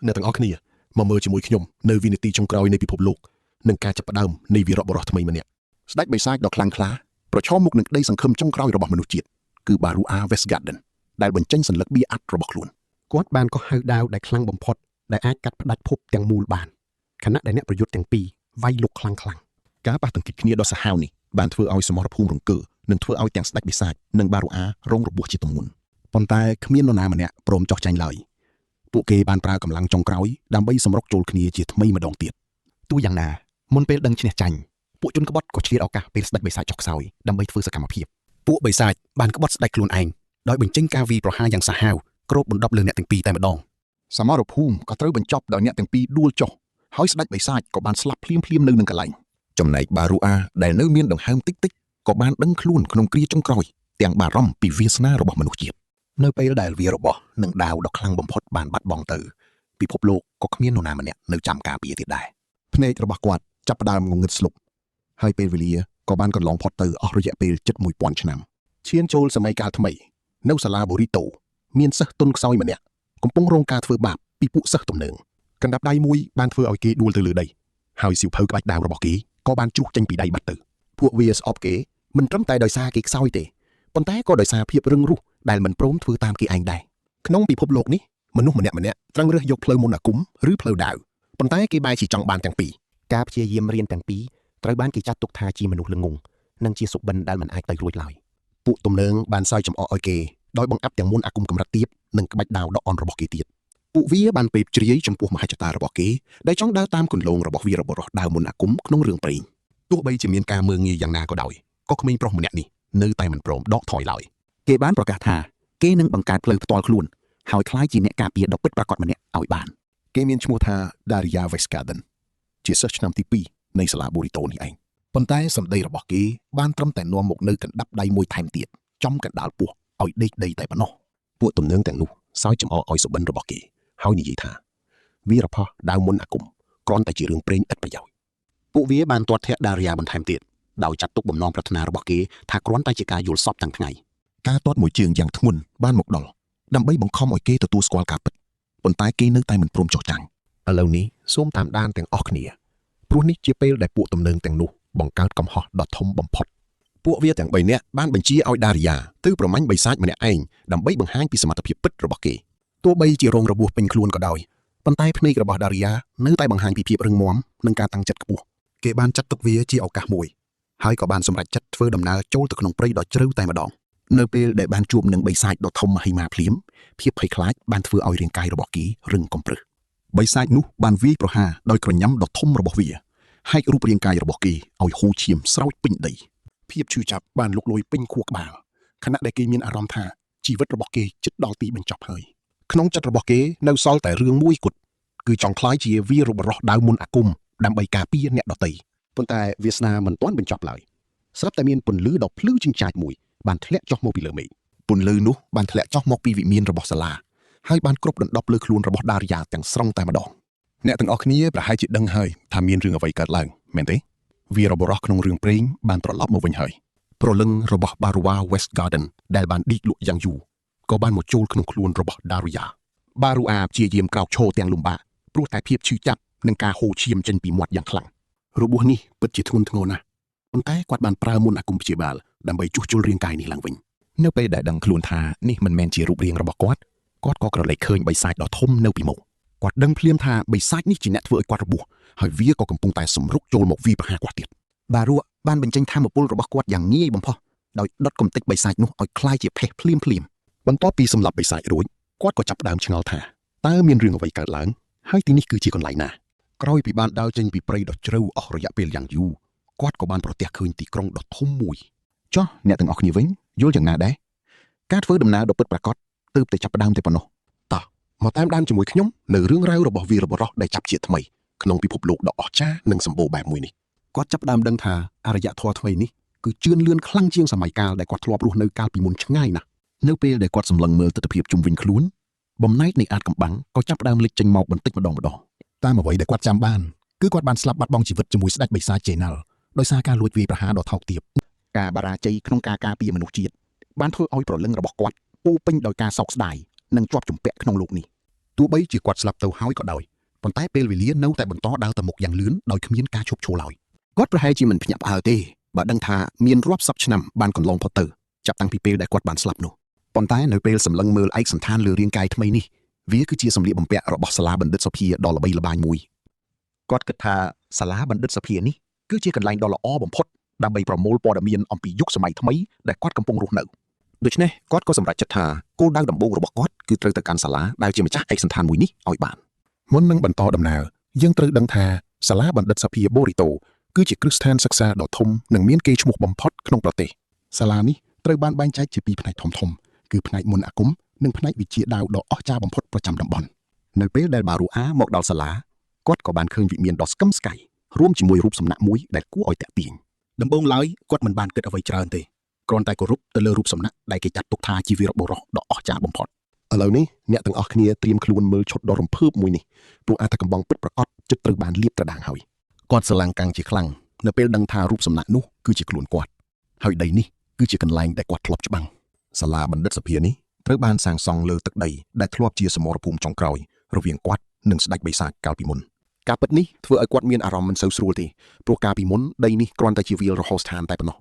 អ្នកទាំងអស់គ្នាមកមើលជាមួយខ្ញុំនៅវិនាទីចុងក្រោយនៃពិភពលោកនិងការចាប់ផ្ដើមនៃវីរបុរសថ្មីម្នាក់ ស្ដេចបិសាចដ៏ខ្លាំងក្លាប្រឈមមុខនឹងក្តីសង្ឃឹមចុងក្រោយរបស់មនុស្សជាតិគឺបារូអាវេសហ្គាដិនដែលបញ្ចេញសន្លឹកបៀអាត់របស់ខ្លួន គាត់បានកោះហៅដាវដែលខ្លាំងបំផុតដែលអាចកាត់ផ្តាច់ភពទាំងមូលបានខណៈដែលអ្នកប្រយុទ្ធទាំងពីរវាយលុកខ្លាំងខ្លាំង ការប៉ះទង្គិចគ្នាដ៏សាហាវនេះបានធ្វើឲ្យសមរភូមិរង្គើនិងធ្វើឲ្យទាំងស្ដេចបិសាចនិងបារូអារងរបួសជាទម្ងន់ប៉ុន្តែគ្មាននរណាម្នាក់ព្រមចោះចាញ់ឡើយពួកគេបានប្រើកម្លាំងចុងក្រោយដើម្បីសម្រុកចូលគ្នាជាថ្មីម្ដងទៀត ទោះយ៉ាងណាមុនពេលដឹងឈ្នះចាញ់ពួកជនក្បត់ក៏ឆ្លៀតឱកាសពេលស្ដេចបិសាចចុះខ្សោយដើម្បីធ្វើសកម្មភាពពួកបិសាចបានក្បត់ស្ដេចខ្លួនឯងដោយបញ្ចេញការវាយប្រហារយ៉ាងសាហាវគ្របបណ្ដប់លើអ្នកទាំងពីរតែម្ដង សមរភូមិក៏ត្រូវបញ្ចប់ដោយអ្នកទាំងពីរដួលចុះហើយស្ដេចបិសាចក៏បានស្លាប់ភ្លាមៗនៅនឹងកន្លែងចំណែកបារូអាដែលនៅមានដង្ហើមតិចៗក៏បានដឹងខ្លួនក្នុងគ្រាចុងក្រោយទាំងបារម្ភពីវាសនារបស់មនុស្សជាតិ នៅពេលដែលវីររបស់និងដាវដ៏ខ្លាំងបំផុតបានបាត់បង់ទៅពិភពលោកក៏គ្មាននរណាម្នាក់នៅចាំការពារទៀតដែរ ភ្នែករបស់គាត់ចាប់ផ្ដើមងងឹតស្លុបហើយពេលវេលាក៏បានកន្លងផុតទៅអស់រយៈពេលជិត1000ឆ្នាំឈានចូលសម័យកាលថ្មីនៅសាលាបូរីតូមានសិស្សទុនខ្សោយម្នាក់កំពុងរងការធ្វើបាបពីពួកសិស្សទំនើងកណ្ដាប់ដៃមួយបានធ្វើឲ្យគេដួលទៅលើដីហើយសៀវភៅក្បាច់ដាវរបស់គេក៏បានជ្រុះចេញពីដៃបាត់ទៅ ពួកវាស្អប់គេមិនត្រឹមតែដោយសារគេខ្សោយទេប៉ុន្តែក៏ដោយសារភាពរឹងរូសដែលមិនព្រមធ្វើតាមគេឯងដែរ ក្នុងពិភពលោកនេះមនុស្សម្នាក់ៗត្រូវរើសយកផ្លូវមន្តអាគមឬផ្លូវដាវប៉ុន្តែគេបែរជាចង់បានទាំងពីរ ការព្យាយាមរៀនទាំងពីរត្រូវបានគេចាត់ទុកថាជាមនុស្សល្ងង់និងជាសុបិនដែលមិនអាចទៅរួចឡើយ ពួកទំនើងបានសើចចំអកឲ្យគេដោយបង្អាប់ទាំងមន្តអាគមកម្រិតទាបនិងក្បាច់ដាវដ៏អន់របស់គេទៀត ពួកវាបានពេបជ្រាយចំពោះមហិច្ឆតារបស់គេដែលចង់ដើរតាមគន្លងរបស់វីរបុរសដើមមុនអាគមក្នុងរឿងព្រេងទោះបីជាមានការមើលងាយយ៉ាងណាក៏ដោយក៏ក្មេងប្រុសម្នាក់នេះនៅតែមិនព្រមដកថយឡើយ គេបានប្រកាសថាគេនឹងបង្កើតផ្លូវផ្ទាល់ខ្លួនហើយក្លាយជាអ្នកការពារដ៏ពិតប្រាកដម្នាក់ឲ្យបាន គេមានឈ្មោះថា Daria Weskaden ជាសិស្សឆ្នាំទី2នៃសាលាបូរីតូនេះឯងប៉ុន្តែសម្ដីរបស់គេបានត្រឹមតែនាំមកនៅកណ្ដាប់ដៃមួយថែមទៀតចំកណ្ដាលពោះឲ្យដេកដីតែប៉ុណ្ណោះ ពួកទំនើងទាំងនោះសើចចំអកឲ្យសុបិនរបស់គេហើយនិយាយថាវីរផោះដាវមន្តអាគមគ្រាន់តែជារឿងព្រេងឥតប្រយោជន៍ ពួកវាបានទាត់ធាក់ដារីយ៉ាបន្ថែមទៀតដោយចាត់ទុកបំណងប្រាថ្នារបស់គេថាគ្រាន់តែជាការយល់សពទាំងថ្ងៃ ការទាត់មួយជើងយ៉ាងធ្ងន់បានមកដល់ដើម្បីបង្ខំឲ្យគេទទួលស្គាល់ការពិតប៉ុន្តែគេនៅតែមិនព្រមចុះចាញ់ ឥឡូវនេះសូមតាមដានទាំងអស់គ្នាព្រោះនេះជាពេលដែលពួកទំនើងទាំងនោះបង្កើតកំហុសដ៏ធំបំផុត ពួកវាទាំង3នាក់បានបញ្ជាឲ្យដារីយ៉ាទៅប្រមាញ់បិសាចម្នាក់ឯងដើម្បីបង្ហាញពីសមត្ថភាពពិតរបស់គេ ទោះបីជារងរបួសពេញខ្លួនក៏ដោយប៉ុន្តែភ្នែករបស់ដារីយ៉ានៅតែបង្ហាញពីភាពរឹងមាំនិងការតាំងចិត្តខ្ពស់គេបានចាត់ទុកវាជាឱកាសមួយហើយក៏បានសម្រេចចិត្តធ្វើដំណើរចូលទៅក្នុងព្រៃដ៏ជ្រៅតែម្ដង នៅពេលដែលបានជួបនឹងបិសាចដ៏ធំមហិមាភ្លាមភាពភ័យខ្លាចបានធ្វើឲ្យរាងកាយរបស់គេរឹងកំព្រឹសបិសាចនោះបានវាយប្រហារដោយក្រញាំដ៏ធំរបស់វាហែករូបរាងកាយរបស់គេឲ្យហូរឈាមស្រោចពេញដី ភាពឈឺចាប់បានលុកលុយពេញខួរក្បាលខណៈដែលគេមានអារម្មណ៍ថាជីវិតរបស់គេជិតដល់ទីបញ្ចប់ហើយក្នុងចិត្តរបស់គេនៅសល់តែរឿងមួយគត់គឺចង់ក្លាយជាវីរបុរសដាវមន្តអាគមដើម្បីការពារអ្នកដទៃ ប៉ុន្តែវាសនាមិនទាន់បញ្ចប់ឡើយស្រាប់តែមានពន្លឺដ៏ភ្លឺជាងចាចមួយបានធ្លាក់ចុះមកពីលើមេឃ ពន្លឺនោះបានធ្លាក់ចុះមកពីវិមានរបស់សាលាហើយបានគ្របដណ្ដប់លើខ្លួនរបស់ដារីយ៉ាទាំងស្រុងតែម្ដងអ្នកទាំងអស់គ្នាប្រហែលជាដឹងហើយថាមានរឿងអ្វីកើតឡើងមែនទេវីរបុរសក្នុងរឿងព្រេងបានត្រឡប់មកវិញហើយ ប្រលឹងរបស់ Barua West Garden ដែលបានឌីកលក់យ៉ាងយូរក៏បានមកចូលក្នុងខ្លួនរបស់ Daria បារូអាព្យាយាមក្រោកឈរទាំងលំបាកព្រោះតែភាពឈឺចាប់និងការហូរឈាមចេញពីមាត់យ៉ាងខ្លាំង របួសនេះពិតជាធ្ងន់ធ្ងរណាស់ប៉ុន្តែគាត់បានប្រើមន្តអាគមព្យាបាលដើម្បីជួសជុលរាងកាយនេះឡើងវិញ នៅពេលដែលដឹងខ្លួនថានេះមិនមែនជារូបរាងរបស់គាត់គាត់ក៏ក្រឡេកឃើញបិសាចដ៏ធំនៅពីមុខ គាត់ដឹងភ្លាមថាបិសាចនេះជាអ្នកធ្វើឲ្យគាត់របួសហើយវាក៏កំពុងតែសម្រុកចូលមកវាយប្រហារគាត់ទៀតបារូបានបញ្ចេញធម៌ពលរបស់គាត់យ៉ាងងាយបំផុសដោយដុតកំទេចបិសាចនោះឲ្យคล้ายជាផេះភ្លាមភ្លាម បន្ទាប់ពីសម្លាប់បិសាចរួចគាត់ក៏ចាប់ផ្ដើមឆ្ងល់ថាតើមានរឿងអ្វីកើតឡើងហើយទីនេះគឺជាកន្លែងណា ក្រោយពីបានដើរចេញពីព្រៃដ៏ជ្រៅអស់រយៈពេលយ៉ាងយូរគាត់ក៏បានប្រទះឃើញទីក្រុងដ៏ធំមួយ ចុះអ្នកទាំងអស់គ្នាវិញយល់យ៉ាងណាដែរការធ្វើដំណើរដ៏ពិតប្រាកដទើបតែចាប់ផ្ដើមតែប៉ុណ្ណោះ តោះមកតាមដានជាមួយខ្ញុំនៅរឿងរ៉ាវរបស់វីរបុរសដែលចាប់ជាថ្មីក្នុងពិភពលោកដ៏អស្ចារ្យនិងសម្បូរបែបមួយនេះ គាត់ចាប់ផ្ដើមដឹងថាអរិយធម៌ថ្មីនេះគឺជឿនលឿនខ្លាំងជាងសម័យកាលដែលគាត់ធ្លាប់រស់នៅកាលពីមុនឆ្ងាយណាស់ នៅពេលដែលគាត់សម្លឹងមើលទិដ្ឋភាពជុំវិញខ្លួនបំណែកនៃអាចកំបាំងក៏ចាប់ផ្ដើមលេចចេញមកបន្តិចម្ដងម្ដង តាមអ្វីដែលគាត់ចាំបានគឺគាត់បានស្លាប់បាត់បង់ជីវិតជាមួយស្ដេចបិសាចចេណាល់ដោយសារការលួចវាយប្រហារដ៏ថោកទាប ការបរាជ័យក្នុងការការពារមនុស្សជាតិបានធ្វើឲ្យប្រលឹងរបស់គាត់ពោរពេញដោយការសោកស្ដាយនិងជាប់ជំពាក់ក្នុងលោកនេះ ទោះបីជាគាត់ស្លាប់ទៅហើយក៏ដោយប៉ុន្តែពេលវេលានៅតែបន្តដើរទៅមុខយ៉ាងលឿនដោយគ្មានការឈប់ឈរឡើយ គាត់ប្រហែលជាមិនភ្ញាក់ផ្អើលទេបើដឹងថាមានរាប់សិបឆ្នាំបានកន្លងផុតទៅចាប់តាំងពីពេលដែលគាត់បានស្លាប់នោះ ប៉ុន្តែនៅពេលសម្លឹងមើលឯកសណ្ឋានលើរាងកាយថ្មីនេះវាគឺជាសម្លៀកបំពាក់របស់សាលាបណ្ឌិតសភាដ៏ល្បីល្បាញមួយគាត់គិតថាសាលាបណ្ឌិតសភានេះគឺជាកន្លែងដ៏ល្អបំផុតដើម្បីប្រមូលព័ត៌មានអំពីយុគសម័យថ្មីដែលគាត់កំពុងរស់នៅ ដូច្នេះគាត់ក៏សម្រេចចិត្តថាគោលដៅដំបូងរបស់គាត់គឺត្រូវទៅកាន់សាលាដែលជាម្ចាស់ឯកសណ្ឋានមួយនេះឲ្យបានមុននឹងបន្តដំណើរយើងត្រូវដឹងថាសាលាបណ្ឌិតសភាបូរីតូគឺជាគ្រឹះស្ថានសិក្សាដ៏ធំនិងមានកេរ្តិ៍ឈ្មោះបំផុតក្នុងប្រទេសសាលានេះត្រូវបានបែងចែកជាពីរផ្នែកធំៗគឺផ្នែកមន្តអាគមនិងផ្នែកវិជ្ជាដាវដ៏អស្ចារ្យបំផុតប្រចាំតំបន់ នៅពេលដែលបារូអាមកដល់សាលាគាត់ក៏បានឃើញវិមានដ៏ស្កឹមស្កៃរួមជាមួយរូបសំណាកមួយដែលគួរឲ្យទាក់ទាញ ដំបូងឡើយគាត់មិនបានគិតអ្វីច្រើនទេគ្រាន់តែគោរពទៅលើរូបសំណាកដែលគេចាត់ទុកថាជាវីរបុរសដ៏អស្ចារ្យបំផុតឥឡូវនេះអ្នកទាំងអស់គ្នាត្រៀមខ្លួនមើលឈុតដ៏រំភើបមួយនេះព្រោះអាថ៌កំបាំងពិតប្រាកដជិតត្រូវបានលាបត្រដាងហើយគាត់ស្រឡាំងកាំងជាខ្លាំងនៅពេលដឹងថារូបសំណាកនោះគឺជាខ្លួនគាត់ហើយដីនេះគឺជាកន្លែងដែលគាត់ធ្លាប់ច្បាំង សាលាបណ្ឌិតសភានេះត្រូវបានសាងសង់លើទឹកដីដែលធ្លាប់ជាសមរភូមិចុងក្រោយរវាងគាត់និងស្ដេចបិសាចកាលពីមុន ការពិតនេះធ្វើឲ្យគាត់មានអារម្មណ៍មិនសូវស្រួលទេព្រោះកាលពីមុនដីនេះគ្រាន់តែជាវាលរហោស្ថានតែប៉ុណ្ណោះ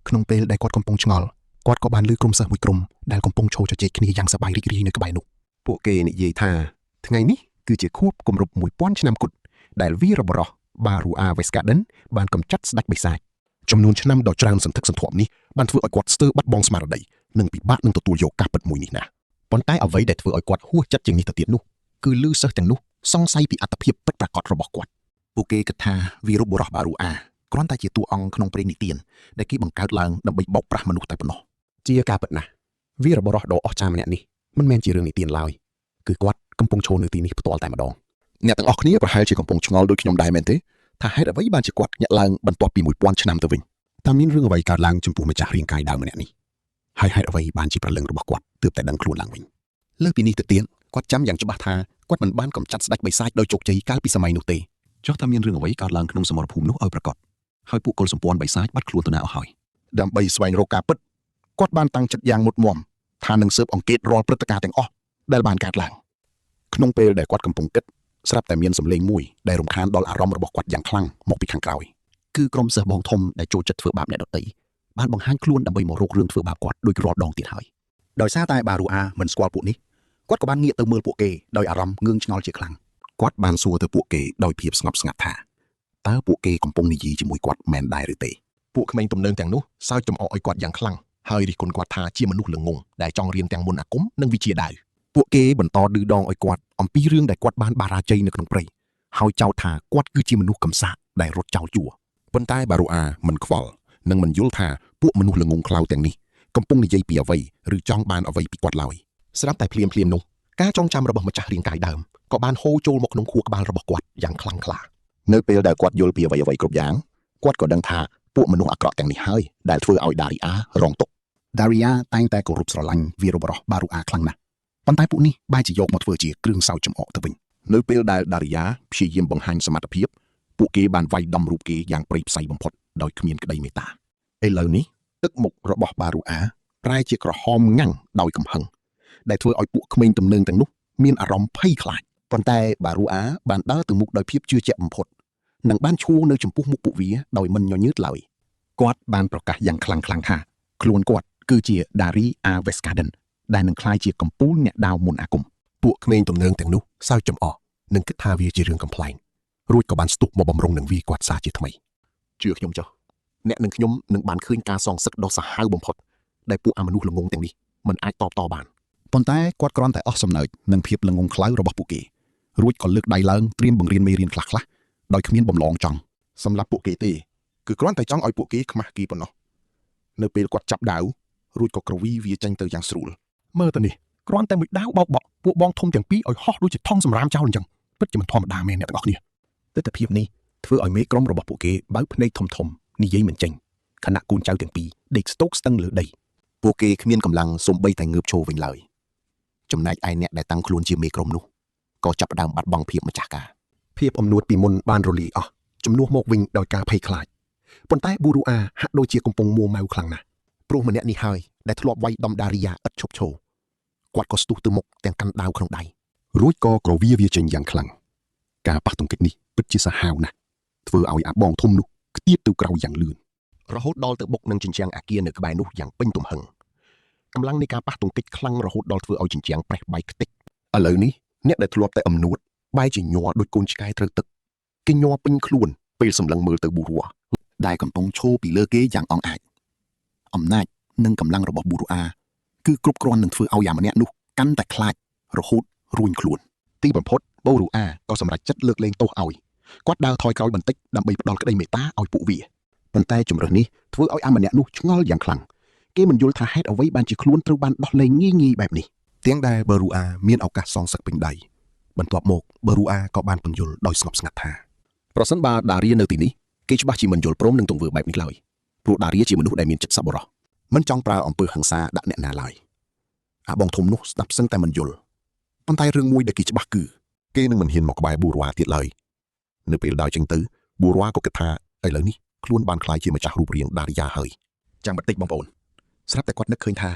ក្នុងពេលដែលគាត់កំពុងឆ្ងល់គាត់ក៏បានឮក្រុមសិស្សមួយក្រុមដែលកំពុងឈរជជែកគ្នាយ៉ាងសប្បាយរីករាយនៅក្បែរនោះ ពួកគេនិយាយថាថ្ងៃនេះគឺជាខួបគម្រប់1000ឆ្នាំគត់ដែលវីរបុរសបារូអាវេស្កាដិនបានកម្ចាត់ស្ដេចបិសាចចំនួនឆ្នាំដ៏ច្រើនសន្ធឹកសន្ធាប់នេះបានធ្វើឲ្យគាត់ស្ទើរបាត់បង់ស្មារតីនិងពិបាកនឹងទទួលយកការពិតមួយនេះណាស់ ប៉ុន្តែអ្វីដែលធ្វើឲ្យគាត់ហួសចិត្តជាងនេះទៅទៀតនោះគឺឮសិស្សទាំងនោះសង្ស័យពីអត្តភាពពិតប្រាកដរបស់គាត់ពួកគេគិតថាវីរបុរសបារូអាគ្រាន់តែជាតួអង្គក្នុងព្រេងនិទានដែលគេបង្កើតឡើងដើម្បីបោកប្រាស់មនុស្សតែប៉ុណ្ណោះជាការពិតណាស់វីរបុរសដ៏អស្ចារ្យម្នាក់នេះមិនមែនជារឿងនិទានឡើយគឺគាត់កំពុងឈរនៅទីនេះផ្ទាល់តែម្ដង អ្នកទាំងអស់គ្នាប្រហែលជាកំពុងឆ្ងល់ដូចខ្ញុំដែរមែនទេថាហេតុអ្វីបានជាគាត់ញាក់ឡើងបន្ទាប់ពី1000ឆ្នាំទៅវិញ តើមានរឿងអ្វីកើតឡើងចំពោះម្ចាស់រាងកាយដើមម្នាក់នេះហើយហេតុអ្វីបានជាព្រលឹងរបស់គាត់ទើបតែដឹងខ្លួនឡើងវិញលើសពីនេះទៅទៀតគាត់ចាំយ៉ាងច្បាស់ថាគាត់មិនបានកម្ចាត់ស្ដេចបិសាចដោយជោគជ័យកាលពីសម័យនោះទេចុះតើមានរឿងអ្វីកើតឡើងក្នុងសមរភូមិនោះឲ្យប្រាកដហើយពួកកុលសម្ព័ន្ធបិសាចបាត់ខ្លួនទៅណាអស់ហើយ ដើម្បីស្វែងរកការពិតគាត់បានតាំងចិត្តយ៉ាងមុតមមថានឹងស៊ើបអង្កេតរាល់ព្រឹត្តិការណ៍ទាំងអស់ដែលបានកើតឡើង ក្នុងពេលដែលគាត់កំពុងគិតស្រាប់តែមានសម្លេងមួយដែលរំខានដល់អារម្មណ៍របស់គាត់យ៉ាងខ្លាំងមកពីខាងក្រោយ គឺក្រុមសិស្សបងធំដែលចូលចិត្តធ្វើបាបអ្នកដទៃបានបង្ហាញខ្លួនដើម្បីមករករឿងធ្វើបាបគាត់ដូចរាល់ដងទៀតហើយដោយសារតែបារូអាមិនស្គាល់ពួកនេះគាត់ក៏បានងាកទៅមើលពួកគេដោយអារម្មណ៍ងឿងឆ្ងល់ជាខ្លាំង គាត់បានសួរទៅពួកគេដោយភាពស្ងប់ស្ងាត់ថាតើពួកគេកំពុងនិយាយជាមួយគាត់មែនដែរឬទេ ពួកក្មេងទំនើងទាំងនោះសើចចំអកឲ្យគាត់យ៉ាងខ្លាំងហើយរិះគន់គាត់ថាជាមនុស្សល្ងងដែលចង់រៀនទាំងមន្តអាគមនិងវិជ្ជាដាវ ពួកគេបន្តឌឺដងឲ្យគាត់អំពីរឿងដែលគាត់បានបារាជ័យនៅក្នុងព្រៃហើយចោទថាគាត់គឺជាមនុស្សកំសាកដែលរត់ចោលជួរ ប៉ុន្តែបារូអាមិនខ្វល់និងមិនយល់ថាពួកមនុស្សល្ងងខ្លៅទាំងនេះកំពុងនិយាយពីអ្វីឬចង់បានអ្វីពីគាត់ឡើយស្រាប់តែភ្លាមៗនោះការចងចាំរបស់ម្ចាស់រាងកាយដើមក៏បានហូរចូលមកក្នុងខួរក្បាលរបស់គាត់យ៉ាងខ្លាំងក្លានៅពេលដែលគាត់យល់ពីអ្វីៗគ្រប់យ៉ាងគាត់ក៏ដឹងថាពួកមនុស្សអាក្រក់ទាំងនេះហើយដែលធ្វើឲ្យដារីអារងទុក្ខ ដារីយ៉ាតែងតែគោរពស្រឡាញ់វីរបុរសបារូអាខ្លាំងណាស់ប៉ុន្តែពួកនេះបែរជាយកមកធ្វើជាគ្រឿងសើចចំអកទៅវិញ នៅពេលដែលដារីយ៉ាព្យាយាមបង្ហាញសមត្ថភាពពួកគេបានវាយដំរូបគេយ៉ាងព្រៃផ្សៃបំផុតដោយគ្មានក្តីមេត្តា ឥឡូវនេះទឹកមុខរបស់បារូអាប្រែជាក្រហមងាំងដោយកំហឹងដែលធ្វើឲ្យពួកក្មេងទំនើងទាំងនោះមានអារម្មណ៍ភ័យខ្លាចប៉ុន្តែបារូអាបានដើរទៅមុខដោយភាពជឿជាក់បំផុតនិងបានឈរនៅចំពោះមុខពួកវាដោយមិនញញើតឡើយ គាត់បានប្រកាសយ៉ាងខ្លាំងៗថាខ្លួនគាត់គឺជាដារីអាវេស្កាដិនដែលនឹងក្លាយជាកំពូលអ្នកដាវមន្តអាគម ពួកក្មេងទំនើងទាំងនោះសើចចំអកនិងគិតថាវាជារឿងកំប្លែងរួចក៏បានស្ទុះមកបំរុងនឹងវាគាត់សាជាថ្មី ជឿខ្ញុំចុះអ្នកនិងខ្ញុំនឹងបានឃើញការសងសឹកដ៏សាហាវបំផុតដែលពួកអាមនុស្សល្ងងទាំងនេះមិនអាចតបតបាន ប៉ុន្តែគាត់គ្រាន់តែអស់សំណើចនឹងភាពល្ងងខ្លៅរបស់ពួកគេរួចក៏លើកដៃឡើងត្រៀមបង្រៀនមេរៀនខ្លះៗដោយគ្មានបំឡងចង់ សម្រាប់ពួកគេទេគឺគ្រាន់តែចង់ឲ្យពួកគេខ្មាស់គេប៉ុណ្ណោះនៅពេលគាត់ចាប់ដាវរួចក៏ក្រវីវាចេញទៅយ៉ាងស្រួល មើលទៅនេះគ្រាន់តែមួយដាវបោកបក់ពួកបងធំទាំងពីរឲ្យហោះដូចជាថង់សម្រាមចោលអញ្ចឹងពិតជាមិនធម្មតាមែនអ្នកទាំងអស់គ្នា ទស្សនភាពនេះធ្វើឲ្យមេក្រុមរបស់ពួកគេបើកភ្នែកធំៗនិយាយមិនចេញខណៈកូនចៅទាំងពីរដេកស្ទោកស្តឹងលើដី ពួកគេគ្មានកម្លាំងសូម្បីតែងើបឈរវិញឡើយចំណែកឯអ្នកដែលតាំងខ្លួនជាមេក្រុមនោះក៏ចាប់ផ្ដើមបាត់បង់ភាពម្ចាស់ការ ភាពអំនួតពីមុនបានរលាយអស់ជំនួសមកវិញដោយការភ័យខ្លាចប៉ុន្តែប៊ូរូអាហាក់ដូចជាកំពុងមួម៉ៅខ្លាំងណាស់ ព្រោះម្នាក់នេះហើយដែលធ្លាប់វាយដំដារីយ៉ាឥតឈប់ឈរគាត់ក៏ស្ទុះទៅមុខទាំងកាន់ដាវក្នុងដៃ រួចក៏ក្រវាវាចេញយ៉ាងខ្លាំងការប៉ះទង្គិចនេះពិតជាសាហាវណាស់ធ្វើឲ្យអាបងធំនោះខ្ទាតទៅក្រៅយ៉ាងលឿនរហូតដល់ទៅបុកនឹងជញ្ជាំងអាគារនៅក្បែរនោះយ៉ាងពេញទំហឹងកម្លាំងនៃការប៉ះទង្គិចខ្លាំងរហូតដល់ធ្វើឲ្យជញ្ជាំងប្រេះបែកខ្ទេចឥឡូវនេះអ្នកដែលធ្លាប់តែអំនួតបែរជាញ័រដូចកូនឆ្កែត្រូវទឹកគេញ័រពេញខ្លួនពេលសម្លឹងមើលទៅប៊ូរ៉ួដែលកំពុងឈរពីលើគេយ៉ាងអង់អាចអំណាចនិងកម្លាំងរបស់ប៊ូរ៉ូអាគឺគ្រប់គ្រាន់នឹងធ្វើឲ្យយ៉ាម្នាក់នោះកាន់តែខ្លាចរហូតរួញខ្លួនទីបំផុតបូរូអាក៏សម្រេចចិត្តលើកលែងទោសឲ្យគាត់ដើរថយក្រោយបន្តិចដើម្បីផ្ដល់ក្តីមេត្តាឲ្យពួកវាប៉ុន្តែជំរើសនេះធ្វើឲ្យអាម្នាក់នោះឆ្ងល់យ៉ាងខ្លាំងគេមិនយល់ថាហេតុអ្វីបានជាខ្លួនត្រូវបានដោះលែងងាយៗបែបនេះទាំងដែលបូរូអាមានឱកាសសងសឹកពេញដៃបន្ទាប់មកបូរូអាក៏បានពន្យល់ដោយស្ងប់ស្ងាត់ថាប្រសិនបើដារៀនៅទីនេះគេច្បាស់ជាមិនយល់ព្រមនឹងទង្វើបែបនេះឡើយព្រោះដារៀជាមនុស្សដែលមានចិត្តសប្បុរសមិនចង់ប្រើអំពើហិង្សាដាក់អ្នកណាឡើយអាបងធំនោះស្ដាប់សឹងតែមិនយល់ប៉ុន្តែរឿងមួយដែលគេច្បាស់គឺគេនឹងមិនហ៊ានមកក្បែរប៊ូរ៉ាទៀតឡើយនៅពេលដើរចេញទៅប៊ូរ៉ាក៏គិតថាឥឡូវនេះខ្លួនបានក្លាយជាម្ចាស់រូបរាងដារីយ៉ាហើយចាំបន្តិចបងប្អូនស្រាប់តែគាត់នឹកឃើញថា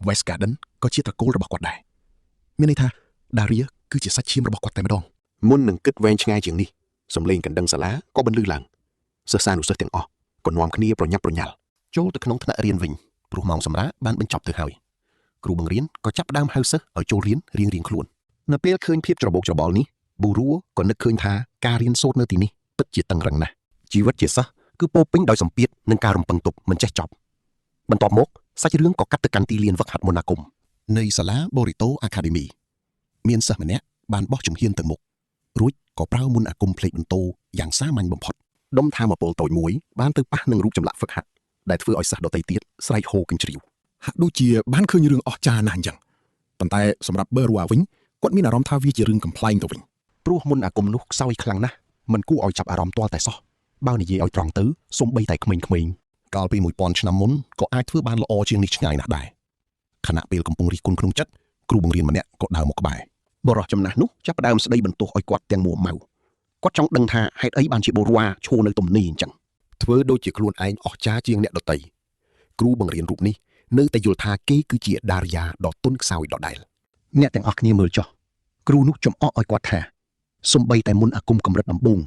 West Garden ក៏ជាត្រកូលរបស់គាត់ដែរមានន័យថាដារីគឺជាសាច់ឈាមរបស់គាត់តែម្ដងមុននឹងគិតវែងឆ្ងាយជាងនេះសំឡេងកណ្ដឹងសាលាក៏បន្លឺឡើងសិស្សានុសិស្សទាំងអស់ក៏នាំគ្នាប្រញាប់ប្រញាល់ចូលទៅក្នុងថ្នាក់រៀនវិញព្រោះម៉ោងសម្រាកបានបញ្ចប់ទៅហើយគ្រូបង្រៀនក៏ចាប់ផ្ដើមហៅសិស្សឲ្យចូលរៀនរៀងៗខ្លួននៅពេលឃើញភាពច្របូកច្របល់នេះប៊ូរ៉ួក៏នឹកឃើញថាការរៀនសូត្រនៅទីនេះពិតជាតឹងរឹងណាស់ជីវិតជាសិស្សគឺពោរពេញដោយសម្ពាធនិងការរំពឹងទុកមិនចេះចប់បន្ទាប់មកសាច់រឿងក៏កាត់ទៅកាន់ទីលានវឹកហាត់មន្តអាគមនៃសាលាបូរីតូអាខាដេមីមានសិស្សម្នាក់បានបោះជំហានទៅមុខរួចក៏ប្រើមន្តអាគមភ្លេចបន្ទោយ៉ាងសាមញ្ញបំផុតដុំថាមពលតូចមួយបានទៅប៉ះនឹងរូបចម្លាក់ហ្វឹកហាត់ដែលធ្វើឲ្យសិស្សដទៃទៀតស្រែកហ៊ោកញ្ជ្រៀវ ហាក់ដូចជាបានឃើញរឿងអស្ចារ្យណាស់អញ្ចឹងប៉ុន្តែសម្រាប់បឺរ៉ូអាវិញគាត់មានអារម្មណ៍ថាវាជារឿងកំប្លែងទៅវិញ ព្រោះមន្តអាគមនោះខ្សោយខ្លាំងណាស់មិនគួរឲ្យចាប់អារម្មណ៍ទាល់តែសោះបើនិយាយឲ្យត្រង់ទៅសូម្បីតែក្មេងៗកាលពី1000ឆ្នាំមុនក៏អាចធ្វើបានល្អជាងនេះឆ្ងាយណាស់ដែរខណៈពេលកំពុងរិះគន់ក្នុងចិត្តគ្រូបង្រៀនម្នាក់ក៏ដើរមកក្បែរបរិះចំណាស់នោះចាប់ផ្ដើមស្ដីបន្ទោសឲ្យគាត់ទាំងមួម៉ៅគាត់ចង់ដឹងថាហេតុអីបានជាបូរ៉ាឈរនៅទំនីអញ្ចឹងធ្វើដូចជាខ្លួនឯងអស្ចារ្យជាងអ្នកដទៃគ្រូបង្រៀនរូបនេះនៅតែយល់ថាគេគឺជាដារយ៉ាដ៏ទន់ខ្សោយដដែលអ្នកទាំងអស់គ្នាមើលចុះគ្រូនោះចំអកឲ្យគាត់ថាសំបីតែមុនអាគមកម្រិតដំបូង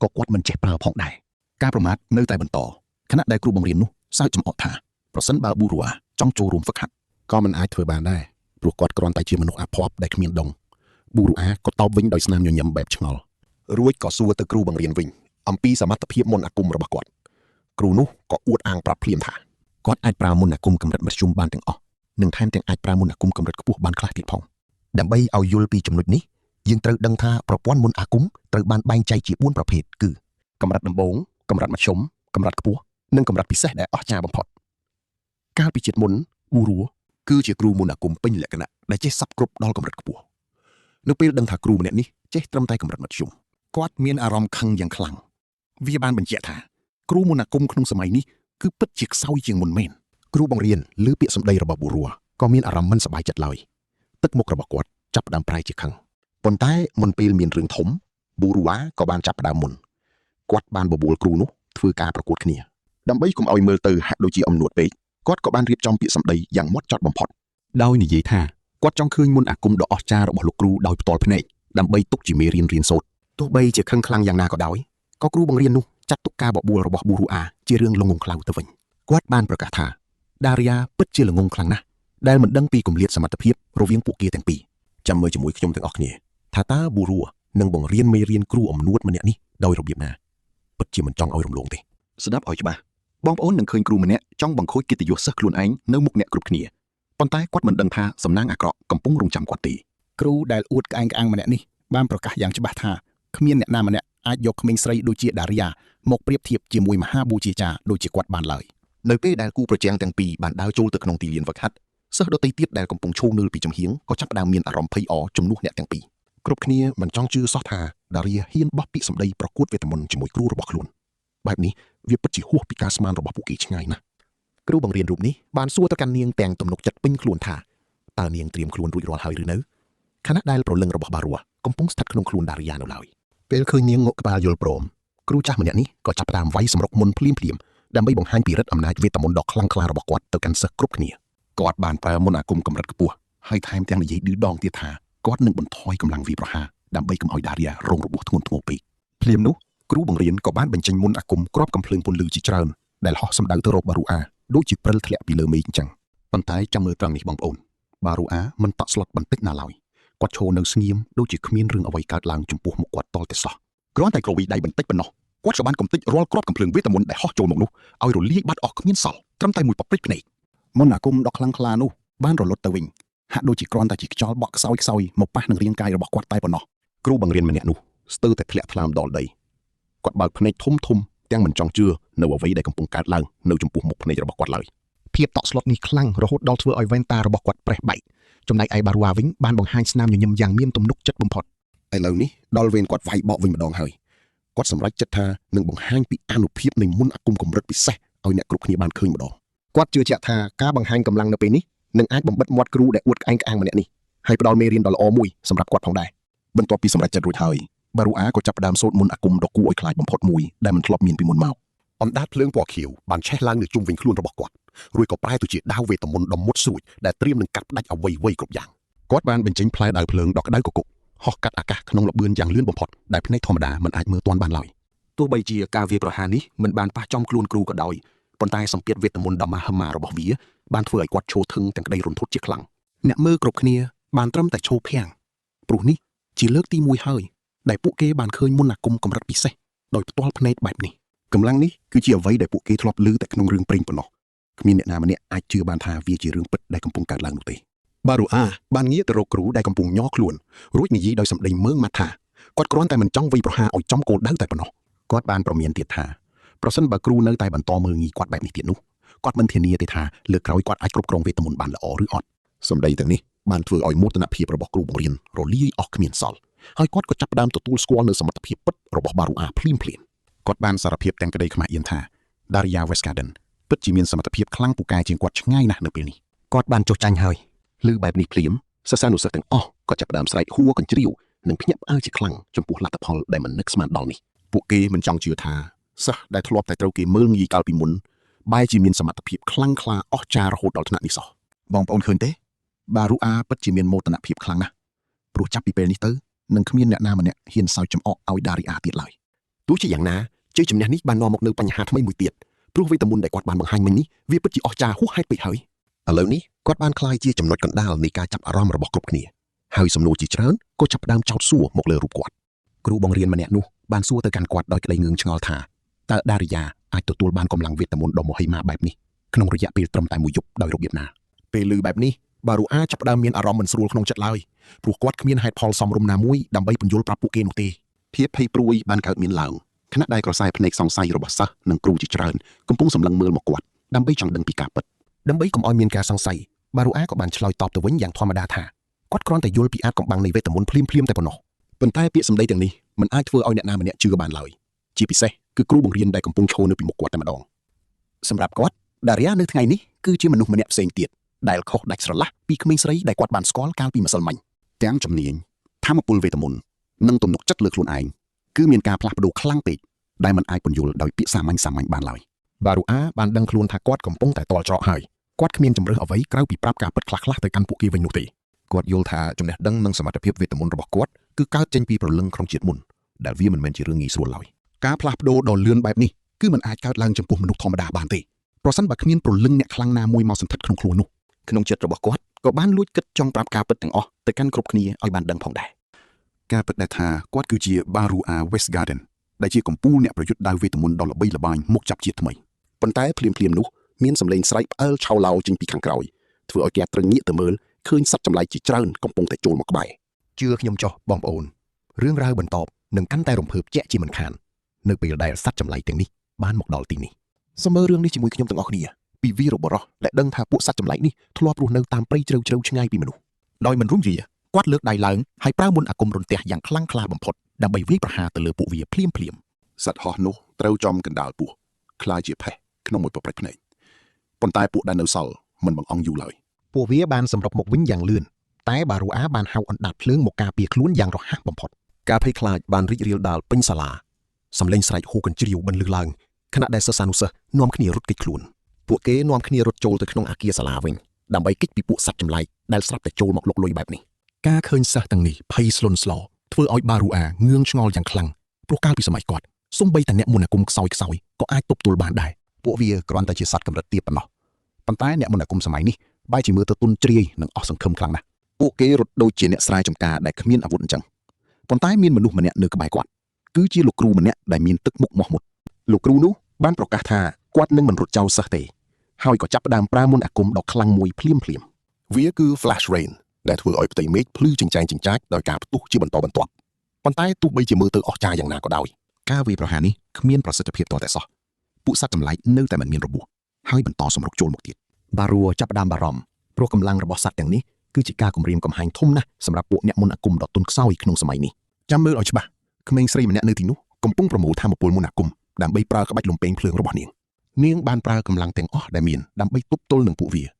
ក៏គាត់មិនចេះប្រើផងដែរការប្រមាថនៅតែបន្តខណៈដែលគ្រូបង្រៀននោះសើចចំអកថាប្រសិនបើប៊ូរ៉ាចង់ចូលរួមហ្វឹកហាត់ក៏មិនអាចធ្វើបានដែរព្រោះគាត់គ្រាន់តែជាមនុស្សអភ័ព្វដែលគ្មានដងប៊ូរ៉ាក៏តបវិញដោយស្នាមញញឹមបែបឆ្ងល់រួចក៏សួរទៅគ្រូបង្រៀនវិញអំពីសមត្ថភាពមន្តអាគមរបស់គាត់គ្រូនោះក៏អួតអាងប្រាប់ភ្លាមថាគាត់អាចប្រើមន្តអាគមកម្រិតមធ្យមបានទាំងអស់និងថែមទាំងអាចប្រើមន្តអាគមកម្រិតខ្ពស់បានខ្លះទៀតផងដើម្បីឲ្យយល់ពីចំណុចនេះយើងត្រូវដឹងថាប្រព័ន្ធមន្តអាគមត្រូវបានបែងចែកជា4ប្រភេទគឺកម្រិតដំបូងកម្រិតមធ្យមកម្រិតខ្ពស់និងកម្រិតពិសេសដែលអស្ចារ្យបំផុតកាលពីជាតិមុនប៊ូរ៉ួគឺជាគ្រូមន្តអាគមពេញលក្ខណៈដែលចេះសັບគ្រប់ដល់កម្រិតខ្ពស់នៅពេលដឹងថាគ្រូម្នាក់នេះចេះត្រឹមតែកម្រិតមធ្យមគាត់មានអារម្មណ៍ខឹងយ៉ាងខ្លាំងវាបានបញ្ជាក់ថាគ្រូមន្តអាគមក្នុងសម័យនេះគឺពិតជាខ្សោយជាងមុនមែនគ្រូបង្រៀនឮពាក្យសម្ដីរបស់ប៊ូរ៉ួក៏មានអារម្មណ៍មិនសប្បាយចិត្តឡើយទឹកមុខរបស់គាត់ចាប់ផ្ដើមប្រែជាខឹងប៉ុន្តែមុនពេលមានរឿងធំប៊ូរ៉ាក៏បានចាប់ផ្ដើមមុនគាត់បានបបួលគ្រូនោះធ្វើការប្រកួតគ្នាដើម្បីកុំឲ្យមើលទៅហាក់ដូចជាអំនួតពេកគាត់ក៏បានរៀបចំពាក្យសម្ដីយ៉ាងម៉ត់ចត់បំផុតដោយនិយាយថាគាត់ចង់ឃើញមន្តអាគមដ៏អស្ចារ្យរបស់លោកគ្រូដោយផ្ទាល់ភ្នែកដើម្បីទុកជាមេរៀនរៀនសូត្រទោះបីជាខឹងខ្លាំងយ៉ាងណាក៏ដោយក៏គ្រូបង្រៀននោះចាត់ទុកការបបួលរបស់ប៊ូរូអាជារឿងល្ងងខ្លៅទៅវិញគាត់បានប្រកាសថាដារីយ៉ាពិតជាល្ងងខ្លាំងណាស់ដែលមិនដឹងពីគម្លាតសមត្ថភាពរវាងពួកគេទាំងពីរចាំមើលជាមួយខ្ញុំទាំងអស់គ្នាថាតើប៊ូរូនឹងបង្រៀនមេរៀនគ្រូអំនួតម្នាក់នេះដោយរបៀបណាពិតជាមិនចង់ឲ្យរំលងទេស្ដាប់ឲ្យច្បាស់បងប្អូននឹងឃើញគ្រូម្នាក់ចង់បង្ខូចកិត្តិយសសិស្សខ្លួនឯងនៅមុខអ្នកគ្រប់គ្នាប៉ុន្តែគាត់មិនដឹងថាសំណាងអាក្រក់កំពុងរងចាំគាត់ទេ គ្រូដែលអួតក្អែងក្អាងម្នាក់នេះបានប្រកាសយ៉ាងច្បាស់ថាគ្មានអ្នកណាម្នាក់អាចយកក្មេងស្រីដូចជាដារីយ៉ាមកប្រៀបធៀបជាមួយមហាបូជាចារ្យដូចជាគាត់បានឡើយ នៅពេលដែលគូប្រជែងទាំងពីរបានដើរចូលទៅក្នុងទីលានហ្វឹកហាត់សិស្សដទៃទៀតដែលកំពុងឈោងនឿលពីចំហៀងក៏ចាប់ផ្ដើមមានអារម្មណ៍ភ័យអជំនួសអ្នកទាំងពីរគ្រប់គ្នាមិនចង់ជឿសោះថាដារីហ៊ានបោះពាក្យសម្ដីប្រកួតវេទមន្តជាមួយគ្រូរបស់ខ្លួនបែបនេះវាពិតជាហួសពីការស្មានរបស់ពួកគេឆ្ងាយណាស់គ្រូបង្រៀនរូបនេះបានសួរទៅកាន់នាងទាំងទំនុកចិត្តពេញខ្លួនថាតើនាងត្រៀមខ្លួនរួចរាល់ហើយឬនៅខណៈដែលប្រលឹងរបស់បារ៉ួកំពុងស្ថិតក្នុងខ្លួនដារីយ៉ានៅឡើយពេលឃើញនាងងក់ក្បាលយល់ព្រមគ្រូចាស់ម្នាក់នេះក៏ចាប់ផ្ដើមវាយសម្រុកមុនភ្លាមៗដើម្បីបង្ហាញពីឫទ្ធិអំណាចវេទមន្តដ៏ខ្លាំងក្លារបស់គាត់ទៅកាន់សិស្សគ្រប់គ្នាគាត់បានប្រើមន្តអាគមកម្រិតខ្ពស់ហើយថែមទាំងនិយាយឌឺដងទៀតថា គាត់នឹងបន្ថយកម្លាំងវាយប្រហារដើម្បីកុំឲ្យដារីយ៉ារងរបួសធ្ងន់ធ្ងរពេកភ្លាមនោះគ្រូបង្រៀនក៏បានបញ្ចេញមន្តអាគមគ្រាប់កំភ្លើងពន្លឺជាច្រើនដែលហោះសម្ដៅទៅរកបារូអាដូចជាព្រិលធ្លាក់ពីលើមេឃអញ្ចឹងប៉ុន្តែចាំមើលត្រង់នេះបងប្អូនបារូអាមិនតក់ស្លុតបន្តិចណាឡើយគាត់ឈរនៅស្ងៀមដូចជាគ្មានរឿងអ្វីកើតឡើងចំពោះមុខគាត់តតែសោះគ្រាន់តែគ្រវីដៃបន្តិចប៉ុណ្ណោះគាត់ក៏បានកំទេចរាល់គ្រាប់កំភ្លើងវេទមន្តដែលហោះចូលមកនោះឲ្យរលាយបាត់អស់គ្មានសល់ត្រឹមតែមួយប៉ព្រិចភ្នែកមន្តអាគមដ៏ខ្លាំងក្លានោះបានរលត់ទៅវិញហាក់ដូចជាគ្រាន់តែជាខ្យល់បក់ខ្សោយខ្សោយមកប៉ះនឹងរាងកាយរបស់គាត់តែប៉ុណ្ណោះគ្រូបង្រៀនម្នាក់នោះស្ទើរតែធ្លាក់ថ្លើមដល់ដីគាត់បើកភ្នែកធំធំទាំងមិនចង់ជឿនៅអ្វីដែលកំពុងកើតឡើងនៅចំពោះមុខភ្នែករបស់គាត់ឡើយ ភាពតក់ស្លុតនេះខ្លាំងរហូតដល់ធ្វើឲ្យវ៉ែនតារបស់គាត់ប្រេះបែកចំណែកឯបារូអាវិញបានបង្ហាញស្នាមញញឹមយ៉ាងមានទំនុកចិត្តបំផុត ឥឡូវនេះដល់វេនគាត់វាយបកវិញម្ដងហើយគាត់សម្រេចចិត្តថានឹងបង្ហាញពីអានុភាពនៃមន្តអាគមកម្រិតពិសេសឲ្យអ្នកគ្រប់គ្នាបានឃើញម្ដង គាត់ជឿជាក់ថាការបង្ហាញកម្លាំងនៅពេលនេះនឹងអាចបំបិតមាត់គ្រូដែលអួតក្អែងក្អាងម្នាក់នេះហើយផ្ដល់មេរៀនដ៏ល្អមួយសម្រាប់គាត់ផងដែរ បន្ទាប់ពីសម្រេចចិត្តរួចហើយបារូអាក៏ចាប់ផ្ដើមសូត្រមន្តអាគមដ៏គួរឲ្យខ្លាចបំផុតមួយដែលមិនធ្លាប់មានពីមុនមកអណ្ដាតភ្លើងពណ៌ខៀវបានឆេះឡើងនៅជុំវិញខ្លួនរបស់គាត់រួចក៏ប្រែទៅជាដាវវេទមន្តដ៏មុតស្រួចដែលត្រៀមនឹងកាត់ផ្ដាច់អ្វីៗគ្រប់យ៉ាងគាត់បានបញ្ចេញផ្លែដាវភ្លើងដ៏ក្តៅគគុកហោះកាត់អាកាសក្នុងល្បឿនយ៉ាងលឿនបំផុតដែលភ្នែកធម្មតាមិនអាចមើលទាន់បានឡើយ ទោះបីជាការវាយប្រហារនេះមិនបានប៉ះចំខ្លួនគ្រូក៏ដោយប៉ុន្តែសម្ពាធវេទមន្តដ៏មហិមារបស់វាបានធ្វើឲ្យគាត់ឈរធឹងទាំងក្តីរន្ធត់ជាខ្លាំង អ្នកមើលគ្រប់គ្នាបានត្រឹមតែឈរភាំងព្រោះនេះជាលើកទីមួយហើយដែលពួកគេបានឃើញមន្តអាគមកម្រិតពិសេសដោយផ្ទាល់ភ្នែកបែបនេះកម្លាំងនេះគឺជាអ្វីដែលពួកគេធ្លាប់ឮតែក្នុងរឿងព្រេងប៉ុណ្ណោះគ្មានអ្នកណាម្នាក់អាចជឿបានថាវាជារឿងពិតដែលកំពុងកើតឡើងនោះទេបារូអាបានងាកទៅរកគ្រូដែលកំពុងញ័រខ្លួនរួចនិយាយដោយសម្ដីមើងម៉ាត់ថាគាត់គ្រាន់តែមិនចង់វាយប្រហារឲ្យចំគោលដៅតែប៉ុណ្ណោះគាត់បានប្រមានទៀតថាប្រសិនបើគ្រូនៅតែបន្តមើលងាយគាត់បែបនេះទៀតនោះគាត់មិនធានាទេថាលើកក្រោយគាត់អាចគ្រប់គ្រងវេទមន្តបានល្អឬអត់សម្ដីទាំងនេះបានធ្វើឲ្យមោទនភាពរបស់គ្រូបង្រៀនរលាយអស់គ្មានសល់ហើយគាត់ក៏ចាប់ផ្ដើមទទួលស្គាល់នៅសមត្ថភាពពិតរបស់បារូអាភ្លាមៗ គាត់បានសារភាពទាំងក្តីខ្មាស់អៀនថា Daria Westgarden ពិតជាមានសមត្ថភាពខ្លាំងពូកែជាងគាត់ឆ្ងាយណាស់នៅពេលនេះ គាត់បានចុះចាញ់ហើយ ឮបែបនេះភ្លាមសិស្សានុសិស្សទាំងអស់ក៏ចាប់ផ្ដើមស្រែកហួរកញ្ជ្រៀវនិងភ្ញាក់ផ្អើលជាខ្លាំងចំពោះលទ្ធផលដែលមិននឹកស្មានដល់នេះពួកគេមិនចង់ជឿថាសិស្សដែលធ្លាប់តែត្រូវគេមើលងាយកាលពីមុនបែរជាមានសមត្ថភាពខ្លាំងក្លាអស្ចារ្យរហូតដល់ថ្នាក់នេះសោះ បងប្អូនឃើញទេបារូអាពិតជាមានមោទនភាពខ្លាំងណាស់ព្រោះចាប់ពីពេលនេះទៅនឹងគ្មានអ្នកណាម្នាក់ហ៊ានសើចចំអកឲ្យដារីអាទៀតឡើយ ទោះជាយ៉ាងណាជ័យជំនះនេះបាននាំមកនូវបញ្ហាថ្មីមួយទៀតព្រោះវេទមន្តដែលគាត់បានបង្ហាញមិញនេះវាពិតជាអស្ចារ្យហួសហេតុពេកហើយឥឡូវនេះគាត់បានក្លាយជាចំណុចកណ្ដាលនៃការចាប់អារម្មណ៍របស់គ្រប់គ្នាហើយសំណួរជាច្រើនក៏ចាប់ផ្ដើមចោទសួរមកលើរូបគាត់ គ្រូបង្រៀនម្នាក់នោះបានសួរទៅកាន់គាត់ដោយក្តីងឿងឆ្ងល់ថាតើដារីយ៉ាអាចទទួលបានកម្លាំងវេទមន្តដ៏មហិមាបែបនេះក្នុងរយៈពេលត្រឹមតែមួយយប់ដោយរបៀបណា ពេលឮបែបនេះបារូអាចាប់ផ្ដើមមានអារម្មណ៍មិនស្រួលក្នុងចិត្តឡើយព្រោះគាត់គ្មានហេតុផលសមរម្យណាមួយដើម្បីពន្យល់ប្រាប់ពួកគេនោះទេភាពភ័យព្រួយបានកើតមានឡើងខណៈដែលក្រសែភ្នែកសង្ស័យរបស់សិស្សនិងគ្រូជាច្រើនកំពុងសម្លឹងមើលមកគាត់ដើម្បីចង់ដឹងពីការពិតដើម្បីកុំឲ្យមានការសង្ស័យបារូអាក៏បានឆ្លើយតបទៅវិញយ៉ាងធម្មតាថាគាត់គ្រាន់តែយល់ពីអាថ៌កំបាំងនៃវេទមន្តភ្លាមៗតែប៉ុណ្ណោះប៉ុន្តែពាក្យសម្ដីទាំងនេះមិនអាចធ្វើឲ្យអ្នកណាម្នាក់ជឿបានឡើយជាពិសេសគឺគ្រូបង្រៀនដែលកំពុងឈរនៅពីមុខគាត់តែម្ដងសម្រាប់គាត់ដារីយ៉ានៅថ្ងៃនេះគឺជាមនុស្សម្នាក់ផ្សេងទៀត ដែលខុសដាច់ស្រឡះពីក្មេងស្រីដែលគាត់បានស្គាល់កាលពីម្សិលមិញ ទាំងជំនាញធម៌ពលវេទមន្តនិងទំនុកចិត្តលើខ្លួនឯងគឺមានការផ្លាស់ប្ដូរខ្លាំងពេកដែលមិនអាចពន្យល់ដោយពាក្យសាមញ្ញៗបានឡើយ បារូអាបានដឹងខ្លួនថាគាត់កំពុងតែតល់ច្រកហើយគាត់គ្មានជំរើសអ្វីក្រៅពីប្រាប់ការពិតខ្លះៗទៅកាន់ពួកគេវិញនោះទេ គាត់យល់ថាចំណេះដឹងនិងសមត្ថភាពវេទមន្តរបស់គាត់គឺកើតចេញពីព្រលឹងក្នុងជាតិមុនដែលវាមិនមែនជារឿងងាយស្រួលឡើយ ការផ្លាស់ប្ដូរដ៏លឿនបែបនេះគឺមិនអាចកើតឡើងចំពោះមនុស្សធម្មតាបានទេប្រសិនបើគ្មានព្រលឹងអ្នកខ្លាំងណាមួយមកសន្ធិដ្ឋក្នុងខ្លួននោះ ក្នុងចិត្តរបស់គាត់ក៏បានលួចគិតចង់ប្រាប់ការពិតទាំងអស់ទៅកាន់គ្រប់គ្នាឲ្យបានដឹងផងដែរ ការពិតដែលថាគាត់គឺជា Barua Westgarden ដែលជាកំពូលអ្នកប្រយុទ្ធដាវវេទមន្តដ៏ល្បីល្បាញមុខចាប់ជាតិថ្មី ប៉ុន្តែភ្លាមៗនោះមានសម្លេងស្រែកផ្អើលឆោឡោចេញពីខាងក្រោយធ្វើឲ្យគេត្រឹងងាកទៅមើលឃើញសត្វចម្លែកជាច្រើនកំពុងតែចូលមកក្បែរ ជឿខ្ញុំចុះបងប្អូនរឿងរ៉ាវបន្តនឹងកាន់តែរំភើបជាក់ជាមិនខាននៅពេលដែលសត្វចម្លែកទាំងនេះបានមកដល់ទីនេះ សូមមើលរឿងនេះជាមួយខ្ញុំទាំងអស់គ្នាពីវីរបុរសដែលដឹងថាពួកសត្វចម្លែកនេះធ្លាប់រស់នៅតាមព្រៃជ្រៅៗឆ្ងាយពីមនុស្ស ដោយមិនរុំរាគាត់លើកដៃឡើងហើយប្រើមន្តអាគមរន្ទះយ៉ាងខ្លាំងក្លាបំផុតដើម្បីវាយប្រហារទៅលើពួកវាភ្លាមៗ សត្វហោះនោះត្រូវចំកណ្ដាលពោះក្លាយជាផេះក្នុងមួយប្រព្រឹត្តភ្នែកប៉ុន្តែពួកដែលនៅសល់មិនបង្អង់យូរឡើយ ពួកវាបានសម្រុកមកវិញយ៉ាងលឿនតែបារូអាបានហៅអណ្ដាតភ្លើងមកការពារខ្លួនយ៉ាងរហ័សបំផុត ការភ័យខ្លាចបានរីករាលដាលពេញសាលាសម្លេងស្រែកហ៊ោកញ្ជ្រៀវបន្លឺឡើងខណៈដែលសិស្សានុសិស្សនាំគ្នារត់គេចខ្លួនពួកគេនាំគ្នារត់ចូលទៅក្នុងអគារសាលាវិញដើម្បីគេចពីពួកសត្វចម្លែកដែលស្រាប់តែចូលមកលុកលុយបែបនេះ ការឃើញសិស្សទាំងនេះភ័យស្លន់ស្លោធ្វើឲ្យបារូអាងឿងឆ្ងល់យ៉ាងខ្លាំងព្រោះកាលពីសម័យគាត់សូម្បីតែអ្នកមន្តអាគមខ្សោយខ្សោយក៏អាចទប់ទល់បានដែរ ពួកវាគ្រាន់តែជាសត្វកម្រិតទាបប៉ុណ្ណោះប៉ុន្តែអ្នកមន្តអាគមសម័យនេះបែរជាមើលទៅទន់ជ្រាយនិងអស់សង្ឃឹមខ្លាំងណាស់ពួកគេរត់ដូចជាអ្នកស្រែចម្ការដែលគ្មានអាវុធអញ្ចឹងប៉ុន្តែមានមនុស្សម្នាក់នៅក្បែរគាត់គឺជាលោកគ្រូម្នាក់ដែលមានទឹកមុខមោះមុត លោកគ្រូនោះបានប្រកាសថាគាត់នឹងមិនរត់ចោលសិស្សទេហើយក៏ចាប់ផ្ដើមប្រើមន្តអាគមដ៏ខ្លាំងមួយភ្លាមភ្លាមៗវាគឺ Flash Rain ដែលធ្វើឲ្យផ្ទៃមេឃភ្លឺចិញ្ចែងចិញ្ចាចដោយការផ្ទុះជាបន្តបន្ទាប់ប៉ុន្តែទោះបីជាមើលទៅអស្ចារ្យយ៉ាងណាក៏ដោយ ការវាយប្រហារនេះគ្មានប្រសិទ្ធភាពទាល់តែសោះពួកសត្វចម្លែកនៅតែមិនមានរបួសហើយបន្តសម្រុកចូលមកទៀតបារួចាប់ផ្ដើមបារម្ភព្រោះកម្លាំងរបស់សត្វទាំងនេះគឺជាការគំរាមកំហែងធំណាស់សម្រាប់ពួកអ្នកមន្តអាគមដ៏ទន់ខ្សោយក្នុងសម័យនេះ ចាំមើលឲ្យច្បាស់ក្មេងស្រីម្នាក់នៅទីនោះកំពុងប្រមូលធម៌ពលមន្តអាគមដើម្បីប្រើក្បាច់លំពេងភ្លើងរបស់នាងនាងបានប្រើកម្លាំងទាំងអស់ដែលមានដើម្បីទប់ទល់នឹងពួកវា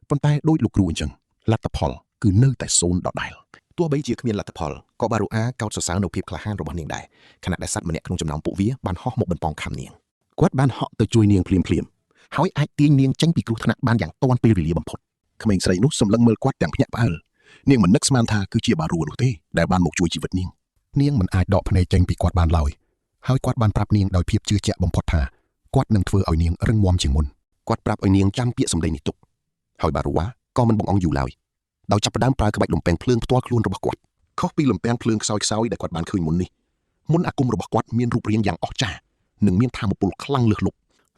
ប៉ុន្តែដោយលោកគ្រូអញ្ចឹងលទ្ធផលគឺនៅតែសូន្យដដែល ទោះបីជាគ្មានលទ្ធផលក៏បារូអាកោតសរសើរនៅភាពក្លាហានរបស់នាងដែរខណៈដែលសត្វម្នាក់ក្នុងចំណោមពួកវាបានហោះមកបំពងខំនាង គាត់បានហក់ទៅជួយនាងភ្លាមភ្លាមៗហើយអាចទាញនាងចេញពីគ្រោះថ្នាក់បានយ៉ាងទាន់ពេលវេលាបំផុតក្មេងស្រីនោះសម្លឹងមើលគាត់ទាំងភ្ញាក់ផ្អើលនាងមិននឹកស្មានថាគឺជាបារួនោះទេដែលបានមកជួយជីវិតនាង នាងមិនអាចដកភ្នែកចេញពីគាត់បានឡើយហើយគាត់បានប្រាប់នាងដោយភាពជឿជាក់បំផុតថាគាត់នឹងធ្វើឲ្យនាងរឹងមាំជាងមុន គាត់ប្រាប់ឲ្យនាងចាំពាក្យសម្ដីនេះទុកហើយបារូវ៉ាក៏មិនបង្អង់យូរឡើយដោយចាប់ផ្ដើមប្រើក្បាច់លំពេងភ្លើងផ្ទាល់ខ្លួនរបស់គាត់ខុសពីលំពេងភ្លើងខ្សោយៗដែលគាត់បានឃើញមុននេះមុនអាគមរបស់គាត់មានរូបរាងយ៉ាងអស្ចារ្យនិងមានថាមពលខ្លាំងលើសលប់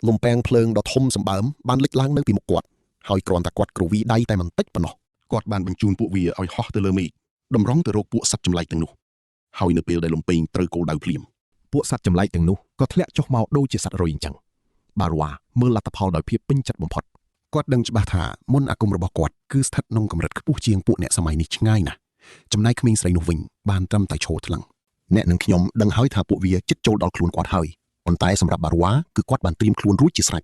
លំពាំងភ្លើងដ៏ធំសម្បើមបានលេចឡើងនៅពីមុខគាត់ហើយគ្រាន់តែគាត់គ្រវីដៃតែបន្តិចប៉ុណ្ណោះ គាត់បានបញ្ជូនពួកវាឲ្យហោះទៅលើមេឃតម្រង់ទៅរកពួកសត្វចម្លែកទាំងនោះហើយនៅពេលដែលលំពេងត្រូវគោលដៅភ្លាម ពួកសត្វចម្លែកទាំងនោះក៏ធ្លាក់ចុះមកដូចជាសត្វរុយអញ្ចឹងបារូអាមើលលទ្ធផលដោយភាពពេញចិត្តបំផុត គាត់ដឹងច្បាស់ថាមុនអាគមរបស់គាត់គឺស្ថិតក្នុងកម្រិតខ្ពស់ជាងពួកអ្នកសម័យនេះឆ្ងាយណាស់ចំណែកក្មេងស្រីនោះវិញបានត្រឹមតែឈរថ្លឹងអ្នកនិងខ្ញុំដឹងហើយថាពួកវាជិតចូលដល់ខ្លួនគាត់ហើយប៉ុន្តែសម្រាប់បារូវ៉ាគឺគាត់បានត្រៀមខ្លួនរួចជាស្រេច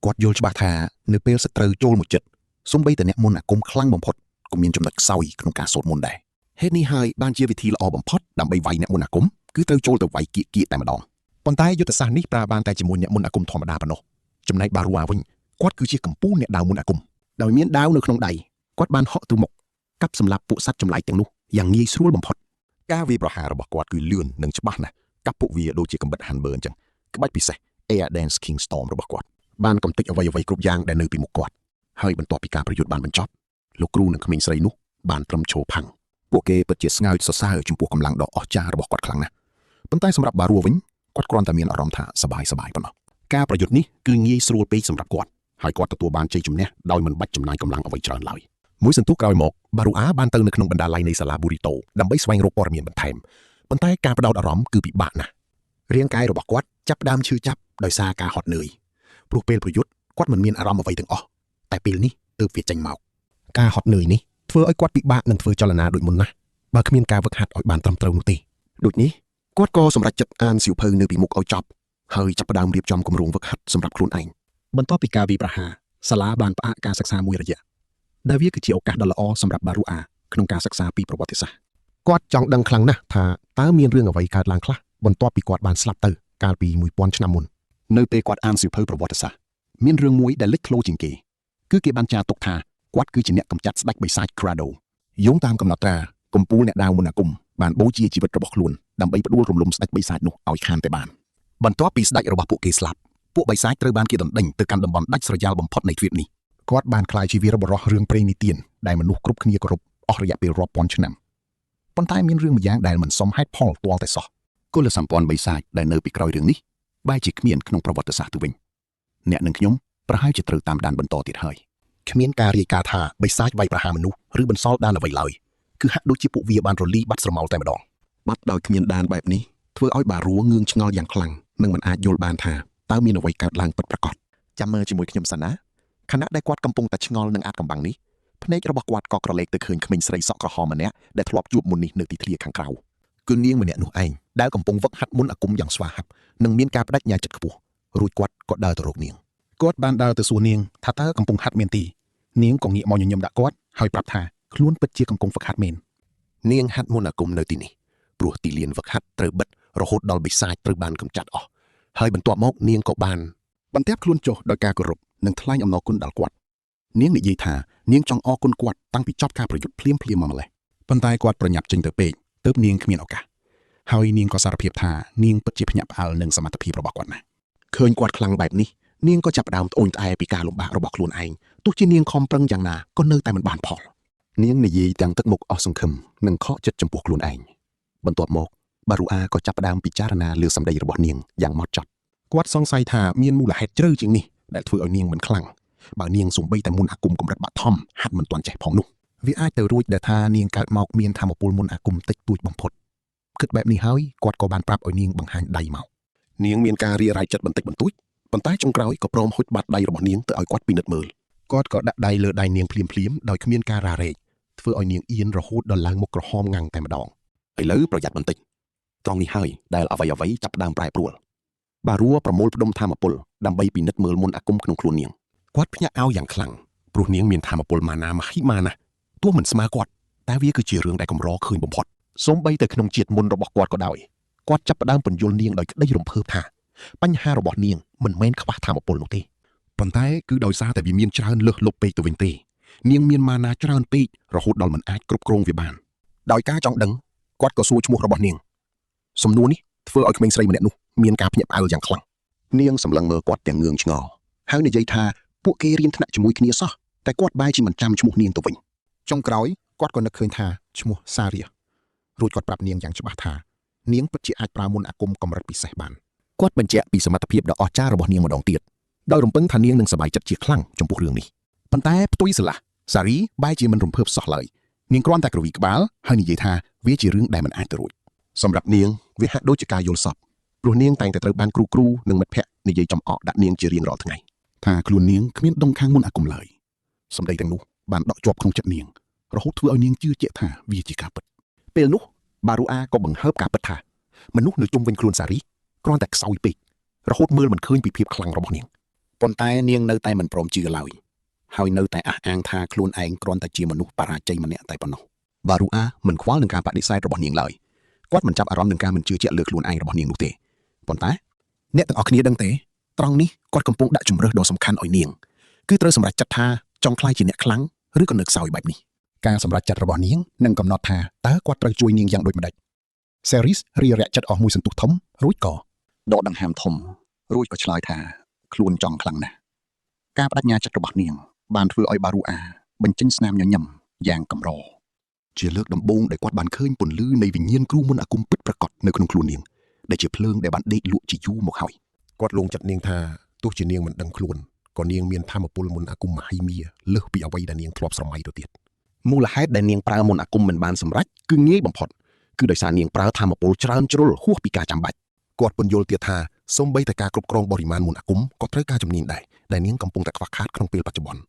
គាត់យល់ច្បាស់ថានៅពេលសត្រូវចូលមកចិត្តសូម្បីតែអ្នកមន្តអាគមខ្លាំងបំផុតក៏មានចំណុចខ្សោយក្នុងការសូត្រមន្តដែរហេតុនេះហើយបានជាវិធីល្អបំផុតដើម្បីវាយអ្នកមន្តអាគមគឺត្រូវចូលទៅវាយគៀកគៀកតែម្ដង ប៉ុន្តែយុទ្ធសាស្ត្រនេះប្រើបានតែជាមួយអ្នកមន្តអាគមធម្មតាប៉ុណ្ណោះចំណែកបារូវ៉ាវិញគាត់គឺជាកម្ពូលអ្នកដាវមន្តអាគមដោយមានដាវនៅក្នុងដៃគាត់បានហក់ទៅមុខកាប់សម្លាប់ពួកសត្វចម្លែកទាំងនោះយ៉ាងងាយស្រួលបំផុត ការវាយប្រហាររបស់គាត់គឺលឿននិងច្បាស់ណាស់កាប់ពួកវាដូចជាកំបិត Hanber អញ្ចឹងក្បាច់ពិសេស Air Dance King Storm របស់គាត់ បានកំទេចអ្វីៗគ្រប់យ៉ាងដែលនៅពីមុខគាត់ហើយបន្ទាប់ពីការប្រយុទ្ធបានបញ្ចប់លោកគ្រូនិងក្មេងស្រីនោះបានត្រឹមឈរផាំង ពួកគេពិតជាស្ងើចសរសើរចំពោះកម្លាំងដ៏អស្ចារ្យរបស់គាត់ខ្លាំងណាស់ប៉ុន្តែសម្រាប់បារួវិញគាត់គ្រាន់តែមានអារម្មណ៍ថាសប្បាយសប្បាយប៉ុណ្ណោះ ការប្រយុទ្ធនេះគឺងាយស្រួលពេកសម្រាប់គាត់ហើយគាត់ទទួលបានជ័យជំនះដោយមិនបាច់ចំណាយកម្លាំងអ្វីច្រើនឡើយមួយសន្ទុះក្រោយមកបារូអាបានទៅនៅក្នុងបណ្ណាល័យនៃសាលាប៊ូរីតូដើម្បីស្វែងរកព័ត៌មានបន្ថែមប៉ុន្តែការផ្ដោតអារម្មណ៍គឺពិបាកណាស់ រាងកាយរបស់គាត់ចាប់ផ្ដើមឈឺចាប់ដោយសារការហត់នឿយព្រោះពេលប្រយុទ្ធគាត់មិនមានអារម្មណ៍អ្វីទាំងអស់តែពេលនេះទើបវាចេញមក ការហត់នឿយនេះធ្វើឲ្យគាត់ពិបាកនឹងធ្វើចលនាដូចមុនណាស់បើគ្មានការវឹកហាត់ឲ្យបានត្រឹមត្រូវនោះទេ ដូចនេះគាត់ក៏សម្រេចចិត្តអានសៀវភៅនៅពីមុខឲ្យចប់ហើយចាប់ផ្ដើមរៀបចំគម្រោងវឹកហាត់សម្រាប់ខ្លួនឯង បន្ទាប់ពីការវាយប្រហារសាលាបានផ្អាកការសិក្សាមួយរយៈដែលវាគឺជាឱកាសដ៏ល្អសម្រាប់បារូអាក្នុងការសិក្សាពីប្រវត្តិសាស្ត្រ គាត់ចង់ដឹងខ្លាំងណាស់ថាតើមានរឿងអ្វីកើតឡើងខ្លះបន្ទាប់ពីគាត់បានស្លាប់ទៅកាលពី1000ឆ្នាំមុននៅពេលគាត់អានសៀវភៅប្រវត្តិសាស្ត្រមានរឿងមួយដែលលេចធ្លោជាងគេគឺគេបានចារទុកថាគាត់គឺជាអ្នកកម្ចាត់ស្ដេចបិសាច Crado យោងតាមកំណត់ត្រាកំពូលអ្នកដាវមន្តអាគមបានបូជាជីវិតរបស់ខ្លួនដើម្បីផ្ដួលរំលំស្ដេចបិសាចនោះឲ្យខានតែបានបន្ទាប់ពីស្ដេចរបស់ពួកគេស្លាប់ពួកបិសាចត្រូវបានគេដណ្ដេញទៅកាន់តំបន់ដាច់ស្រយាលបំផុតនៃទ្វីបនេះ គាត់បានក្លាយជាវីរបុរសរឿងព្រេងនិទានដែលមនុស្សគ្រប់គ្នាគោរពអស់រយៈពេលរាប់ពាន់ឆ្នាំប៉ុន្តែមានរឿងម្យ៉ាងដែលមិនសមហេតុផលទាល់តែសោះ គុលសម្ព័ន្ធបិសាចដែលនៅពីក្រោយរឿងនេះបែរជាគ្មានក្នុងប្រវត្តិសាស្ត្រទៅវិញអ្នកនិងខ្ញុំប្រហែលជាត្រូវតាមដានបន្តទៀតហើយ គ្មានការរាយការណ៍ថាបិសាចវាយប្រហារមនុស្សឬបន្សល់ដានអ្វីឡើយគឺហាក់ដូចជាពួកវាបានរលីបាត់ស្រមោលតែម្ដង បាត់ដោយគ្មានដានបែបនេះធ្វើឲ្យបារួងឿងឆ្ងល់យ៉ាងខ្លាំងនិងមិនអាចយល់បានថាតើមានអ្វីកើតឡើងពិតប្រាកដចាំមើលជាមួយខ្ញុំសិនណាខណៈដែលគាត់កំពុងតែឆ្ងល់នឹងអាចកំបាំងនេះភ្នែករបស់គាត់ក៏ក្រឡេកទៅឃើញក្មេងស្រីសក់ក្រហមម្នាក់ដែលធ្លាប់ជួបមុននេះនៅទីធ្លាខាងក្រៅគឺនាងម្នាក់នោះឯងដែលកំពុងវឹកហាត់មុនអាគមយ៉ាងស្វាហាប់និងមានការបដិញ្ញាចិត្តខ្ពស់រួចគាត់ក៏ដើរទៅរកនាង គាត់បានដើរទៅសួរនាងថាតើកំពុងហាត់មែនទីនាងក៏ងាកមកញញឹមដាក់គាត់ហើយប្រាប់ថាខ្លួនពិតជាកំពុងហ្វឹកហាត់មែន នាងហាត់មុនអាគមនៅទីនេះព្រោះទីលានវឹកហាត់ត្រូវបិទរហូតដល់បិសាចត្រូវបានកម្ចាត់អស់ហើយបន្ទាប់មកនាងក៏បាន បន្ទាប់ខ្លួនចុះដោយការគោរពនិងថ្លែងអំណរគុណដល់គាត់នាងនិយាយថានាងចង់អរគុណគាត់តាំងពីចប់ការប្រយុទ្ធភ្លាមៗមកម្ល៉េះ ប៉ុន្តែគាត់ប្រញាប់ចេញទៅពេកទើបនាងគ្មានឱកាសហើយនាងក៏សារភាពថានាងពិតជាភ្ញាក់ផ្អើលនឹងសមត្ថភាពរបស់គាត់ណាស់ ឃើញគាត់ខ្លាំងបែបនេះនាងក៏ចាប់ផ្ដើមត្អូញត្អែពីការលំបាករបស់ខ្លួនឯងទោះជានាងខំប្រឹងយ៉ាងណាក៏នៅតែមិនបានផល នាងនិយាយទាំងទឹកមុខអស់សង្ឃឹមនិងខកចិត្តចំពោះខ្លួនឯងបន្ទាប់មកបារូអាក៏ចាប់ផ្ដើមពិចារណាលើសម្ដីរបស់នាងយ៉ាងម៉ត់ចត់ គាត់សង្ស័យថាមានមូលហេតុជ្រៅជាងនេះដែលធ្វើឲ្យនាងមិនខ្លាំងបើនាងសំបីតែមុនអាគមកម្រិតបឋមហាត់មិនទាន់ចេះផងនោះ វាអាចទៅរួចដែលថានាងកើតមកមានធម៌ពលមុនអាគមតិចតួចបំផុតគិតបែបនេះហើយគាត់ក៏បានប្រាប់ឲ្យនាងបង្ហាញដៃមក នាងមានការរារែកចិត្តបន្តិចបន្តួចប៉ុន្តែចុងក្រោយក៏ព្រមហុចបាត់ដៃរបស់នាងទៅឲ្យគាត់ពិនិត្យមើល គាត់ក៏ដាក់ដៃលើដៃនាងភ្លាមៗដោយគ្មានការរារែកធ្វើឲ្យនាងអៀនរហូតដល់ឡើងមុខក្រហមងាំងតែម្ដង ឥឡូវប្រយ័ត្នបន្តិចត្រង់នេះហើយដែលអ្វីអ្វីចាប់ផ្ដើមប្រែប្រួលបារួប្រមូលផ្ដុំធម៌ពលដើម្បីពិនិត្យមើលមន្តអាគមក្នុងខ្លួននាង គាត់ភ្ញាក់អោយ៉ាងខ្លាំងព្រោះនាងមានធម៌ពលម៉ាណាមហិមាណាស់ទោះមិនស្មើគាត់តែវាគឺជារឿងដែលកម្រឃើញបំផុតសូម្បីតែក្នុងជាតិមុនរបស់គាត់ក៏ដោយគាត់ចាប់ផ្ដើមពន្យល់នាងដោយក្តីរំភើបថាបញ្ហារបស់នាងមិនមែនខ្វះធម៌ពលនោះទេ ប៉ុន្តែគឺដោយសារតែវាមានច្រើនលើសលប់ពេកទៅវិញទេនាងមានម៉ាណាច្រើនពេករហូតដល់មិនអាចគ្រប់គ្រងវាបាន ដោយការចង់ដឹងគាត់ក៏សួរឈ្មោះរបស់នាងសំណួរនេះធ្វើឲ្យក្មេងស្រីម្នាក់នោះមានការភ្ញាក់ផ្អើលយ៉ាងខ្លាំងនាងសម្លឹងមើលគាត់ទាំងងឿងឆ្ងល់ហើយនិយាយថាពួកគេរៀនថ្នាក់ជាមួយគ្នាសោះតែគាត់បែរជាមិនចាំឈ្មោះនាងទៅវិញ ចុងក្រោយគាត់ក៏នឹកឃើញថាឈ្មោះសារីរួចគាត់ប្រាប់នាងយ៉ាងច្បាស់ថានាងពិតជាអាចប្រើមន្តអាគមកម្រិតពិសេសបាន គាត់បញ្ជាក់ពីសមត្ថភាពដ៏អស្ចារ្យរបស់នាងម្ដងទៀតដោយរំពឹងថានាងនឹងសប្បាយចិត្តជាខ្លាំងចំពោះរឿងនេះប៉ុន្តែផ្ទុយស្រឡះសារីបែរជាមិនរំភើបសោះឡើយនាងគ្រាន់តែគ្រវីក្បាលហើយនិយាយថាវាជារឿងដែលមិនអាចទៅរួចសម្រាប់នាងវាហាក់ដូចជាការយល់សប្តិព្រោះនាងតែងតែត្រូវបានគ្រូគ្រូនិងមិត្តភ័ក្តិនិយាយចំអកដាក់នាងជារៀងរាល់ថ្ងៃ ថាខ្លួននាងគ្មានដងខាងមុនអាគមឡើយសម្ដីទាំងនោះបានដក់ជាប់ក្នុងចិត្តនាងរហូតធ្វើឲ្យនាងជឿជាក់ថាវាជាការពិត ពេលនោះបារូអាក៏បង្ហើបការពិតថាមនុស្សនៅជុំវិញខ្លួនសារីគ្រាន់តែខ្សោយពេករហូតមើលមិនឃើញពីភាពខ្លាំងរបស់នាង ប៉ុន្តែនាងនៅតែមិនព្រមជឿឡើយហើយនៅតែអះអាងថាខ្លួនឯងគ្រាន់តែជាមនុស្សបរាជ័យម្នាក់តែប៉ុណ្ណោះបារូអាមិនខ្វល់នឹងការបដិសេធរបស់នាងឡើយគាត់មិនចាប់អារម្មណ៍នឹងការមិនជឿជាក់លើខ្លួនឯងរបស់នាងនោះទេប៉ុន្តែ អ្នកទាំងអស់គ្នាដឹងទេត្រង់នេះគាត់កំពុងដាក់ជំរើសដ៏សំខាន់ឲ្យនាងគឺត្រូវសម្រេចចិត្តថាចង់ក្លាយជាអ្នកខ្លាំងឬក៏នៅខ្សោយបែបនេះ ការសម្រេចចិត្តរបស់នាងនឹងកំណត់ថាតើគាត់ត្រូវជួយនាងយ៉ាងដូចម្តេច Series រារែកចិត្តអស់មួយសន្ទុះធំរួចក៏ ដកដង្ហើមធំរួចក៏ឆ្លើយថាខ្លួនចង់ខ្លាំងណាស់ការបដិញ្ញាចិត្តរបស់នាង បានធ្វើឲ្យបារូអាបញ្ចេញស្នាមញញឹមយ៉ាងកម្រ ជាលើកដំបូងដែលគាត់បានឃើញពន្លឺនៃវិញ្ញាណគ្រូមន្តអាគមពិតប្រាកដនៅក្នុងខ្លួននាងដែលជាភ្លើងដែលបានដេកលក់ជាយូរមកហើយគាត់លងចិត្តនាងថាទោះជានាងមិនដឹងខ្លួនក៏នាងមានធម៌ពលមន្តអាគមមហិមាលើសពីអ្វីដែលនាងធ្លាប់ស្រមៃទៅទៀត មូលហេតុដែលនាងប្រើមន្តអាគមមិនបានសម្រេចគឺងាយបំផុតគឺដោយសារនាងប្រើធម៌ពលច្រើនជ្រុលហួសពីការចាំបាច់ គាត់ពន្យល់ទៀតថាសូម្បីតែការគ្រប់គ្រងបរិមាណមន្តអាគមក៏ត្រូវការជំនាញដែរដែលនាងកំពុងតែខ្វះខាតក្នុងពេលបច្ចុប្បន្ន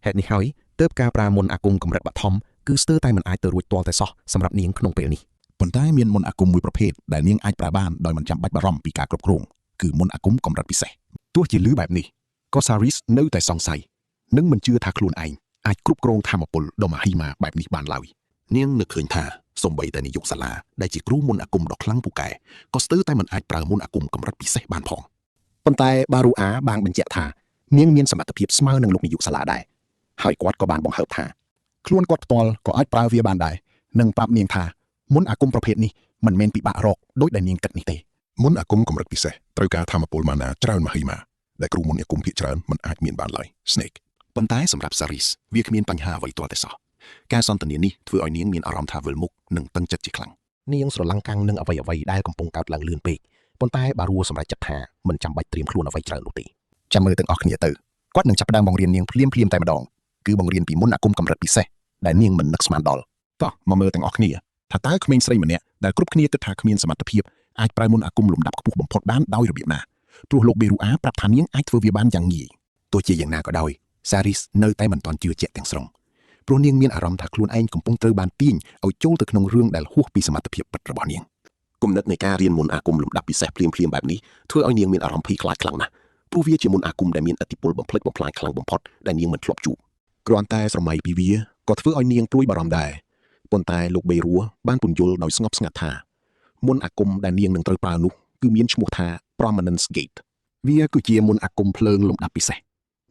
ហេតុនេះហើយទើបការប្រើមន្តអាគមកម្រិតបឋមគឺស្ទើរតែមិនអាចទៅរួចទាល់តែសោះសម្រាប់នាងក្នុងពេលនេះ ប៉ុន្តែមានមន្តអាគមមួយប្រភេទដែលនាងអាចប្រើបានដោយមិនចាំបាច់បារម្ភពីការគ្រប់គ្រងគឺមន្តអាគមកម្រិតពិសេស ទោះជាលឺបែបនេះក៏សារីសនៅតែសង្ស័យនិងមិនជឿថាខ្លួនឯងអាចគ្រប់គ្រងធម៌ពលដ៏មហិមាបែបនេះបានឡើយ នាងនឹកឃើញថាសូម្បីតែនាយកសាលាដែលជាគ្រូមន្តអាគមដ៏ខ្លាំងពូកែក៏ស្ទើរតែមិនអាចប្រើមន្តអាគមកម្រិតពិសេសបានផង ប៉ុន្តែបារូអាបានបញ្ជាក់ថានាងមានសមត្ថភាពស្មើនឹងលោកនាយកសាលាដែរហើយគាត់ក៏បានបង្ហើបថា ខ្លួនគាត់ផ្ទាល់ក៏អាចប្រើវាបានដែរនិងប្រាប់នាងថាមន្តអាគមប្រភេទនេះមិនមែនពិបាករកដូចដែលនាងគិតនេះទេ មន្តអាគមកម្រិតពិសេសត្រូវការធម៌ពលម៉ាណាច្រើនមហិមាដែលគ្រូមន្តអាគមភាគច្រើនមិនអាចមានបានឡើយ Snake ប៉ុន្តែសម្រាប់សារីសវាគ្មានបញ្ហាអ្វីទាល់តែសោះការសន្ទនានេះធ្វើឲ្យនាងមានអារម្មណ៍ថាវិលមុខនិងតឹងចិត្តជាខ្លាំង នាងស្រឡាំងកាំងនឹងអ្វីៗដែលកំពុងកើតឡើងលឿនពេកប៉ុន្តែបារួសម្រេចចិត្តថាមិនចាំបាច់ត្រៀមខ្លួនអ្វីច្រើននោះទេ ចាំមើលទាំងអស់គ្នាទៅគាត់នឹងចាប់ផ្ដើមបង្រៀននាងភ្លាមៗតែម្ដងគឺបង្រៀនពីមន្តអាគមកម្រិតពិសេសដែលនាងមិននឹកស្មានដល់តោះមកមើលទាំងអស់គ្នាថាតើក្មេងស្រីម្នាក់ដែលគ្រប់គ្នាគិតថាគ្មានសមត្ថភាពអាចប្រើមន្តអាគមលំដាប់ខ្ពស់បំផុតបានដោយរបៀបណាព្រោះលោកបេរូអាប្រាប់ថានាងអាចធ្វើវាបានយ៉ាងងាយ ទោះជាយ៉ាងណាក៏ដោយសារីសនៅតែមិនទាន់ជឿជាក់ទាំងស្រុងព្រោះនាងមានអារម្មណ៍ថាខ្លួនឯងកំពុងត្រូវបានទាញឲ្យចូលទៅក្នុងរឿងដែលហួសពីសមត្ថភាពពិតរបស់នាង គំនិតនៃការរៀនមន្តអាគមលំដាប់ពិសេសភ្លាមៗបែបនេះធ្វើឲ្យនាងមានអារម្មណ៍ភ័យខ្លាចខ្លាំងណាស់ព្រោះវាជាមន្តអាគមដែលមានឥទ្ធិពលបំផ្លិចបំផ្លាញខ្លាំងបំផុតដែលនាងមិនធ្លាប់ជួបគ្រាន់តែស្រមៃពីវាក៏ធ្វើឲ្យនាងព្រួយបារម្ភដែរប៉ុន្តែលោកបេរួបានពន្យល់ដោយស្ងប់ស្ងាត់ថាមន្តអាគមដែលនាងនឹងត្រូវប្រើនោះគឺមានឈ្មោះថា Prominence Gate វាគឺជាមន្តអាគមភ្លើងលំដាប់ពិសេស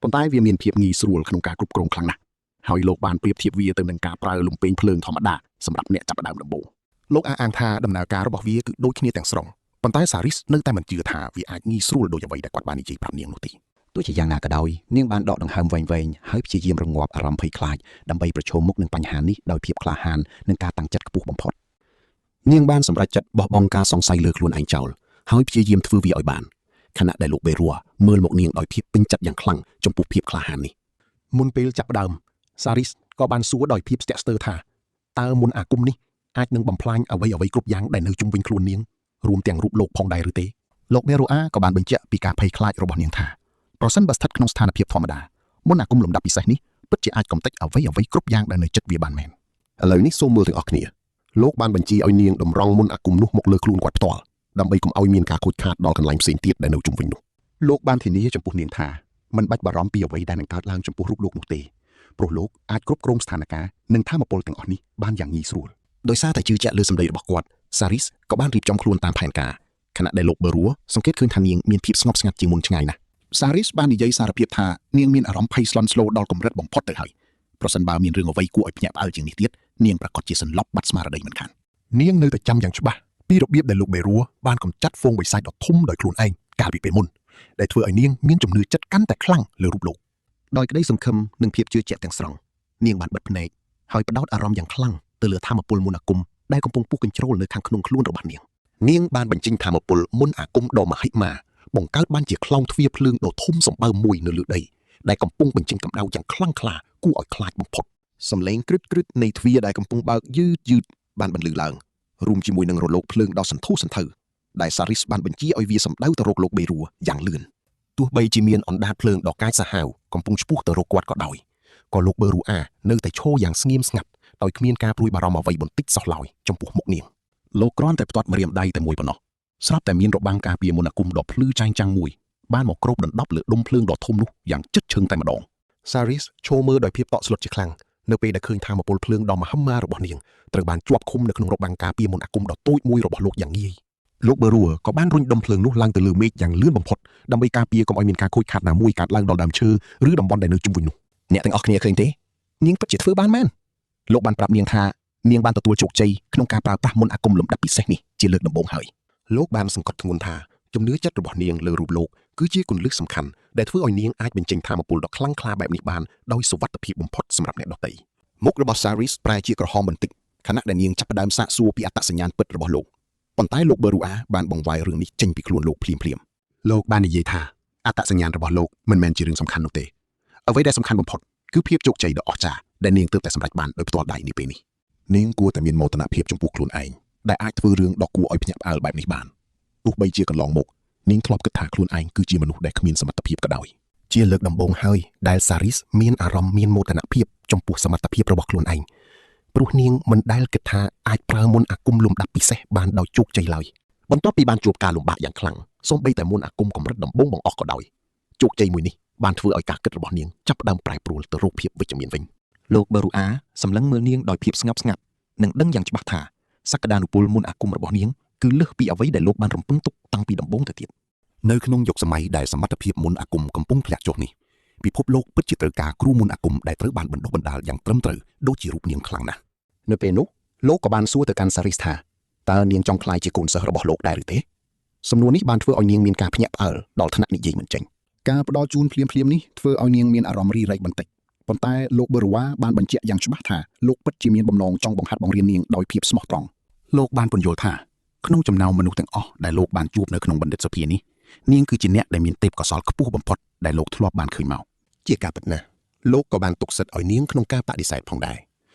ប៉ុន្តែវាមានភាពងាយស្រួលក្នុងការគ្រប់គ្រងខ្លាំងណាស់ហើយលោកបានប្រៀបធៀបវាទៅនឹងការប្រើលំពេងភ្លើងធម្មតា សម្រាប់អ្នកចាប់ផ្ដើមដំបូងលោកអះអាងថាដំណើរការរបស់វាគឺដូចគ្នាទាំងស្រុងប៉ុន្តែសារីសនៅតែមិនជឿថាវាអាចងាយស្រួលដូចអ្វីដែលគាត់បាននិយាយប្រាប់នាងនោះទេ ទោះជាយ៉ាងណាក៏ដោយនាងបានដកដង្ហើមវែងៗហើយព្យាយាមរងាប់អារម្មណ៍ភ័យខ្លាចដើម្បីប្រឈមមុខនឹងបញ្ហានេះដោយភាពក្លាហាននិងការតាំងចិត្តខ្ពស់បំផុតនាងបានសម្រេចចិត្តបោះបង់ការសង្ស័យលើខ្លួនឯងចោលហើយព្យាយាមធ្វើវាឲ្យបានខណៈដែលលោកបេរ៉ួមើលមកនាងដោយភាពពេញចិត្តយ៉ាងខ្លាំងចំពោះភាពក្លាហាននេះ មុនពេលចាប់ផ្ដើមសារីសក៏បានសួរដោយភាពស្ទាក់ស្ទើរថាតើមន្តអាគមនេះអាចនឹងបំផ្លាញអ្វីអ្វីគ្រប់យ៉ាងដែលនៅជុំវិញខ្លួននាងរួមទាំងរូបលោកផងដែរឬទេ លោកបេរូអាក៏បានបញ្ជាក់ពីការភ័យខ្លាចរបស់នាងថាប្រសិនបើស្ថិតក្នុងស្ថានភាពធម្មតាមន្តអាគមលំដាប់ពិសេសនេះពិតជាអាចកំទេចអ្វីអ្វីគ្រប់យ៉ាងដែលនៅជិតវាបានមែន ឥឡូវនេះសូមមើលទាំងអស់គ្នាលោកបានបញ្ជាឲ្យនាងតម្រង់មន្តអាគមនោះមកលើខ្លួនគាត់ផ្ទាល់ដើម្បីកុំឲ្យមានការខូចខាតដល់កន្លែងផ្សេងទៀតដែលនៅជុំវិញនោះ លោកបានធានាចំពោះនាងថាមិនបាច់បារម្ភពីអ្វីដែលនឹងកើតឡើងចំពោះរូបលោកនោះទេព្រោះលោកអាចគ្រប់គ្រងស្ថានភាពនិងធម៌ពលទាំងអស់នេះបានយ៉ាងងាយស្រួល ដោយសារតែជឿជាក់លើសម្ដីរបស់គាត់សារីសក៏បានរៀបចំខ្លួនតាមផែនការខណៈដែលលោកបេរ៉ួសង្កេតឃើញថានាងមានភាពស្ងប់ស្ងាត់ជាងមុនឆ្ងាយណាស់ សារីសបាននិយាយសារភាពថានាងមានអារម្មណ៍ភ័យស្លន់ស្លោដល់កម្រិតបំផុតទៅហើយប្រសិនបើមានរឿងអ្វីគួរឲ្យភ្ញាក់ផ្អើលជាងនេះទៀតនាងប្រាកដជាសន្លប់បាត់ស្មារតីមិនខាន នាងនៅតែចាំយ៉ាងច្បាស់ពីរបៀបដែលលោកបេរ៉ួបានកម្ចាត់ហ្វូងបិសាចដ៏ធំដោយខ្លួនឯងកាលពីពេលមុនដែលធ្វើឲ្យនាងមានជំនឿចិត្តកាន់តែខ្លាំងលើរូបលោក ដោយក្តីសង្ឃឹមនិងភាពជឿជាក់ទាំងស្រុងនាងបានបិទភ្នែកហើយផ្ដោតអារម្មណ៍យ៉ាងខ្លាំងទៅលើធម៌ពលមន្តអាគមដែលកំពុងពុះកញ្ជ្រោលនៅខាងក្នុងខ្លួនរបស់នាង នាងបានបញ្ចេញធម៌ពលមន្តអាគមដ៏មហិមាបង្កើតបានជាខ្លោងទ្វារភ្លើងដ៏ធំសម្បើមមួយនៅលើដីដែលកំពុងបញ្ចេញកម្ដៅយ៉ាងខ្លាំងក្លាគួរឲ្យខ្លាចបំផុត សំឡេងក្រឹតក្រឹតនៃទ្វារដែលកំពុងបើកយឺតយឺតបានបន្លឺឡើងរួមជាមួយនឹងរលកភ្លើងដ៏សន្ធោសន្ធៅដែលសារីសបានបញ្ជាឲ្យវាសម្ដៅទៅរកលោកបេរូយ៉ាងលឿនទោះបីជាមានអណ្ដាតភ្លើងដ៏កាចសាហាវកំពុងឆ្ពោះទៅរកគាត់ក៏ដោយក៏លោកបេរូអានៅតែឈរយ៉ាងស្ងៀមស្ងាត់ដោយគ្មានការព្រួយបារម្ភអ្វីបន្តិចសោះឡើយចំពោះមុខនាង លោកគ្រាន់តែផ្ទាត់ម្រាមដៃតែមួយប៉ុណ្ណោះស្រាប់តែមានរបាំងការពារមន្តអាគមដ៏ភ្លឺចែងចាំងមួយបានមកគ្របដណ្ដប់លើដុំភ្លើងដ៏ធំនោះយ៉ាងជិតឈឹងតែម្ដង សារីសឈរមើលដោយភាពតក់ស្លុតជាខ្លាំងនៅពេលដែលឃើញថាមពលភ្លើងដ៏មហិមារបស់នាងត្រូវបានជាប់ឃុំនៅក្នុងរបាំងការពារមន្តអាគមដ៏តូចមួយរបស់លោកយ៉ាងងាយលោកបឺរ៉ួក៏បានរុញដុំភ្លើងនោះឡើងទៅលើមេឃយ៉ាងលឿនបំផុតដើម្បីការពារកុំឲ្យមានការខូចខាតណាមួយកើតឡើងដល់ដើមឈើឬតំបន់ដែលនៅជុំវិញនោះ អ្នកទាំងអស់គ្នាឃើញទេនាងពិតជាធ្វើបានមែនលោកបានប្រាប់នាងថានាងបានទទួលជោគជ័យក្នុងការប្រើប្រាស់មន្តអាគមលំដាប់ពិសេសនេះជាលើកដំបូងហើយ លោកបានសង្កត់ធ្ងន់ថាជំនឿចិត្តរបស់នាងលើរូបលោកគឺជាគន្លឹះសំខាន់ដែលធ្វើឲ្យនាងអាចបញ្ចេញថាមពលដ៏ខ្លាំងក្លាបែបនេះបានដោយសុវត្ថិភាពបំផុតសម្រាប់អ្នកដទៃ មុខរបស់សារីសប្រែជាក្រហមបន្តិចខណៈដែលនាងចាប់ផ្ដើមសាកសួរពីអត្តសញ្ញាណពិតរបស់លោកប៉ុន្តែលោកបេរូអាបានបង្វែររឿងនេះចេញពីខ្លួនលោកភ្លាមៗលោកបាននិយាយថាអត្តសញ្ញាណរបស់លោកមិនមែនជារឿងសំខាន់នោះទេអ្វីដែលសំខាន់បំផុតគឺភាពជោគជ័យដ៏អស្ចារ្យដែលនាងទើបតែសម្រេចបានដោយផ្ទាល់ដៃនេះពេលនេះ នាងគួរតែមានមោទនភាពចំពោះខ្លួនឯងដែលអាចធ្វើរឿងដ៏គួរឲ្យភ្ញាក់ផ្អើលបែបនេះបានទោះបីជាកន្លងមកនាងធ្លាប់គិតថាខ្លួនឯងគឺជាមនុស្សដែលគ្មានសមត្ថភាពក៏ដោយ ជាលើកដំបូងហើយដែលសារីសមានអារម្មណ៍មានមោទនភាពចំពោះសមត្ថភាពរបស់ខ្លួនឯងព្រោះនាងមិនដែលគិតថាអាចប្រើមន្តអាគមលំដាប់ពិសេសបានដោយជោគជ័យឡើយបន្ទាប់ពីបានជួបការលំបាកយ៉ាងខ្លាំងសូម្បីតែមន្តអាគមកម្រិតដំបូងបង្អស់ក៏ដោយជោគជ័យមួយនេះបានធ្វើឲ្យការគិតរបស់នាងចាប់ផ្ដើមប្រែប្រួលទៅរកភាពវិជ្ជមានវិញ លោកបេរូអាសម្លឹងមើលនាងដោយភាពស្ងប់ស្ងាត់និងដឹងយ៉ាងច្បាស់ថាសក្តានុពលមន្តអាគមរបស់នាងគឺលើសពីអ្វីដែលលោកបានរំពឹងទុកតាំងពីដំបូងទៅទៀត នៅក្នុងយុគសម័យដែលសមត្ថភាពមន្តអាគមកំពុងធ្លាក់ចុះនេះពិភពលោកពិតជាត្រូវការគ្រូមន្តអាគមដែលត្រូវបានបណ្ដុះបណ្ដាលយ៉ាងត្រឹមត្រូវដូចជារូបនាងខ្លាំងណាស់ នៅពេលនោះលោកក៏បានសួរទៅកាន់សារីសថាតើនាងចង់ក្លាយជាកូនសិស្សរបស់លោកដែរឬទេសំណួរនេះបានធ្វើឲ្យនាងមានការភ្ញាក់ផ្អើលដល់ថ្នាក់និយាយមិនចេញ ការផ្ដល់ជូនភ្លាមៗនេះធ្វើឲ្យនាងមានអារម្មណ៍រីរែកបន្តិចប៉ុន្តែលោកបេរូវ៉ាបានបញ្ជាក់យ៉ាងច្បាស់ថាលោកពិតជាមានបំណងចង់បង្ហាត់បង្រៀននាងដោយភាពស្មោះត្រង់លោកបានពន្យល់ថាក្នុងចំណោមមនុស្សទាំងអស់ដែលលោកបានជួបនៅក្នុងបណ្ឌិតសភានេះនាងគឺជាអ្នកដែលមានទេពកោសល្យខ្ពស់បំផុតដែលលោកធ្លាប់បានឃើញមក ជាការពិតណាស់លោកក៏បានទុកសិទ្ធិឲ្យនាងក្នុងការបដិសេធផងដែរ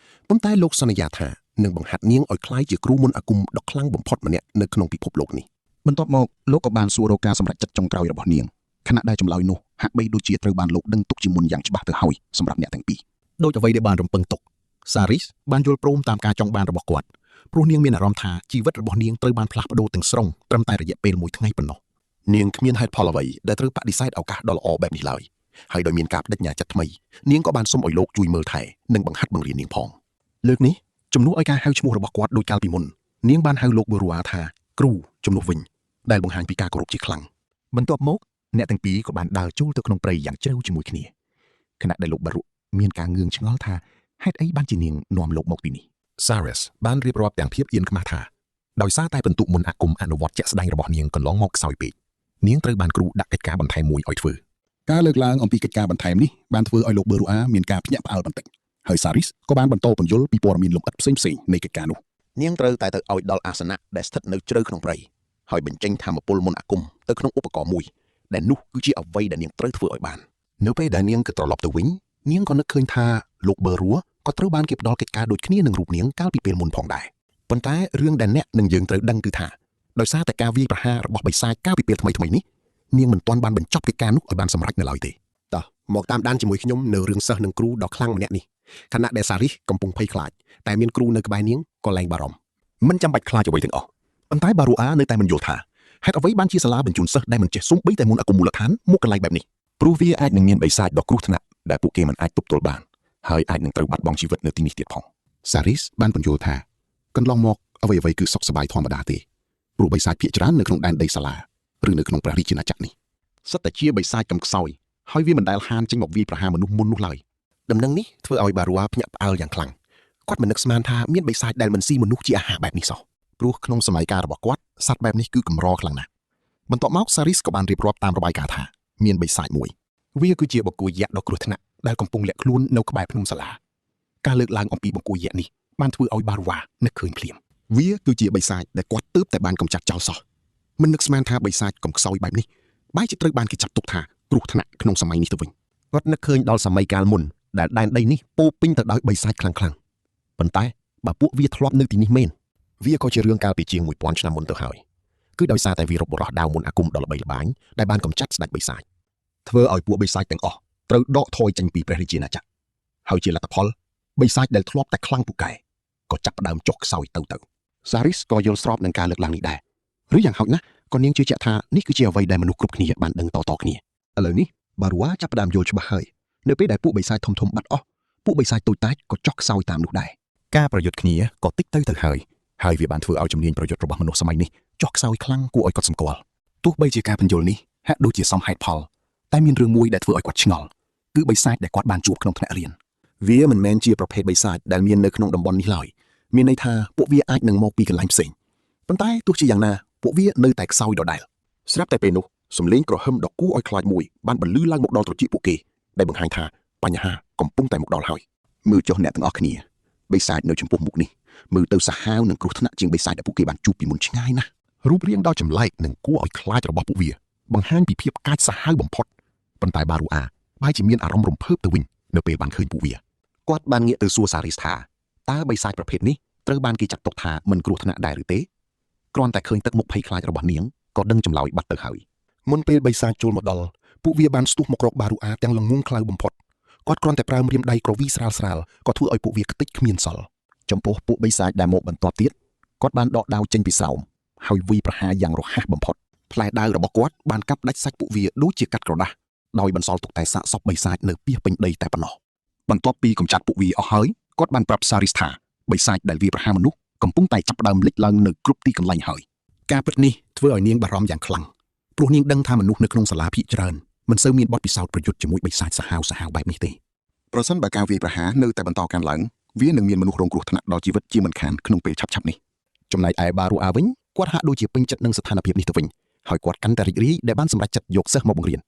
ប៉ុន្តែលោកសន្យាថានឹងបង្ហាត់នាងឲ្យក្លាយជាគ្រូមន្តអាគមដ៏ខ្លាំងបំផុតម្នាក់នៅក្នុងពិភពលោកនេះ បន្ទាប់មកលោកក៏បានសួររកការសម្រេចចិត្តចុងក្រោយរបស់នាងខណៈដែលចម្លើយនោះហាក់បីដូចជាត្រូវបានលោកដឹងទុកជាមុនយ៉ាងច្បាស់ទៅហើយសម្រាប់អ្នកទាំងពីរដូចអ្វីដែលបានរំពឹងទុកសារីសបានយល់ព្រមតាមការចង់បានរបស់គាត់ព្រោះនាងមានអារម្មណ៍ថាជីវិតរបស់នាងត្រូវបានផ្លាស់ប្ដូរទាំងស្រុងត្រឹមតែរយៈពេលមួយថ្ងៃប៉ុណ្ណោះ នាងគ្មានហេតុផលអ្វីដែលត្រូវបដិសេធឱកាសដ៏ល្អបែបនេះឡើយហើយដោយមានការបដិញ្ញាចិត្តថ្មីនាងក៏បានសុំឲ្យលោកជួយមើលថែនិងបង្ហាត់បង្រៀននាងផងលើកនេះជំនួសឲ្យការហៅឈ្មោះរបស់គាត់ដូចកាលពីមុននាងបានហៅលោកបូរូអាថាគ្រូជំនួសវិញដែលបង្ហាញពីការគោរពជាខ្លាំង បន្ទាប់មកអ្នកទាំងពីរក៏បានដើរចូលទៅក្នុងព្រៃយ៉ាងជ្រៅជាមួយគ្នាខណៈដែលលោកបារុមានការងឿងឆ្ងល់ថាហេតុអីបានជានាងនាំលោកមកទីនេះ Saris បានរៀបរាប់ទាំងភាពអៀនខ្មាស់ថាដោយសារតែពិន្ទុមន្តអាគមអនុវត្តជាក់ស្ដែងរបស់នាងកន្លងមកខ្សោយពេកនាងត្រូវបានគ្រូដាក់កិច្ចការបន្ថែមមួយឲ្យធ្វើ ការលើកឡើងអំពីកិច្ចការបន្ថែមនេះបានធ្វើឲ្យលោកបឺរូអាមានការភ្ញាក់ផ្អើលបន្តិចហើយសារីសក៏បានបន្តពន្យល់ពីព័ត៌មានលម្អិតផ្សេងៗនៃកិច្ចការនោះ នាងត្រូវតែទៅឲ្យដល់អាសនៈដែលស្ថិតនៅជ្រៅក្នុងព្រៃហើយបញ្ចេញធម៌ពលមន្តអាគមទៅក្នុងឧបករណ៍មួយដែលនោះគឺជាអ្វីដែលនាងត្រូវធ្វើឲ្យបាននៅពេលដែលនាងក៏ត្រឡប់ទៅវិញនាងក៏នឹកឃើញថាលោកបឺរੂក៏ត្រូវបានគេផ្ដល់កិច្ចការដូចគ្នានឹងរូបនាងកាលពីពេលមុនផងដែរប៉ុន្តែរឿងដែលអ្នកនិងយើងត្រូវដឹងគឺថាដោយសារតែការវាយប្រហាររបស់បិសាចកាលពីពេលថ្មីៗនេះនាងមិនទាន់បានបញ្ចប់កិច្ចការនោះឲ្យបានសម្រេចនៅឡើយទេតោះមកតាមដានជាមួយខ្ញុំនៅរឿងសិស្សនិងគ្រូដ៏ខ្លាំងម្នាក់នេះខណៈដែលសារីសកំពុងភ័យខ្លាចតែមានគ្រូនៅក្បែរនាងក៏លែងបារម្ភ មិនចាំបាច់ខ្លាចអ្វីទាំងអស់ប៉ុន្តែបារូអានៅតែមិនយល់ថាហេតុអ្វីបានជាសាលាបញ្ជូនសិស្សដែលមិនចេះសូម្បីតែមន្តអាគមមូលដ្ឋានមកកន្លែងបែបនេះ ព្រោះវាអាចនឹងមានបិសាចដ៏គ្រោះថ្នាក់ដែលពួកគេមិនអាចទប់ទល់បានហើយអាចនឹងត្រូវបាត់បង់ជីវិតនៅទីនេះទៀតផង សារីសបានពន្យល់ថាកន្លងមកអ្វីៗគឺសុខសប្បាយធម្មតាទេព្រោះបិសាចភាគច្រើននៅក្នុងដែនដីសាលាឬនៅក្នុងព្រះរាជាណាចក្រនេះសិតតែជាបិសាចកំខ្សោយហើយវាមិនដែលហានចេញមកវាយប្រហារមនុស្សមុននោះឡើយដំណឹងនេះធ្វើឲ្យបារូអាភ្ញាក់ផ្អើលយ៉ាងខ្លាំងគាត់មិននឹកស្មានថាមានបិសាចដែលមិនស៊ីមនុស្សជាអាហារបែបនេះសោះព្រោះក្នុងសម័យកាលរបស់គាត់សត្វបែបនេះគឺកម្រខ្លាំងណាស់បន្ទាប់មកសារីសក៏បានរៀបរាប់តាមរបាយការណ៍ថាមានបិសាចមួយ វាគឺជាបង្គោលយក្សដ៏គ្រោះថ្នាក់ដែលកំពុងលាក់ខ្លួននៅក្បែរភ្នំសាលាការលើកឡើងអំពីបង្គោលយក្សនេះបានធ្វើឲ្យបារូវ៉ានឹកឃើញភ្លាមវាគឺជាបិសាចដែលគាត់ទើបតែបានកម្ចាត់ចោលសោះមិននឹកស្មានថាបិសាចកំខ្សោយបែបនេះបែរជាត្រូវបានគេចាត់ទុកថាគ្រោះថ្នាក់ក្នុងសម័យនេះទៅវិញគាត់នឹកឃើញដល់សម័យកាលមុនដែលដែនដីនេះពោរពេញទៅដោយបិសាចខ្លាំងៗប៉ុន្តែបើពួកវាធ្លាប់នៅទីនេះមែនវាក៏ជារឿងកាលពីជាង1000ឆ្នាំមុនទៅហើយគឺដោយសារតែវីរបុរសដាវមុនអាគមដ៏ល្បីល្បាញដែលបានកម្ចាត់ស្ដេចបិសាច ធ្វើឲ្យពួកបិសាចទាំងអស់ត្រូវដកថយចេញពីព្រះរាជាណាចក្រហើយជាលទ្ធផលបិសាចដែលធ្លាប់តែខ្លាំងពូកែក៏ចាប់ផ្ដើមចុះខ្សោយទៅទៅសារីសក៏យល់ស្របនឹងការលើកឡើងនេះដែរឬយ៉ាងហោចណាស់ក៏នាងជឿជាក់ថានេះគឺជាអ្វីដែលមនុស្សគ្រប់គ្នាបានដឹងតៗគ្នាឥឡូវនេះបារូអាចាប់ផ្ដើមយល់ច្បាស់ហើយនៅពេលដែលពួកបិសាចធំៗបាត់អស់ពួកបិសាចតូចតាចក៏ចុះខ្សោយតាមនោះដែរការប្រយុទ្ធគ្នាក៏តិចទៅទៅហើយហើយវាបានធ្វើឲ្យជំនាញប្រយុទ្ធរបស់មនុស្សសម័យនេះចុះខ្សោយខ្លាំងគួរឲ្យកត់សម្គាល់ទោះបីជាការបញ្យល់នេះហាក់ដូចជាសមហេតុផល តែមានរឿងមួយដែលធ្វើឲ្យគាត់ឆ្ងល់គឺបិសាចដែលគាត់បានជួបក្នុងថ្នាក់រៀនវាមិនមែនជាប្រភេទបិសាចដែលមាននៅក្នុងតំបន់នេះឡើយមានន័យថាពួកវាអាចនឹងមកពីកន្លែងផ្សេងប៉ុន្តែទោះជាយ៉ាងណាពួកវានៅតែខ្សោយដដែលស្រាប់តែពេលនោះសំឡេងក្រហឹមដ៏គួរឲ្យខ្លាចមួយបានបន្លឺឡើងមកដល់ត្រចៀកពួកគេដែលបង្ហាញថាបញ្ហាកំពុងតែមកដល់ហើយមើលចុះអ្នកទាំងអស់គ្នាបិសាចនៅចំពោះមុខនេះមើលទៅសាហាវនិងគ្រោះថ្នាក់ជាងបិសាចដែលពួកគេបានជួបពីមុនឆ្ងាយណាស់រូបរាងដ៏ចម្លែកនិងគួរឲ្យខ្លាចរបស់ពួកវាបង្ហាញពីភាពកាចសាហាវបំផុត ប៉ុន្តែបារូអាបែរជាមានអារម្មណ៍រំភើបទៅវិញនៅពេលបានឃើញពួកវាគាត់បានងាកទៅសួរសារីសថាតើបិសាចប្រភេទនេះត្រូវបានគេចាត់ទុកថាមិនគ្រោះថ្នាក់ដែរឬទេគ្រាន់តែឃើញទឹកមុខភ័យខ្លាចរបស់នាងក៏ដឹងចម្លើយបាត់ទៅហើយ មុនពេលបិសាចចូលមកដល់ពួកវាបានស្ទុះមករកបារូអាទាំងល្ងងខ្លៅបំផុតគាត់គ្រាន់តែប្រើម្រាមដៃក្រវីស្រាលស្រាលក៏ធ្វើឲ្យពួកវាខ្ទេចគ្មានសល់ ចំពោះពួកបិសាចដែលមកបន្ទាប់ទៀតគាត់បានដកដាវចេញពីស្រោមហើយវាយប្រហារយ៉ាងរហ័សបំផុតផ្លែដាវរបស់គាត់បានកាប់ដាច់សាច់ពួកវាដូចជាកាត់ក្រដាសដោយបន្សល់ទុកតែសាកសពបិសាចនៅពាសពេញដីតែប៉ុណ្ណោះបន្ទាប់ពីកម្ចាត់ពួកវាអស់ហើយគាត់បានប្រាប់សារីសថាបិសាចដែលវាប្រហារមនុស្សកំពុងតែចាប់ផ្ដើមលេចឡើងនៅគ្រប់ទីកន្លែងហើយការពិតនេះធ្វើឲ្យនាងបារម្ភយ៉ាងខ្លាំងព្រោះនាងដឹងថាមនុស្សនៅក្នុងសាលាភាគច្រើនមិនសូវមានបទពិសោធន៍ប្រយុទ្ធជាមួយបិសាចសាហាវសាហាវបែបនេះទេ ប្រសិនបើការវាយប្រហារនៅតែបន្តកើនឡើងវានឹងមានមនុស្សរងគ្រោះថ្នាក់ដល់ជីវិតជាមិនខានក្នុងពេលឆាប់ៗនេះ ចំណែកឯបារូអាវិញគាត់ហាក់ដូចជាពេញចិត្តនឹងស្ថានភាពនេះទៅវិញហើយគាត់កាន់តែរីករាយដែលបានសម្រេចចិត្តយកសិស្សមកបង្រៀន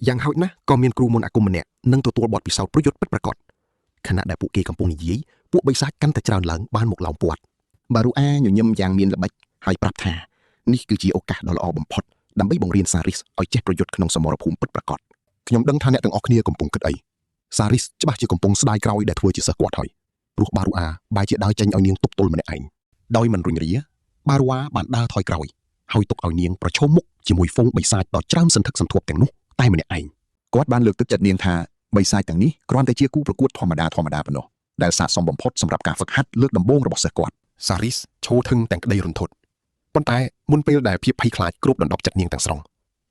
យ៉ាងហោចណាស់ក៏មានគ្រូមន្តអាគមម្នាក់នឹងទទួលបទពិសោធន៍ប្រយុទ្ធពិតប្រាកដខណៈដែលពួកគេកំពុងនិយាយពួកបិសាចកាន់តែច្រើនឡើងបានមកឡោមព័ទ្ធបារូអាញញឹមយ៉ាងមានល្បិចហើយប្រាប់ថានេះគឺជាឱកាសដ៏ល្អបំផុតដើម្បីបង្រៀនសារីសឲ្យចេះប្រយុទ្ធក្នុងសមរភូមិពិតប្រាកដ ខ្ញុំដឹងថាអ្នកទាំងអស់គ្នាកំពុងគិតអីសារីសច្បាស់ជាកំពុងស្ដាយក្រោយដែលធ្វើជាសិស្សគាត់ហើយព្រោះបារូអាបែរជាដើរចេញឲ្យនាងទប់ទល់ម្នាក់ឯង ដោយមិនរុញរាបារូអាបានដើរថយក្រោយហើយទុកឲ្យនាងប្រឈមមុខជាមួយហ្វូងបិសាចដ៏ច្រើនសន្ធឹកសន្ធាប់ទាំងនោះតែម្នាក់ឯង គាត់បានលើកទឹកចិត្តនាងថាបិសាចទាំងនេះគ្រាន់តែជាគូប្រកួតធម្មតាធម្មតាប៉ុណ្ណោះដែលស័ក្តិសមបំផុតសម្រាប់ការហ្វឹកហាត់លើកដំបូងរបស់សិស្សគាត់ សារីសឈោថឹងទាំងក្តីរន្ធត់ប៉ុន្តែមុនពេលដែលភាពភ័យខ្លាចគ្របដណ្ដប់ចិត្តនាងទាំងស្រុង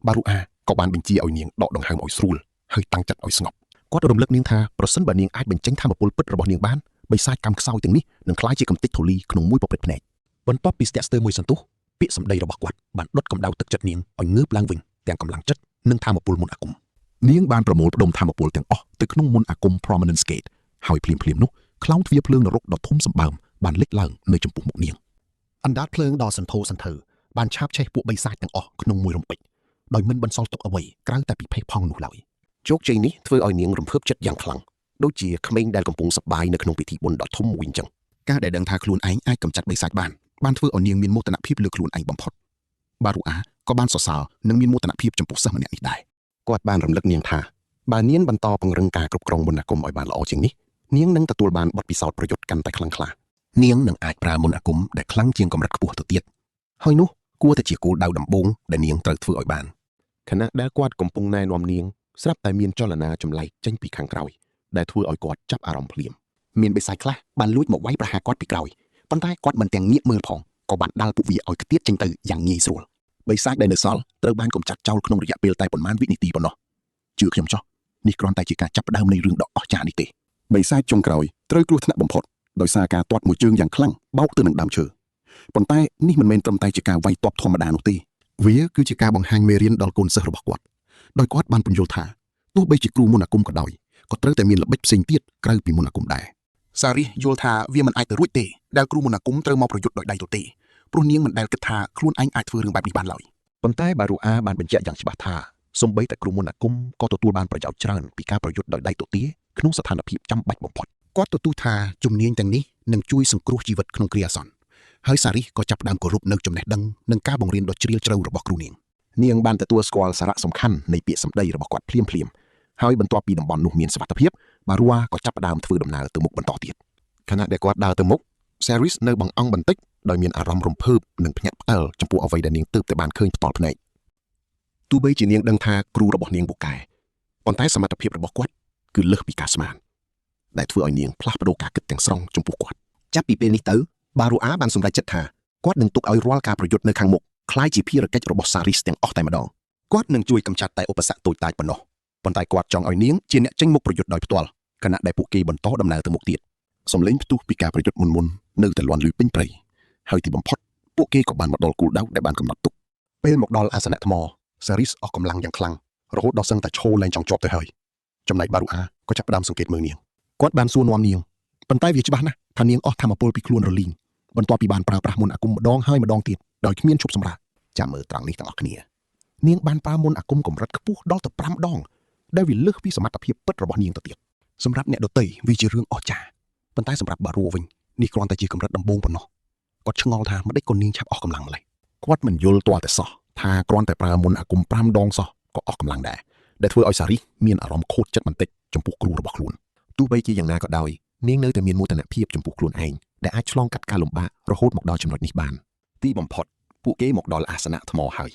បារូអាក៏បានបញ្ជាឲ្យនាងដកដង្ហើមឲ្យស្រួលហើយតាំងចិត្តឲ្យស្ងប់ គាត់រំលឹកនាងថាប្រសិនបើនាងអាចបញ្ចេញធម៌ពលពិតរបស់នាងបានបិសាចកម្មខ្សោយទាំងនេះនឹងក្លាយជាកំទេចធូលីក្នុងមួយប្រព្រឹត្តភ្នែកបន្ទាប់ពីស្ទាក់ស្ទើរមួយសន្ទុះពាក្យសម្ដីរបស់គាត់បានដុតកម្ដៅទឹកចិត្តនាងឲ្យងើបឡើងវិញទាំងកម្លាំងចិត្តនិងធម៌ពលមន្តអាគម នាងបានប្រមូលផ្ដុំធម៌ពលទាំងអស់ទៅក្នុងមន្តអាគម Prominence Gate ហើយភ្លាមៗនោះខ្លោងទ្វារភ្លើងនរកដ៏ធំសម្បើម បានលេចឡើងនៅចំពោះមុខនាង អណ្ដាតភ្លើងដ៏សន្ធោសន្ធៅបានឆាបឆេះពួកបិសាចទាំងអស់ក្នុងមួយរំពេចដោយមិនបន្សល់ទុកអ្វីក្រៅតែពីផេះផង់នោះឡើយ ជោគជ័យនេះធ្វើឲ្យនាងរំភើបចិត្តយ៉ាងខ្លាំងដូចជាក្មេងដែលកំពុងសប្បាយនៅក្នុងពិធីបុណ្យដ៏ធំមួយអញ្ចឹង ការដែលដឹងថាខ្លួនឯងអាចកម្ចាត់បិសាចបានបានធ្វើឲ្យនាងមានមោទនភាពលើខ្លួនឯងបំផុតបារូអាក៏បានសរសើរនិងមានមោទនភាពចំពោះសិស្សម្នាក់នេះដែរ គាត់បានរំលឹកនាងថាបើនាងបន្តពង្រឹងការគ្រប់គ្រងមន្តអាគមឲ្យបានល្អជាងនេះនាងនឹងទទួលបានបទពិសោធន៍ប្រយុទ្ធកាន់តែខ្លាំងក្លានាងនឹងអាចប្រើមន្តអាគមដែលខ្លាំងជាងកម្រិតខ្ពស់ទៅទៀតហើយនោះគួរតែជាគោលដៅដំបូងដែលនាងត្រូវធ្វើឲ្យបានខណៈដែលគាត់កំពុងណែនាំនាងស្រាប់តែមានចលនាចម្លែកចេញពីខាងក្រោយដែលធ្វើឲ្យគាត់ចាប់អារម្មណ៍ភ្លាម មានបិសាចខ្លះបានលួចមកវាយប្រហារគាត់ពីក្រោយប៉ុន្តែគាត់មិនទាំងងាកមើលផងក៏បានដាល់ពួកវាឲ្យខ្ទាតចេញទៅយ៉ាងងាយស្រួល បិសាចដែលនៅសល់ត្រូវបានកម្ចាត់ចោលក្នុងរយៈពេលតែប៉ុន្មានវិនាទីប៉ុណ្ណោះជឿខ្ញុំចោះនេះគ្រាន់តែជាការចាប់ផ្ដើមនៃរឿងដ៏អស្ចារ្យនេះទេបិសាចចុងក្រោយត្រូវគ្រោះថ្នាក់បំផុតដោយសារការទាត់មួយជើងយ៉ាងខ្លាំងបោកទៅនឹងដើមឈើប៉ុន្តែនេះមិនមែនត្រឹមតែជាការវាយទាប់ធម្មតានោះទេ វាគឺជាការបង្ហាញមេរៀនដល់កូនសិស្សរបស់គាត់ដោយគាត់បានពន្យល់ថាទោះបីជាគ្រូមន្តអាគមក៏ដោយក៏ត្រូវតែមានល្បិចផ្សេងទៀតក្រៅពីមន្តអាគមដែរ សារីសយល់ថាវាមិនអាចទៅរួចទេដែលគ្រូមន្តអាគមត្រូវមកប្រយុទ្ធដោយដៃទទេព្រោះនាងមិនដែលគិតថាខ្លួនឯងអាចធ្វើរឿងបែបនេះបានឡើយ ប៉ុន្តែបារូអាបានបញ្ជាក់យ៉ាងច្បាស់ថាសូម្បីតែគ្រូមន្តអាគមក៏ទទួលបានប្រយោជន៍ច្រើនពីការប្រយុទ្ធដោយដៃទទេក្នុងស្ថានភាពចាំបាច់បំផុត គាត់ទទូចថាជំនាញទាំងនេះនឹងជួយសង្គ្រោះជីវិតក្នុងគ្រាអាសន្នហើយសារីសក៏ចាប់ផ្ដើមគោរពនៅចំណេះដឹងនិងការបង្រៀនដ៏ជ្រាលជ្រៅរបស់គ្រូនាង នាងបានទទួលស្គាល់សារៈសំខាន់នៃពាក្យសម្ដីរបស់គាត់ភ្លាមៗហើយបន្ទាប់ពីតំបន់នោះមានសុវត្ថិភាពបារូអាក៏ចាប់ផ្ដើមធ្វើដំណើរទៅមុខបន្តទៀតខណៈដែលគាត់ដើរទៅមុខ Saris នៅបង្អង់បន្តិចដោយមានអារម្មណ៍រំភើបនិងភ្ញាក់ផ្អើលចំពោះអ្វីដែលនាងទើបតែបានឃើញផ្ទាល់ភ្នែកទោះបីជានាងដឹងថាគ្រូរបស់នាងពូកែប៉ុន្តែសមត្ថភាពរបស់គាត់គឺលើសពីការស្មានដែលធ្វើឲ្យនាងផ្លាស់ប្ដូរការគិតទាំងស្រុងចំពោះគាត់ចាប់ពីពេលនេះទៅបារូអាបានសម្រេចចិត្តថាគាត់នឹងទុកឲ្យរាល់ការប្រយុទ្ធនៅខាងមុខក្លាយជាភារកិច្ចរបស់ Saris ទាំងអស់តែម្ដង គាត់នឹងជួយកម្ចាត់តែឧបសគ្គតូចតាចប៉ុណ្ណោះប៉ុន្តែគាត់ចង់ឲ្យនាងជាអ្នកចេញមុខប្រយុទ្ធដោយផ្ទាល់ខណៈដែលពួកគេបន្តដំណើរទៅមុខទៀត សំឡេងផ្ទុះពីការប្រយុទ្ធមុនៗនៅតែលាន់ឮពេញព្រៃហើយទីបំផុតពួកគេក៏បានមកដល់គោលដៅដែលបានកំណត់ទុក ពេលមកដល់អាសនៈថ្មសារីសអស់កម្លាំងយ៉ាងខ្លាំងរហូតដល់សឹងតែឈរលែងចង់ជាប់ទៅហើយចំណែកបារូអាក៏ចាប់ផ្ដើមសង្កេតមើលនាងគាត់បានសួរនាំនាងប៉ុន្តែវាច្បាស់ណាស់ថានាងអស់ធម៌ពលពីខ្លួនរលីងបន្ទាប់ពីបានប្រើប្រាស់មន្តអាគមម្ដងហើយម្ដងទៀតដោយគ្មានឈប់សម្រាក ចាំមើលត្រង់នេះទាំងអស់គ្នានាងបានប្រើមន្តអាគមកម្រិតខ្ពស់ដល់ទៅ5ដងដែលវាលើសពីសមត្ថភាពពិតរបស់នាងទៅទៀត សម្រាប់អ្នកដទៃវាជារឿងអស្ចារ្យប៉ុន្តែសម្រាប់បារូវិញនេះគ្រាន់តែជាកម្រិតដំបូងប៉ុណ្ណោះគាត់ឆ្ងល់ថាម្ដេចក៏នាងឆាប់អស់កម្លាំងម្ល៉េះ គាត់មិនយល់ទាល់តែសោះថាគ្រាន់តែប្រើមន្តអាគម5ដងសោះក៏អស់កម្លាំងដែរដែលធ្វើឲ្យសារីសមានអារម្មណ៍ខូចចិត្តបន្តិចចំពោះគ្រូរបស់ខ្លួនទោះបីជាយ៉ាងណាក៏ដោយនាងនៅតែមានមោទនភាពចំពោះខ្លួនឯងដែលអាចឆ្លងកាត់ការលំបាករហូតមកដល់ចំណុចនេះបានទីបំផុតពួកគេមកដល់អាសនៈថ្មហើ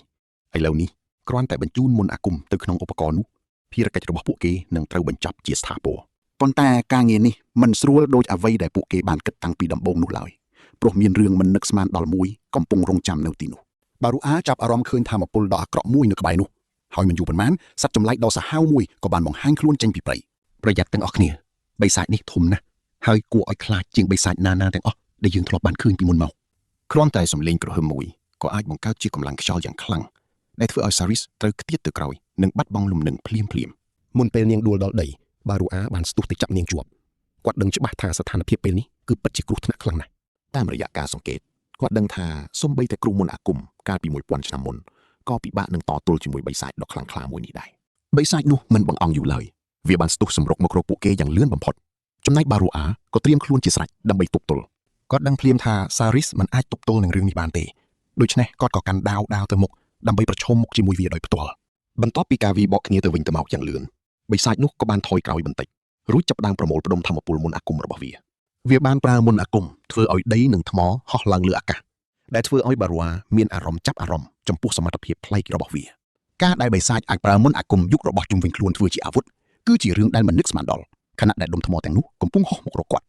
យឥឡូវនេះគ្រាន់តែបញ្ជូនមន្តអាគមទៅក្នុងឧបករណ៍នោះភារកិច្ចរបស់ពួកគេនឹងត្រូវបញ្ចប់ជាស្ថាពរ ប៉ុន្តែការងារនេះមិនស្រួលដូចអ្វីដែលពួកគេបានគិតតាំងពីដំបូងនោះឡើយព្រោះមានរឿងមិននឹកស្មានដល់មួយកំពុងរងចាំនៅទីនោះ បារូអាចាប់អារម្មណ៍ឃើញថាមពលដ៏អាក្រក់មួយនៅក្បែរនោះហើយមិនយូរប៉ុន្មានសត្វចម្លែកដ៏សាហាវមួយក៏បានបង្ហាញខ្លួនចេញពីព្រៃប្រយ័ត្នទាំងអស់គ្នាបិសាចនេះធំណាស់ហើយគួរឲ្យខ្លាចជាងបិសាចណាណាទាំងអស់ដែលយើងធ្លាប់បានឃើញពីមុនមក គ្រាន់តែសំឡេងគ្រហឹមមួយក៏អាចបង្កើតជាកម្លាំងខ្យល់យ៉ាងខ្លាំងដែលធ្វើឲ្យ Saris ត្រូវខ្ទាតទៅក្រោយនិងបាត់បង់លំនឹងភ្លាមភ្លាម មុនពេលនាងដួលដល់ដីបារូអាបានស្ទុះទៅចាប់នាងជាប់គាត់ដឹងច្បាស់ថាស្ថានភាពពេលនេះគឺពិតជាគ្រោះថ្នាក់ខ្លាំងណាស់ តាមរយៈការសង្កេតគាត់ដឹងថាសូម្បីតែគ្រូមន្តអាគមកាលពី1000ឆ្នាំមុនក៏ពិបាកនឹងតទល់ជាមួយបិសាចដ៏ខ្លាំងក្លាមួយនេះដែរបិសាចនោះមិនបង្អង់យូរឡើយវាបានស្ទុះសម្រុកមករកពួកគេយ៉ាងលឿនបំផុតចំណែកបារូអាក៏ត្រៀមខ្លួនជាស្រេចដើម្បីទប់ទល់ គាត់ដឹងភ្លាមថាសារីសមិនអាចទប់ទល់នឹងរឿងនេះបានទេដូច្នេះគាត់ក៏កាន់ដាវដាវទៅមុខដើម្បីប្រឈមមុខជាមួយវាដោយផ្ទាល់ បន្ទាប់ពីការវាយបកគ្នាទៅវិញទៅមកយ៉ាងលឿនបិសាចនោះក៏បានថយក្រោយបន្តិចរួចចាប់ផ្ដើមប្រមូលផ្ដុំធម្មពលមន្តអាគមរបស់វា វាបានប្រើមន្តអាគមធ្វើឲ្យដីនិងថ្មហោះឡើងលើអាកាសដែលធ្វើឲ្យបារ៉ាមានអារម្មណ៍ចាប់អារម្មណ៍ចំពោះសមត្ថភាពប្លែករបស់វាការដែលបិសាចអាចប្រើមន្តអាគមយុគរបស់ជុំវិញខ្លួនធ្វើជាអាវុធគឺជារឿងដែលមិននឹកស្មានដល់ខណៈដែលដុំថ្មទាំងនោះកំពុងហោះមករកគាត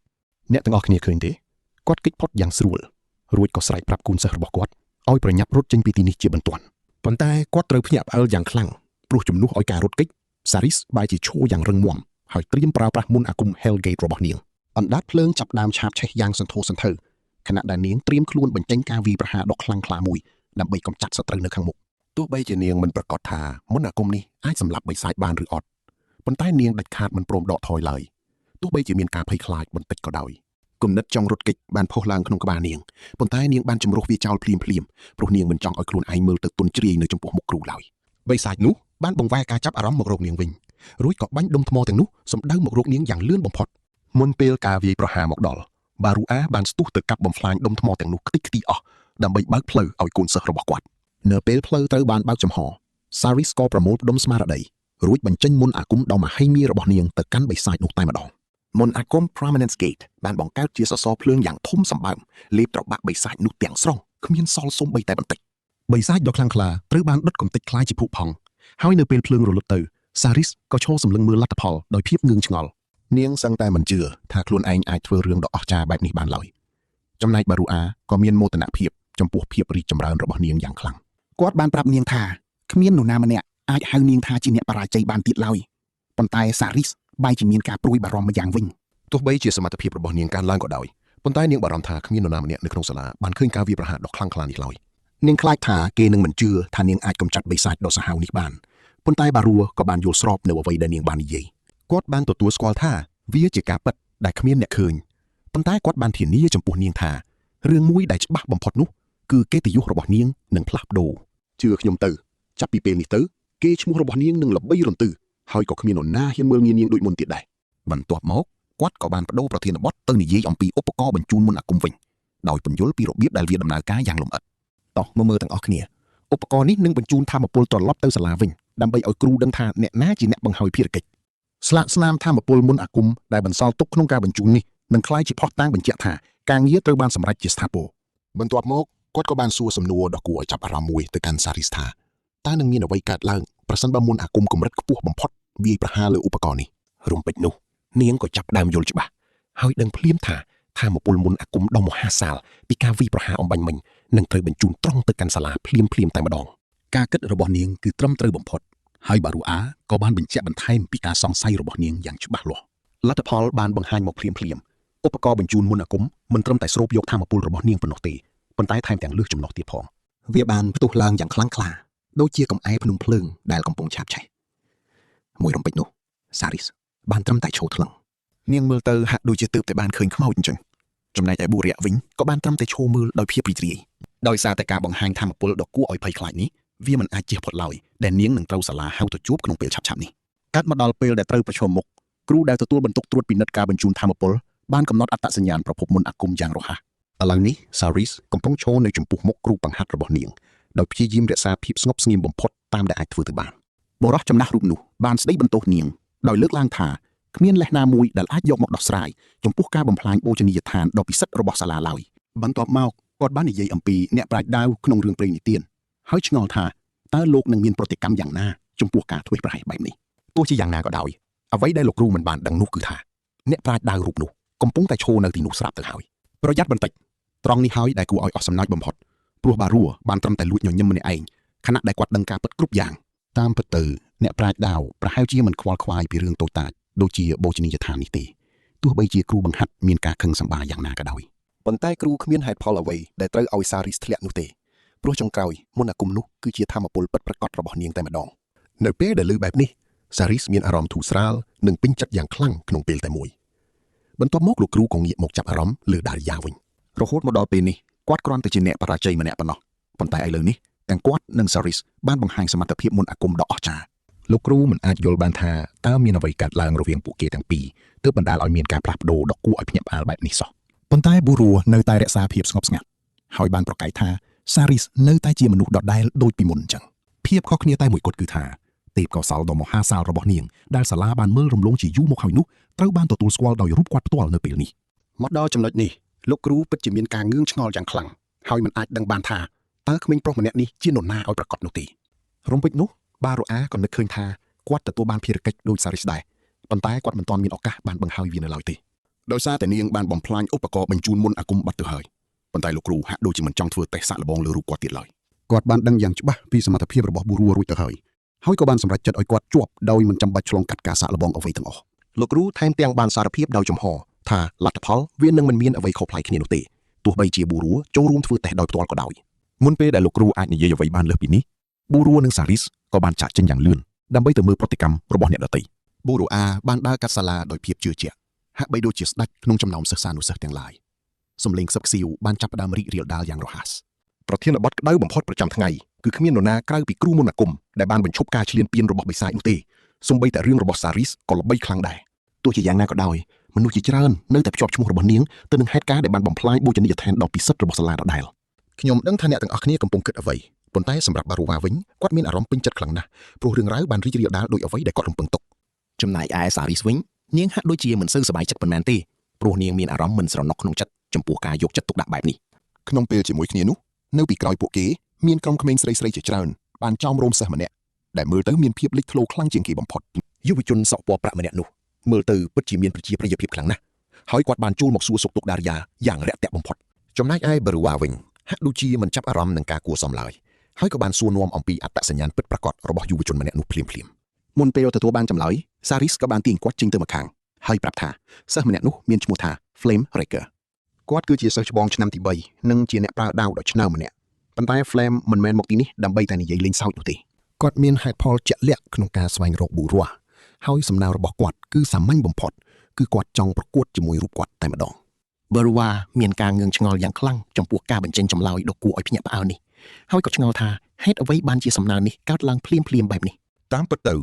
់អ្នកទាំងអស់គ្នាឃើញទេគាត់គេចផុតយ៉ាងស្រួលរួចក៏ស្រែកប្រាប់កូនសិស្សរបស់គាត់ឲ្យប្រញាប់រត់ចេញពីទីនេះជាបន្ទាន់ ប៉ុន្តែគាត់ត្រូវភ្ញាក់ផ្អើលយ៉ាងខ្លាំងព្រោះជំនួសឲ្យការរត់គេចសារីសបែរជាឈរយ៉ាងរឹងមាំហើយត្រៀមប្រើប្រាស់មន្តអាគម Hellgate របស់នាង អណ្ដាតភ្លើងចាប់ផ្ដើមឆាបឆេះយ៉ាងសន្ធោសន្ធៅខណៈដែលនាងត្រៀមខ្លួនបញ្ចេញការវាយប្រហារដ៏ខ្លាំងក្លាមួយដើម្បីកម្ចាត់សត្រូវនៅខាងមុខ ទោះបីជានាងមិនប្រកាសថាមន្តអាគមនេះអាចសម្លាប់បិសាចបានឬអត់ប៉ុន្តែនាងដាច់ខាតមិនព្រមដកថយឡើយទោះបីជាមានការភ័យខ្លាចបន្តិចក៏ដោយ គំនិតចង់រត់គេចបានផុសឡើងក្នុងក្បាលនាងប៉ុន្តែនាងបានជំរុះវាចោលភ្លាមភ្លាមព្រោះនាងមិនចង់ឲ្យខ្លួនឯងមើលទៅទន់ជ្រាយនៅចំពោះមុខគ្រូឡើយបិសាចនោះបានបង្វែរការចាប់អារម្មណ៍មករកនាងវិញរួចក៏បាញ់ដុំថ្មទាំងនោះសម្ដៅមករកនាងយ៉ាងលឿនបំផុតមុនពេលការវាយប្រហារមកដល់បារូអាបានស្ទុះទៅកាប់បំផ្លាញដុំថ្មទាំងនោះខ្ទេចខ្ទីអស់ដើម្បីបើកផ្លូវឲ្យកូនសិស្សរបស់គាត់នៅពេលផ្លូវត្រូវបានបើកចំហសារីសក៏ប្រមូលផ្ដុំស្មារតីរួចបញ្ចេញមន្តអាគមដ៏មហិមារបស់នាងទៅកាន់បិសាចនោះតែម្ដងមន្តអាគម Prominence Gate បានបង្កើតជាសសរភ្លើងយ៉ាងធំសម្បើមលេបត្របាក់បិសាចនោះទាំងស្រុងគ្មានសល់សូម្បីតែបន្តិចបិសាចដ៏ខ្លាំងក្លាត្រូវបានដុតកំទេចក្លាយជាភក់ផង់ហើយនៅពេលភ្លើងរលត់ទៅសារីសក៏ឈរសម្លឹងមើលលទ្ធផលដោយភាពងឿងឆ្ងល់នាងសឹងតែមិនជឿថាខ្លួនឯងអាចធ្វើរឿងដ៏អស្ចារ្យបែបនេះបានឡើយចំណែកបារូអាក៏មានមោទនភាពចំពោះភាពរីកចម្រើនរបស់នាងយ៉ាងខ្លាំង គាត់បានប្រាប់នាងថាគ្មាននរណាម្នាក់អាចហៅនាងថាជាអ្នកបរាជ័យបានទៀតឡើយប៉ុន្តែសារីសបែរជាមានការព្រួយបារម្ភម្យ៉ាងវិញ ទោះបីជាសមត្ថភាពរបស់នាងកើនឡើងក៏ដោយប៉ុន្តែនាងបារម្ភថាគ្មាននរណាម្នាក់នៅក្នុងសាលាបានឃើញការវាយប្រហារដ៏ខ្លាំងក្លានេះឡើយនាងខ្លាចថាគេនឹងមិនជឿថានាងអាចកម្ចាត់បិសាចដ៏សាហាវនេះបានប៉ុន្តែបារួក៏បានយល់ស្របនៅអ្វីដែលនាងបាននិយាយគាត់បានទទួលស្គាល់ថាវាជាការពិតដែលគ្មានអ្នកឃើញប៉ុន្តែគាត់បានធានាចំពោះនាងថារឿងមួយដែលច្បាស់បំផុតនោះគឺកិត្តិយសរបស់នាងនឹងផ្លាស់ប្ដូរជឿខ្ញុំទៅចាប់ពីពេលនេះទៅគេឈ្មោះរបស់នាងនឹងល្បីរន្ទឺហើយក៏គ្មាននរណាហ៊ានមើលងាយនាងដូចមុនទៀតដែរបន្ទាប់មក គាត់ក៏បានបដូរប្រធានបទទៅនិយាយអំពីឧបករណ៍បញ្ជូនមន្តអាគមវិញដោយពន្យល់ពីរបៀបដែលវាដំណើរការយ៉ាងលម្អិតតោះមកមើលទាំងអស់គ្នាឧបករណ៍នេះនឹងបញ្ជូនថាមពលត្រឡប់ទៅសាលាវិញដើម្បីឲ្យគ្រូដឹងថាអ្នកណាជាអ្នកបង្ហើយភារកិច្ចស្លាកស្នាមថាមពលមន្តអាគមដែលបន្សល់ទុកក្នុងការបញ្ជូននេះនឹងក្លាយជាភស្តុតាងបញ្ជាក់ថាការងារត្រូវបានសម្រេចជាស្ថាពរបន្ទាប់មកគាត់ក៏បានសួរសំណួរដ៏គួរឲ្យចាប់អារម្មណ៍មួយទៅកាន់សារីស្ថាតើនឹងមានអ្វីកើតឡើងប្រសិនបើមន្តអាគមកម្រិតខ្ពស់បំផុតវាយប្រហារលើឧបករណ៍នេះរំពេចនោះ នាងក៏ចាប់ផ្ដើមយល់ច្បាស់ហើយដឹងភ្លាមថាថាមពលមន្តអាគមដ៏មហាសាលពីការវាយប្រហារអំបញ្ញមិញនឹងត្រូវបញ្ជូនត្រង់ទៅកាន់សាលាភ្លាមភ្លាមតែម្ដង ការគិតរបស់នាងគឺត្រឹមត្រូវបំផុតហើយបារូអាក៏បានបញ្ជាក់បន្ថែមពីការសង្ស័យរបស់នាងយ៉ាងច្បាស់លាស់ លទ្ធផលបានបង្ហាញមកភ្លាមភ្លាមឧបករណ៍បញ្ជូនមន្តអាគមមិនត្រឹមតែស្រូបយកថាមពលរបស់នាងប៉ុណ្ណោះទេប៉ុន្តែថែមទាំងលើសចំណុះទៀតផង វាបានផ្ទុះឡើងយ៉ាងខ្លាំងក្លាដូចជាកំអែភ្នំភ្លើងដែលកំពុងឆាបឆេះមួយរំពេចនោះសារីសបានត្រឹមតែឈរថ្លឹងនាងមើលទៅហាក់ដូចជាទើបតែបានឃើញខ្មោចអញ្ចឹងចំណែកឯបុរៈវិញក៏បានត្រឹមតែឈរមើលដោយភាពរីករាយ ដោយសារតែការបង្ហាញធម៌ពលដ៏គួរឲ្យភ័យខ្លាចនេះវាមិនអាចជៀសផុតឡើយដែលនាងនឹងត្រូវសាលាហៅទៅជួបក្នុងពេលឆាប់ៗនេះកាត់មកដល់ពេលដែលត្រូវប្រឈមមុខគ្រូដែលទទួលបន្ទុកត្រួតពិនិត្យការបញ្ជូនធម៌ពលបានកំណត់អត្តសញ្ញាណប្រភពមន្តអាគមយ៉ាងរហ័ស ឥឡូវនេះសារីសកំពុងឈរនៅចំពោះមុខគ្រូបង្ហាត់របស់នាងដោយព្យាយាមរក្សាភាពស្ងប់ស្ងៀមបំផុតតាមដែលអាចធ្វើទៅបាន បុរសចំណាស់រូបនោះបានស្ដីបន្ទោសនាងដោយលើកឡើងថាគ្មានលេសណាមួយដែលអាចយកមកដោះស្រាយចំពោះការបំផ្លាញបូជនីយដ្ឋានដ៏ពិសិដ្ឋរបស់សាលាឡើយបន្ទាប់មកគាត់បាននិយាយអំពីអ្នកប្រាជ្ញដាវក្នុងរឿងព្រេងនិទានហើយឆ្ងល់ថាតើលោកនឹងមានប្រតិកម្មយ៉ាងណាចំពោះការធ្វេសប្រហែសបែបនេះ ទោះជាយ៉ាងណាក៏ដោយអ្វីដែលលោកគ្រូមិនបានដឹងនោះគឺថាអ្នកប្រាជ្ញដាវរូបនោះកំពុងតែឈរនៅទីនោះស្រាប់ទៅហើយ ប្រយ័ត្នបន្តិចត្រង់នេះហើយដែលគួរឲ្យអស់សំណើចបំផុតព្រោះបារួបានត្រឹមតែលួចញញឹមម្នាក់ឯងខណៈដែលគាត់ដឹងការពិតគ្រប់យ៉ាងតាមពិតទៅអ្នកប្រាជ្ញដាវប្រហែលជាមិនខ្វល់ខ្វាយពីរឿងតូចតាចដូចជាបូជនីយដ្ឋាននេះទេទោះបីជាគ្រូបង្ហាត់មានការខឹងសម្បារយ៉ាងណាក៏ដោយ ប៉ុន្តែគ្រូគ្មានហេតុផលអ្វីដែលត្រូវឲ្យសារីសធ្លាក់នោះទេព្រោះចុងក្រោយមន្តអាគមនោះគឺជាធម៌ពលពិតប្រាកដរបស់នាងតែម្ដង នៅពេលដែលឮបែបនេះសារីសមានអារម្មណ៍ធូរស្រាលនិងពេញចិត្តយ៉ាងខ្លាំងក្នុងពេលតែមួយបន្ទាប់មកលោកគ្រូក៏ងាកមកចាប់អារម្មណ៍លើដារីយ៉ាវិញ រហូតមកដល់ពេលនេះគាត់គ្រាន់តែជាអ្នកបរាជ័យម្នាក់ប៉ុណ្ណោះប៉ុន្តែឥឡូវនេះទាំងគាត់និងសារីសបានបង្ហាញសមត្ថភាពមន្តអាគមដ៏អស្ចារ្យ លោកគ្រូមិនអាចយល់បានថាតើមានអ្វីកើតឡើងរវាងពួកគេទាំងពីរទើបបណ្ដាលឲ្យមានការផ្លាស់ប្ដូរដ៏គួរឲ្យភ្ញាក់ផ្អើលបែបនេះសោះ ប៉ុន្តែប៊ូរួនៅតែរក្សាភាពស្ងប់ស្ងាត់ហើយបានប្រកែកថាសារីសនៅតែជាមនុស្សដដែលដូចពីមុនអញ្ចឹងភាពខុសគ្នាតែមួយគត់គឺថាទេពកោសលដ៏មហាសាលរបស់នាងដែលសាលាបានមើលរំលងជាយូរមកហើយនោះត្រូវបានទទួលស្គាល់ដោយរូបគាត់ផ្ទាល់នៅពេលនេះ មកដល់ចំណុចនេះលោកគ្រូពិតជាមានការងឿងឆ្ងល់យ៉ាងខ្លាំងហើយមិនអាចដឹងបានថាតើក្មេងប្រុសម្នាក់នេះជានរណាឲ្យប្រាកដនោះទេ រំពេចនោះបារូអាក៏នឹកឃើញថាគាត់ទទួលបានភារកិច្ចដូចសារីសដែរប៉ុន្តែគាត់មិនទាន់មានឱកាសបានបង្ហើយវានៅឡើយទេដោយសារតែនាងបានបំផ្លាញឧបករណ៍បញ្ជូនមន្តអាគមបាត់ទៅហើយប៉ុន្តែលោកគ្រូហាក់ដូចជាមិនចង់ធ្វើតេស្តសាកល្បងលើរូបគាត់ទៀតឡើយ គាត់បានដឹងយ៉ាងច្បាស់ពីសមត្ថភាពរបស់ប៊ូរួរួចទៅហើយហើយក៏បានសម្រេចចិត្តឲ្យគាត់ជាប់ដោយមិនចាំបាច់ឆ្លងកាត់ការសាកល្បងអ្វីទាំងអស់ លោកគ្រូថែមទាំងបានសារភាពដោយចំហថាលទ្ធផលវានឹងមិនមានអ្វីខុសប្លែកគ្នានោះទេទោះបីជាប៊ូរួចូលរួមធ្វើតេស្តដោយផ្ទាល់ក៏ដោយ មុនពេលដែលលោកគ្រូអាចនិយាយអ្វីបានលើសពីនេះប៊ូរួនិងសារីសក៏បានចាកចេញយ៉ាងលឿនដើម្បីទៅមើលប្រតិកម្មរបស់អ្នកដទៃ ប៊ូរូអាបានដើរកាត់សាលាដោយភាពជឿជាក់ ហាក់បីដូចជាស្ដេចក្នុងចំណោមសិស្សានុសិស្សទាំងឡាយសំឡេងខ្សឹបខ្សៀវបានចាប់ផ្ដើមរីករាលដាលយ៉ាងរហ័ស ប្រធានបទក្តៅបំផុតប្រចាំថ្ងៃគឺគ្មាននរណាក្រៅពីគ្រូមន្តអាគមដែលបានបញ្ឈប់ការឈ្លានពានរបស់បិសាចនោះទេសូម្បីតែរឿងរបស់សារីសក៏ល្បីខ្លាំងដែរ ទោះជាយ៉ាងណាក៏ដោយមនុស្សជាច្រើននៅតែភ្ជាប់ឈ្មោះរបស់នាងទៅនឹងហេតុការណ៍ដែលបានបំផ្លាញបូជនីយដ្ឋានដ៏ពិសិដ្ឋរបស់សាលាដដែល ខ្ញុំដឹងថាអ្នកទាំងអស់គ្នាកំពុងគិតអ្វីប៉ុន្តែសម្រាប់បារូវ៉ាវិញគាត់មានអារម្មណ៍ពេញចិត្តខ្លាំងណាស់ព្រោះរឿងរ៉ាវបានរីករាលដាលដោយអ្វីដែលគាត់រំពឹងទុក ចំណែកឯសារីសវិញនាងហាក់ដូចជាមិនសូវសប្បាយចិត្តប៉ុន្មានទេព្រោះនាងមានអារម្មណ៍មិនស្រណុកក្នុងចិត្តចំពោះការយកចិត្តទុកដាក់បែបនេះ ក្នុងពេលជាមួយគ្នានោះនៅពីក្រោយពួកគេមានក្រុមក្មេងស្រីៗជាច្រើនបានចោមរោមសិស្សម្នាក់ដែលមើលទៅមានភាពលេចធ្លោខ្លាំងជាងគេបំផុត យុវជនសក់ពណ៌ប្រាក់ម្នាក់នោះមើលទៅពិតជាមានប្រជាប្រិយភាពខ្លាំងណាស់ហើយគាត់បានចូលមកសួរសុខទុក្ខដារីយ៉ាយ៉ាងរាក់ទាក់បំផុត ចំណែកឯបារូវ៉ាវិញហាក់ដូចជាមិនចាប់អារម្មណ៍នឹងការគួរសមឡើយហើយក៏បានសួរនាំអំពីអត្តសញ្ញាណពិតប្រាកដរបស់យុវជនម្នាក់នោះភ្លាមៗ មុនពេលទទួលបានចម្លើយសារីសក៏បានទាញគាត់ចេញទៅម្ខាងហើយប្រាប់ថាសិស្សម្នាក់នោះមានឈ្មោះថា Flame Raker គាត់គឺជាសិស្សច្បងឆ្នាំទី3និងជាអ្នកប្រើដាវដ៏ឆ្នើមម្នាក់ប៉ុន្តែ Flame មិនមែនមកទីនេះដើម្បីតែនិយាយលេងសើចនោះទេ គាត់មានហេតុផលជាក់លាក់ក្នុងការស្វែងរកប៊ូរ៉ាហើយសំណើរបស់គាត់គឺសាមញ្ញបំផុតគឺគាត់ចង់ប្រកួតជាមួយរូបគាត់តែម្ដង បឺរវ៉ាមានការងឿងឆ្ងល់យ៉ាងខ្លាំងចំពោះការបញ្ចេញចម្លើយដ៏គួរឲ្យភ្ញាក់ផ្អើលនេះហើយក៏ឆ្ងល់ថាហេតុអ្វីបានជាសំណើនេះកើតឡើងភ្លាមៗបែបនេះ តាមពិតទៅ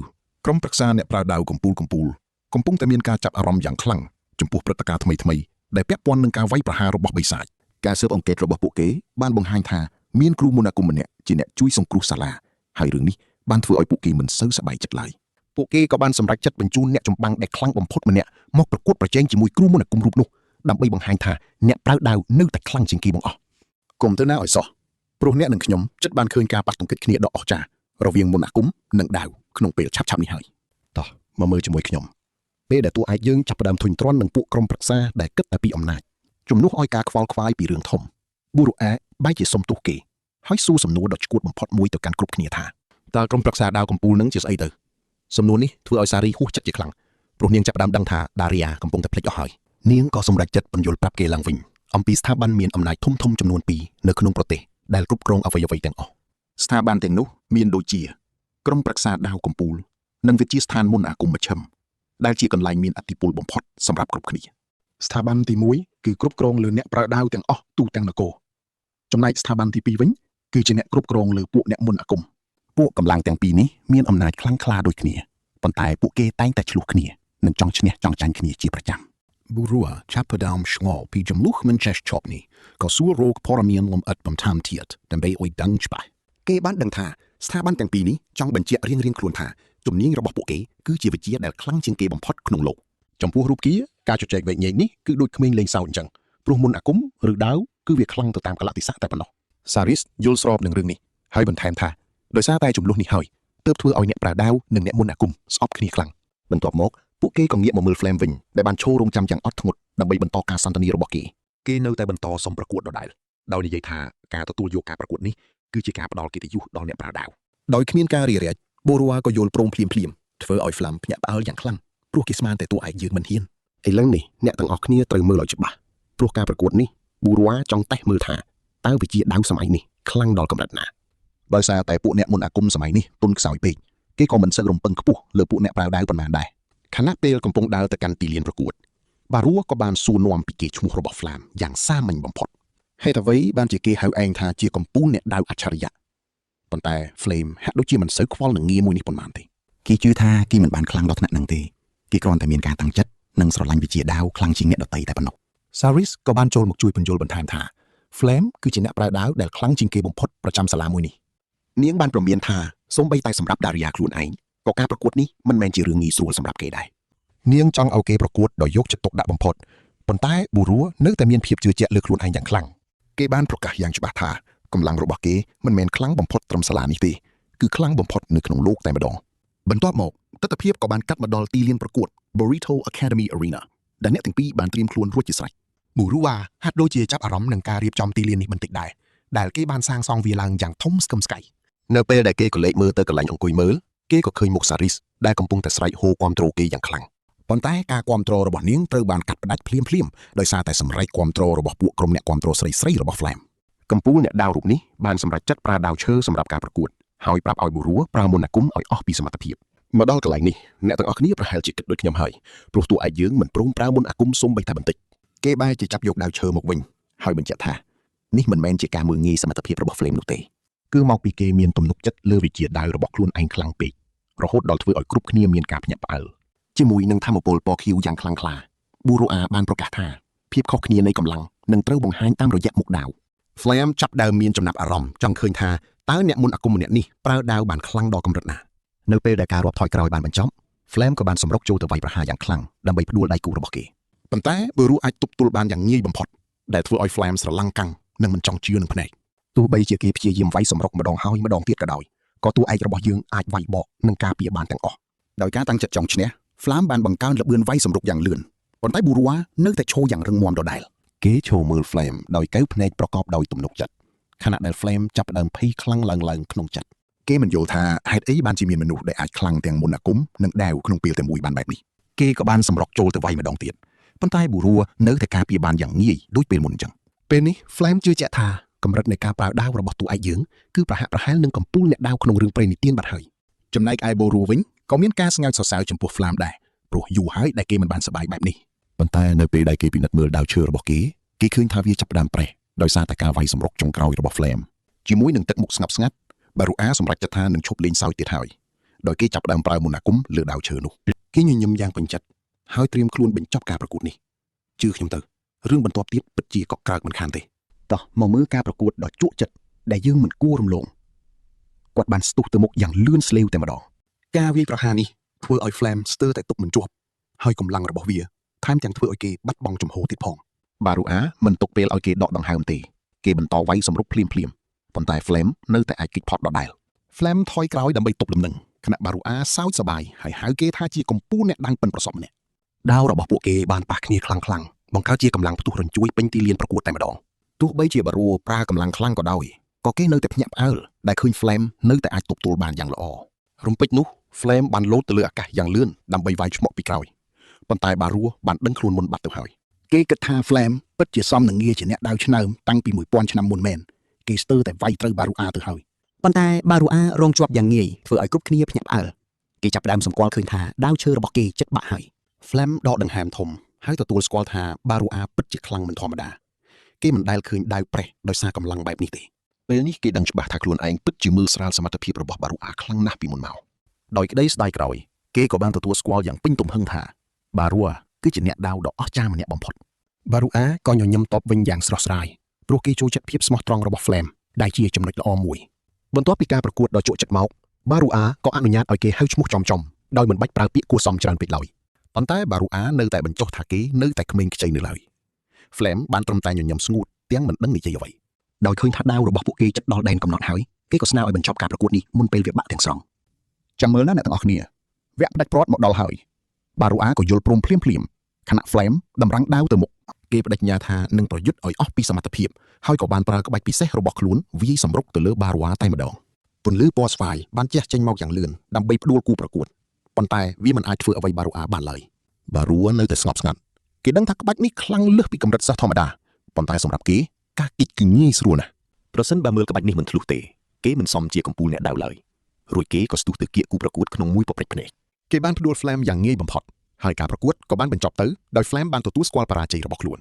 ក្រុមប្រឹក្សាអ្នកប្រើដាវកំពូលកំពូលកំពុងតែមានការចាប់អារម្មណ៍យ៉ាងខ្លាំងចំពោះព្រឹត្តិការណ៍ថ្មីៗដែលពាក់ព័ន្ធនឹងការវាយប្រហាររបស់បិសាច ការស៊ើបអង្កេតរបស់ពួកគេបានបង្ហាញថាមានគ្រូមន្តអាគមម្នាក់ជាអ្នកជួយសង្គ្រោះសាលាហើយរឿងនេះបានធ្វើឲ្យពួកគេមិនសូវសប្បាយចិត្តឡើយពួកគេក៏បានសម្រេចចិត្តបញ្ជូនអ្នកចម្បាំងដែលខ្លាំងបំផុតម្នាក់មកប្រកួតប្រជែងជាមួយគ្រូមន្តអាគមរូបនោះដើម្បីបង្ហាញថាអ្នកប្រើដាវនៅតែខ្លាំងជាងគេបង្អស់ គុំទៅណាឲ្យសោះព្រោះអ្នកនិងខ្ញុំចិត្តបានឃើញការប៉ះទង្គិចគ្នាដ៏អស្ចារ្យរវាងមន្តអាគមនិងដាវក្នុងពេលឆាប់ៗនេះហើយ តោះមកមើលជាមួយខ្ញុំពេលដែលតួឯកយើងចាប់ផ្ដើមធុញទ្រាន់នឹងពួកក្រុមប្រឹក្សាដែលគិតតែពីអំណាចជំនួសឲ្យការខ្វល់ខ្វាយពីរឿងធំប៊ូរ៉ូអាបែរជាសុំទោសគេហើយសួរសំណួរដ៏ឆ្កួតបំផុតមួយទៅកាន់គ្រប់គ្នាថា តើក្រុមប្រឹក្សាដាវកំពូលនឹងជាស្អីទៅសំណួរនេះធ្វើឲ្យសារីហួសចិត្តជាខ្លាំងព្រោះនាងចាប់ផ្ដើមដឹងថាដារីយ៉ាកំពុងតែភ្លេចអស់ហើយ នាងក៏សម្រេចចិត្តបញ្យល់ប្រាប់គេឡើងវិញអំពីស្ថាប័នមានអំណាចធំៗចំនួនពីរនៅក្នុងប្រទេសដែលគ្រប់គ្រងអ្វីៗទាំងអស់ ស្ថាប័នទាំងនោះមានដូចជាក្រុមប្រឹក្សាដាវកំពូលនិងវិទ្យាស្ថានមន្តអាគមមជ្ឈិមដែលជាកន្លែងមានឥទ្ធិពលបំផុតសម្រាប់គ្រប់គ្នាស្ថាប័នទី1គឺគ្រប់គ្រងលើអ្នកប្រើដាវទាំងអស់ទូទាំងនគរចំណែកស្ថាប័នទី2វិញគឺជាអ្នកគ្រប់គ្រងលើពួកអ្នកមន្តអាគម ពួកកម្លាំងទាំងពីរនេះមានអំណាចខ្លាំងក្លាដូចគ្នាប៉ុន្តែពួកគេតែងតែឆ្លោះគ្នានិងចង់ឈ្នះចង់ចាញ់គ្នាជាប្រចាំ ប៊ូរ៉ូចាប់ផ្ដើមឆ្ងល់ពីចំនួនមិនចេះចប់នេះក៏សួររកព័ត៌មានលម្អិតបន្ថែមទៀតដើម្បីឲ្យដឹងច្បាស់ គេបានដឹងថាស្ថាប័នទាំងពីរនេះចង់បញ្ជាក់រៀងៗខ្លួនថាជំនាញរបស់ពួកគេគឺជាវិជ្ជាដែលខ្លាំងជាងគេបំផុតក្នុងលោក ចំពោះរូបគាការជជែកវែកញែកនេះគឺដូចក្មេងលេងសើចអញ្ចឹងព្រោះមុនអាគមឬដាវគឺវាខ្លាំងទៅតាមកលៈទេសៈតែប៉ុណ្ណោះ សារីសយល់ស្របនឹងរឿងនេះហើយបន្ថែមថាដោយសារតែចំនួននេះហើយទើបធ្វើឲ្យអ្នកប្រើដាវនិងអ្នកមុនអាគមស្អប់គ្នាខ្លាំង បន្ទាប់មកពួកគេក៏ងាកមកមើល Flame វិញដែលបានឈររងចាំយ៉ាងអត់ធ្មត់ដើម្បីបន្តការសន្ទនារបស់គេ គេនៅតែបន្តសុំប្រកួតដដែលដោយនិយាយថាការទទួលយកការប្រកួតនេះគឺជាការផ្ដល់កិត្តិយសដល់អ្នកប្រើដាវ ដោយគ្មានការរារែកបូរ៉ូក៏យល់ព្រមភ្លាមភ្លាមៗធ្វើឲ្យ Flam ភ្ញាក់ផ្អើលយ៉ាងខ្លាំងព្រោះគេស្មានតែតួឯកយើងមិនហ៊ាន ឥឡូវនេះអ្នកទាំងអស់គ្នាត្រូវមើលឲ្យច្បាស់ព្រោះការប្រកួតនេះប៊ូរ៉ាចង់តេស្តមើលថាតើវិជាដាវសម័យនេះខ្លាំងដល់កម្រិតណា ដោយសារតែពួកអ្នកមុនអាគមសម័យនេះទុនខ្សោយពេកគេក៏មិនសូវរំពឹងខ្ពស់លើពួកអ្នកប្រើដាវប៉ុន្មានដែរ ខណៈពេលកំពុងដើរទៅកាន់ទីលានប្រកួតបារួក៏បានសួរនាំពីគេឈ្មោះរបស់ Flam យ៉ាងសាមញ្ញបំផុត ហេតុអ្វីបានជាគេហៅឯងថាជាកំពូលអ្នកដាវអច្ឆរិយៈប៉ុន្តែ Flame ហាក់ដូចជាមិនសូវខ្វល់នឹងងារមួយនេះប៉ុន្មានទេ គេជឿថាគេមិនបានខ្លាំងដល់ថ្នាក់ហ្នឹងទេគេគ្រាន់តែមានការតាំងចិត្តនិងស្រឡាញ់វិជ្ជាដាវខ្លាំងជាងអ្នកដទៃតែប៉ុណ្ណោះ Saris ក៏បានចូលមកជួយពន្យល់បន្ថែមថា Flame គឺជាអ្នកប្រើដាវដែលខ្លាំងជាងគេបំផុតប្រចាំសាលាមួយនេះ នាងបានព្រមានថាសូម្បីតែសម្រាប់ដារីយ៉ាខ្លួនឯងក៏ការប្រកួតនេះមិនមែនជារឿងងាយស្រួលសម្រាប់គេដែរ នាងចង់ឲ្យគេប្រកួតដោយយកចិត្តទុកដាក់បំផុតប៉ុន្តែប៊ូរ៉ូនៅតែមានភាពជឿជាក់លើខ្លួនឯងយ៉ាងខ្លាំងគេបានប្រកាសយ៉ាងច្បាស់ថាកម្លាំងរបស់គេមិនមែនខ្លាំងបំផុតត្រឹមសាលានេះទេគឺខ្លាំងបំផុតនៅក្នុងលោកតែម្ដង បន្ទាប់មកទស្សនភាពក៏បានកាត់មកដល់ទីលានប្រកួត Burrito Academy Arena ដែលអ្នកទាំងពីរបានត្រៀមខ្លួនរួចជាស្រេច ប៊ូរូវ៉ាហាក់ដូចជាចាប់អារម្មណ៍នឹងការរៀបចំទីលាននេះបន្តិចដែរដែលគេបានសាងសង់វាឡើងយ៉ាងធំស្កឹមស្កៃ នៅពេលដែលគេក៏លេចមើលទៅកន្លែងអង្គុយមើលគេក៏ឃើញមុខសារីសដែលកំពុងតែស្រែកហ៊ោគាំទ្រគេយ៉ាងខ្លាំង ប៉ុន្តែការគាំទ្ររបស់នាងត្រូវបានកាត់ផ្តាច់ភ្លាមៗដោយសារតែសម្រេចគាំទ្ររបស់ពួកក្រុមអ្នកគាំទ្រស្រីៗរបស់ Flame កំពូលអ្នកដាវរូបនេះបានសម្រេចចិត្តប្រើដាវឈើសម្រាប់ការប្រកួតហើយប្រាប់ឲ្យប៊ូរ៉ូប្រើមន្តអាគមឲ្យអស់ពីសមត្ថភាព មកដល់កន្លែងនេះអ្នកទាំងអស់គ្នាប្រហែលជាគិតដូចខ្ញុំហើយព្រោះតួឯកយើងមិនព្រមប្រើមន្តអាគមសូម្បីតែបន្តិច គេបែរជាចាប់យកដាវឈើមកវិញហើយបញ្ជាក់ថានេះមិនមែនជាការមើលងាយសមត្ថភាពរបស់ Flame នោះទេ គឺមកពីគេមានទំនុកចិត្តលើវិជាដាវរបស់ខ្លួនឯងខ្លាំងពេករហូតដល់ធ្វើឲ្យគ្រប់គ្នាមានការភ្ញាក់ផ្អើល ជាមួយនឹងធម៌ពលពណ៌ខៀវយ៉ាងខ្លាំងក្លាប៊ូរ៉ូអាបានប្រកាសថាភាពខុសគ្នានៃកម្លាំងនឹងត្រូវបង្ហាញតាមរយៈមុខដាវ Flame ចាប់ដើមមានចំណាប់អារម្មណ៍ចង់ឃើញថាតើអ្នកមុនអាគមម្នាក់នេះប្រើដាវបានខ្លាំងដល់កម្រិតណា នៅពេលដែលការរាប់ថយក្រោយបានបញ្ចប់ Flame ក៏បានសម្រុកចូលទៅវាយប្រហារយ៉ាងខ្លាំងដើម្បីផ្ដួលដៃគូរបស់គេ ប៉ុន្តែបើរੂអាចទប់ទល់បានយ៉ាងងាយបំផុតដែលធ្វើឲ្យ Flame ស្រឡាំងកាំងនិងមិនចង់ជឿនឹងភ្នែក ទោះបីជាគេព្យាយាមវាយសម្រុកម្ដងហើយម្ដងទៀតក៏ដោយក៏តួឯករបស់យើងអាចវាយបកនិងការពារបានទាំងអស់ ដោយការតាំងចិត្តចង់ឈ្នះ Flam បានបង្កើនល្បឿនវាយសម្រុកយ៉ាងលឿនប៉ុន្តែ Burua នៅតែឈរយ៉ាងរឹងមាំដដែល គេឈរមើល Flame ដោយកែវភ្នែកប្រកបដោយទំនុកចិត្តខណៈដែល Flame ចាប់ផ្ដើមភ័យខ្លាំងឡើងៗក្នុងចិត្ត គេមិនយល់ថាហេតុអីបានជាមានមនុស្សដែលអាចខ្លាំងទាំងមន្តអាគមនិងដាវក្នុងពេលតែមួយបានបែបនេះ គេក៏បានសម្រុកចូលទៅវាយម្ដងទៀតប៉ុន្តែប៊ូរ៉ូនៅតែការពារបានយ៉ាងងាយដូចពេលមុនអញ្ចឹង ពេលនេះ Flame ជឿជាក់ថាកម្រិតនៃការប្រើដាវរបស់តួឯកយើងគឺប្រហាក់ប្រហែលនឹងកំពូលអ្នកដាវក្នុងរឿងព្រេងនិទានបាត់ហើយ ចំណែកឯ Boru វិញក៏មានការស្ងើចសរសើរចំពោះ Flam ដែរព្រោះយូរហើយដែលគេមិនបានសប្បាយបែបនេះ ប៉ុន្តែនៅពេលដែលគេពិនិត្យមើលដាវឈើរបស់គេគេឃើញថាវាចាប់ផ្ដើមប្រេះដោយសារតែការវាយសម្រុកចុងក្រោយរបស់ Flame ជាមួយនឹងទឹកមុខស្ងប់ស្ងាត់បារូអាសម្រេចចិត្តថានឹងឈប់លេងសើចទៀតហើយដោយគេចាប់ផ្ដើមប្រើមន្តអាគមលើដាវឈើនោះ គេញញឹមយ៉ាងពេញចិត្តហើយត្រៀមខ្លួនបញ្ចប់ការប្រកួតនេះជឿខ្ញុំទៅរឿងបន្ទាប់ទៀតពិតជាកក្រើកមិនខានទេ តោះមកមើលការប្រកួតដ៏ជក់ចិត្តដែលយើងមិនគួររំលងគាត់បានស្ទុះទៅមុខយ៉ាងលឿនស្លេវតែម្ដង ការវាយប្រហារនេះធ្វើឲ្យ Flame ស្ទើរតែទប់មិនជាប់ហើយកម្លាំងរបស់វាថែមទាំងធ្វើឲ្យគេបាត់បង់ជំហរទៀតផង បារូអាមិនទុកពេលឲ្យគេដកដង្ហើមទេគេបន្តវាយសម្រុកភ្លាមភ្លាមៗប៉ុន្តែ Flame នៅតែអាចគេចផុតដដែល Flame ថយក្រោយដើម្បីទប់លំនឹងខណៈបារូអាសើចសប្បាយហើយហៅគេថាជាកំពូលអ្នកដាំងប៉ិនប្រសប់ម្នាក់ដាវរបស់ពួកគេបានប៉ះគ្នាខ្លាំងៗបង្កើតជាកម្លាំងផ្ទុះរញ្ជួយពេញទីលានប្រកួតតែម្ដង ទោះបីជាបារូប្រើកម្លាំងខ្លាំងក៏ដោយក៏គេនៅតែភ្ញាក់ផ្អើលដែលឃើញ Flame នៅតែអាចទប់ទល់បានយ៉ាងល្អ រំពេចនោះ Flame បានលោតទៅលើអាកាសយ៉ាងលឿនដើម្បីវាយឆ្មក់ពីក្រោយប៉ុន្តែបារូបានដឹងខ្លួនមុនបាត់ទៅហើយ គេគិតថា Flame ពិតជាសមនឹងងារជាអ្នកដាវឆ្នើមតាំងពី1000ឆ្នាំមុនមែនគេស្ទើរតែវាយត្រូវបារូអាទៅហើយ ប៉ុន្តែបារូអារងជាប់យ៉ាងងាយធ្វើឲ្យគ្រប់គ្នាភ្ញាក់ផ្អើលគេចាប់ផ្ដើមសម្គាល់ឃើញថាដាវឈើរបស់គេចិត្តបាក់ហើយ Flame ដកដង្ហើមធំហើយទទួលស្គាល់ថាបារូអាពិតជាខ្លាំងមិនធម្មតាគេមិនដែលឃើញដាវប្រេះដោយសារកម្លាំងបែបនេះទេ ពេលនេះគេដឹងច្បាស់ថាខ្លួនឯងពិតជាមើលស្រាលសមត្ថភាពរបស់បារូអាខ្លាំងណាស់ពីមុនមក ដោយក្តីស្ដាយក្រោយគេក៏បានទទួលស្គាល់យ៉ាងពេញទំហឹងថាបារូអាគឺជាអ្នកដាវដ៏អស្ចារ្យម្នាក់បំផុត បារូអាក៏ញញឹមតបវិញយ៉ាងស្រស់ស្រាយព្រោះគេចូលចិត្តភាពស្មោះត្រង់របស់ Flame ដែលជាចំណុចល្អមួយបន្ទាប់ពីការប្រកួតដ៏ជក់ចិត្តមកបារូអាក៏អនុញ្ញាតឲ្យគេហៅឈ្មោះចំៗដោយមិនបាច់ប្រើពាក្យគួរសមច្រើនពេកឡើយប៉ុន្តែបារូអានៅតែបញ្ចុះថាគេនៅតែក្មេងខ្ចីនៅឡើយ Flame បានត្រឹមតែញញឹមស្ងួតទាំងមិនដឹងនិយាយអ្វី ដោយឃើញថាដាវរបស់ពួកគេជិតដល់ដែនកំណត់ហើយគេក៏ស្នើឲ្យបញ្ចប់ការប្រកួតនេះមុនពេលវាបាក់ទាំងស្រុង ចាំមើលណាអ្នកទាំងអស់គ្នាវគ្គផ្ដាច់ព្រាត់មកដល់ហើយបារូអាក៏យល់ព្រមភ្លាមភ្លាមៗខណៈ Flame តម្រង់ដាវទៅមុខ គេបដិញ្ញាថានឹងប្រយុទ្ធឲ្យអស់ពីសមត្ថភាពហើយក៏បានប្រើក្បាច់ពិសេសរបស់ខ្លួនវាយសម្រុកទៅលើបារូអាតែម្ដងពន្លឺពណ៌ស្វាយបានជះចេញមកយ៉ាងលឿនដើម្បីផ្ដួលគូប្រកួតប៉ុន្តែវាមិនអាចធ្វើអ្វីបារូអាបានឡើយ បារូនៅតែស្ងប់ស្ងាត់គេដឹងថាក្បាច់នេះខ្លាំងលើសពីកម្រិតសិស្សធម្មតាប៉ុន្តែសម្រាប់គេការគិតគឺងាយស្រួលណាស់ ប្រសិនបើមើលក្បាច់នេះមិនធ្លុះទេគេមិនសមជាកំពូលអ្នកដាវឡើយរួចគេក៏ស្ទុះទៅគៀកគូប្រកួតក្នុងមួយពព្រិចភ្នែក គេបានផ្ដួល Flame យ៉ាងងាយបំផុតហើយការប្រកួតក៏បានបញ្ចប់ទៅដោយ Flame បានទទួលស្គាល់បរាជ័យរបស់ខ្លួន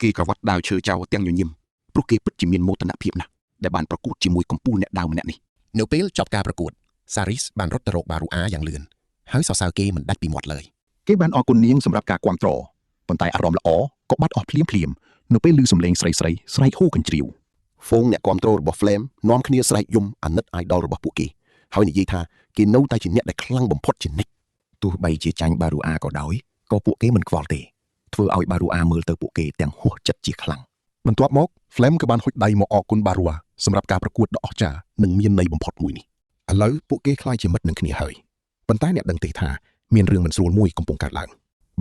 គេក្រវ៉ាត់ដាវឈើចោលទាំងញញឹមព្រោះគេពិតជាមានមោទនភាពណាស់ដែលបានប្រកួតជាមួយកំពូលអ្នកដាវម្នាក់នេះ នៅពេលចប់ការប្រកួតសារីសបានរត់ទៅរកបារូអាយ៉ាងលឿនហើយសរសើរគេមិនដាច់ពីមាត់ឡើយ គេបានអរគុណនាងសម្រាប់ការគាំទ្រប៉ុន្តែអារម្មណ៍ល្អក៏បាត់អស់ភ្លាមភ្លាមៗនៅពេលឮសំឡេងស្រីៗស្រែកហ៊ូកញ្ជ្រៀវ ហ្វូងអ្នកគាំទ្ររបស់ Flame នាំគ្នាស្រែកយំអាណិត idol របស់ពួកគេហើយនិយាយថាគេនៅតែជាអ្នកដែលខ្លាំងបំផុតជានិច្ច ទោះបីជាចាញ់បារូអាក៏ដោយក៏ពួកគេមិនខ្វល់ទេធ្វើឲ្យបារូអាមើលទៅពួកគេទាំងហួសចិត្តជាខ្លាំង បន្ទាប់មក Flame ក៏បានហុចដៃមកអរគុណបារូអាសម្រាប់ការប្រកួតដ៏អស្ចារ្យនិងមានន័យបំផុតមួយនេះឥឡូវពួកគេក្លាយជាមិត្តនឹងគ្នាហើយប៉ុន្តែអ្នកដឹងទេថាមានរឿងមិនស្រួលមួយកំពុងកើតឡើង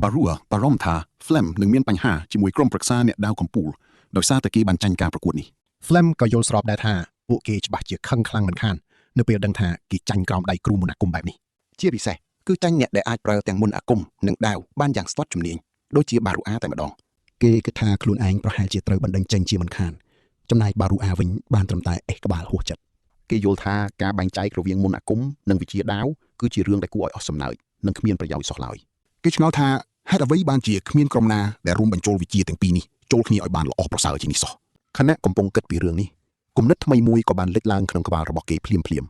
បារូអាបារម្ភថា Flame នឹងមានបញ្ហាជាមួយក្រុមប្រឹក្សាអ្នកដាវកំពូលដោយសារតែគេបានចាញ់ការប្រកួតនេះ Flame ក៏យល់ស្របដែរថាពួកគេច្បាស់ជាខឹងខ្លាំងមិនខាននៅពេលដឹងថាគេចាញ់ក្រោមដៃគ្រូមន្តអាគមបែបនេះ ជាពិសេសគឺចាញ់អ្នកដែលអាចប្រើទាំងមន្តអាគមនិងដាវបានយ៉ាងស្ទាត់ជំនាញដូចជាបារូអាតែម្ដង គេគិតថាខ្លួនឯងប្រហែលជាត្រូវបណ្តេញចេញជាមិនខានចំណែកបារូអាវិញបានត្រឹមតែអេះក្បាលហួសចិត្ត គេយល់ថាការបែងចែករវាងមន្តអាគមនិងវិជ្ជាដាវគឺជារឿងដែលគួរឲ្យអស់សំណើចនិងគ្មានប្រយោជន៍សោះឡើយ គេឆ្ងល់ថាហេតុអ្វីបានជាគ្មានក្រុមណាដែលរួមបញ្ចូលវិជ្ជាទាំងពីរនេះចូលគ្នាឲ្យបានល្អប្រសើរជាងនេះសោះ ខណៈកំពុងគិតពីរឿងនេះគំនិតថ្មីមួយក៏បានលេចឡើងក្នុងក្បាលរបស់គេភ្លាមៗ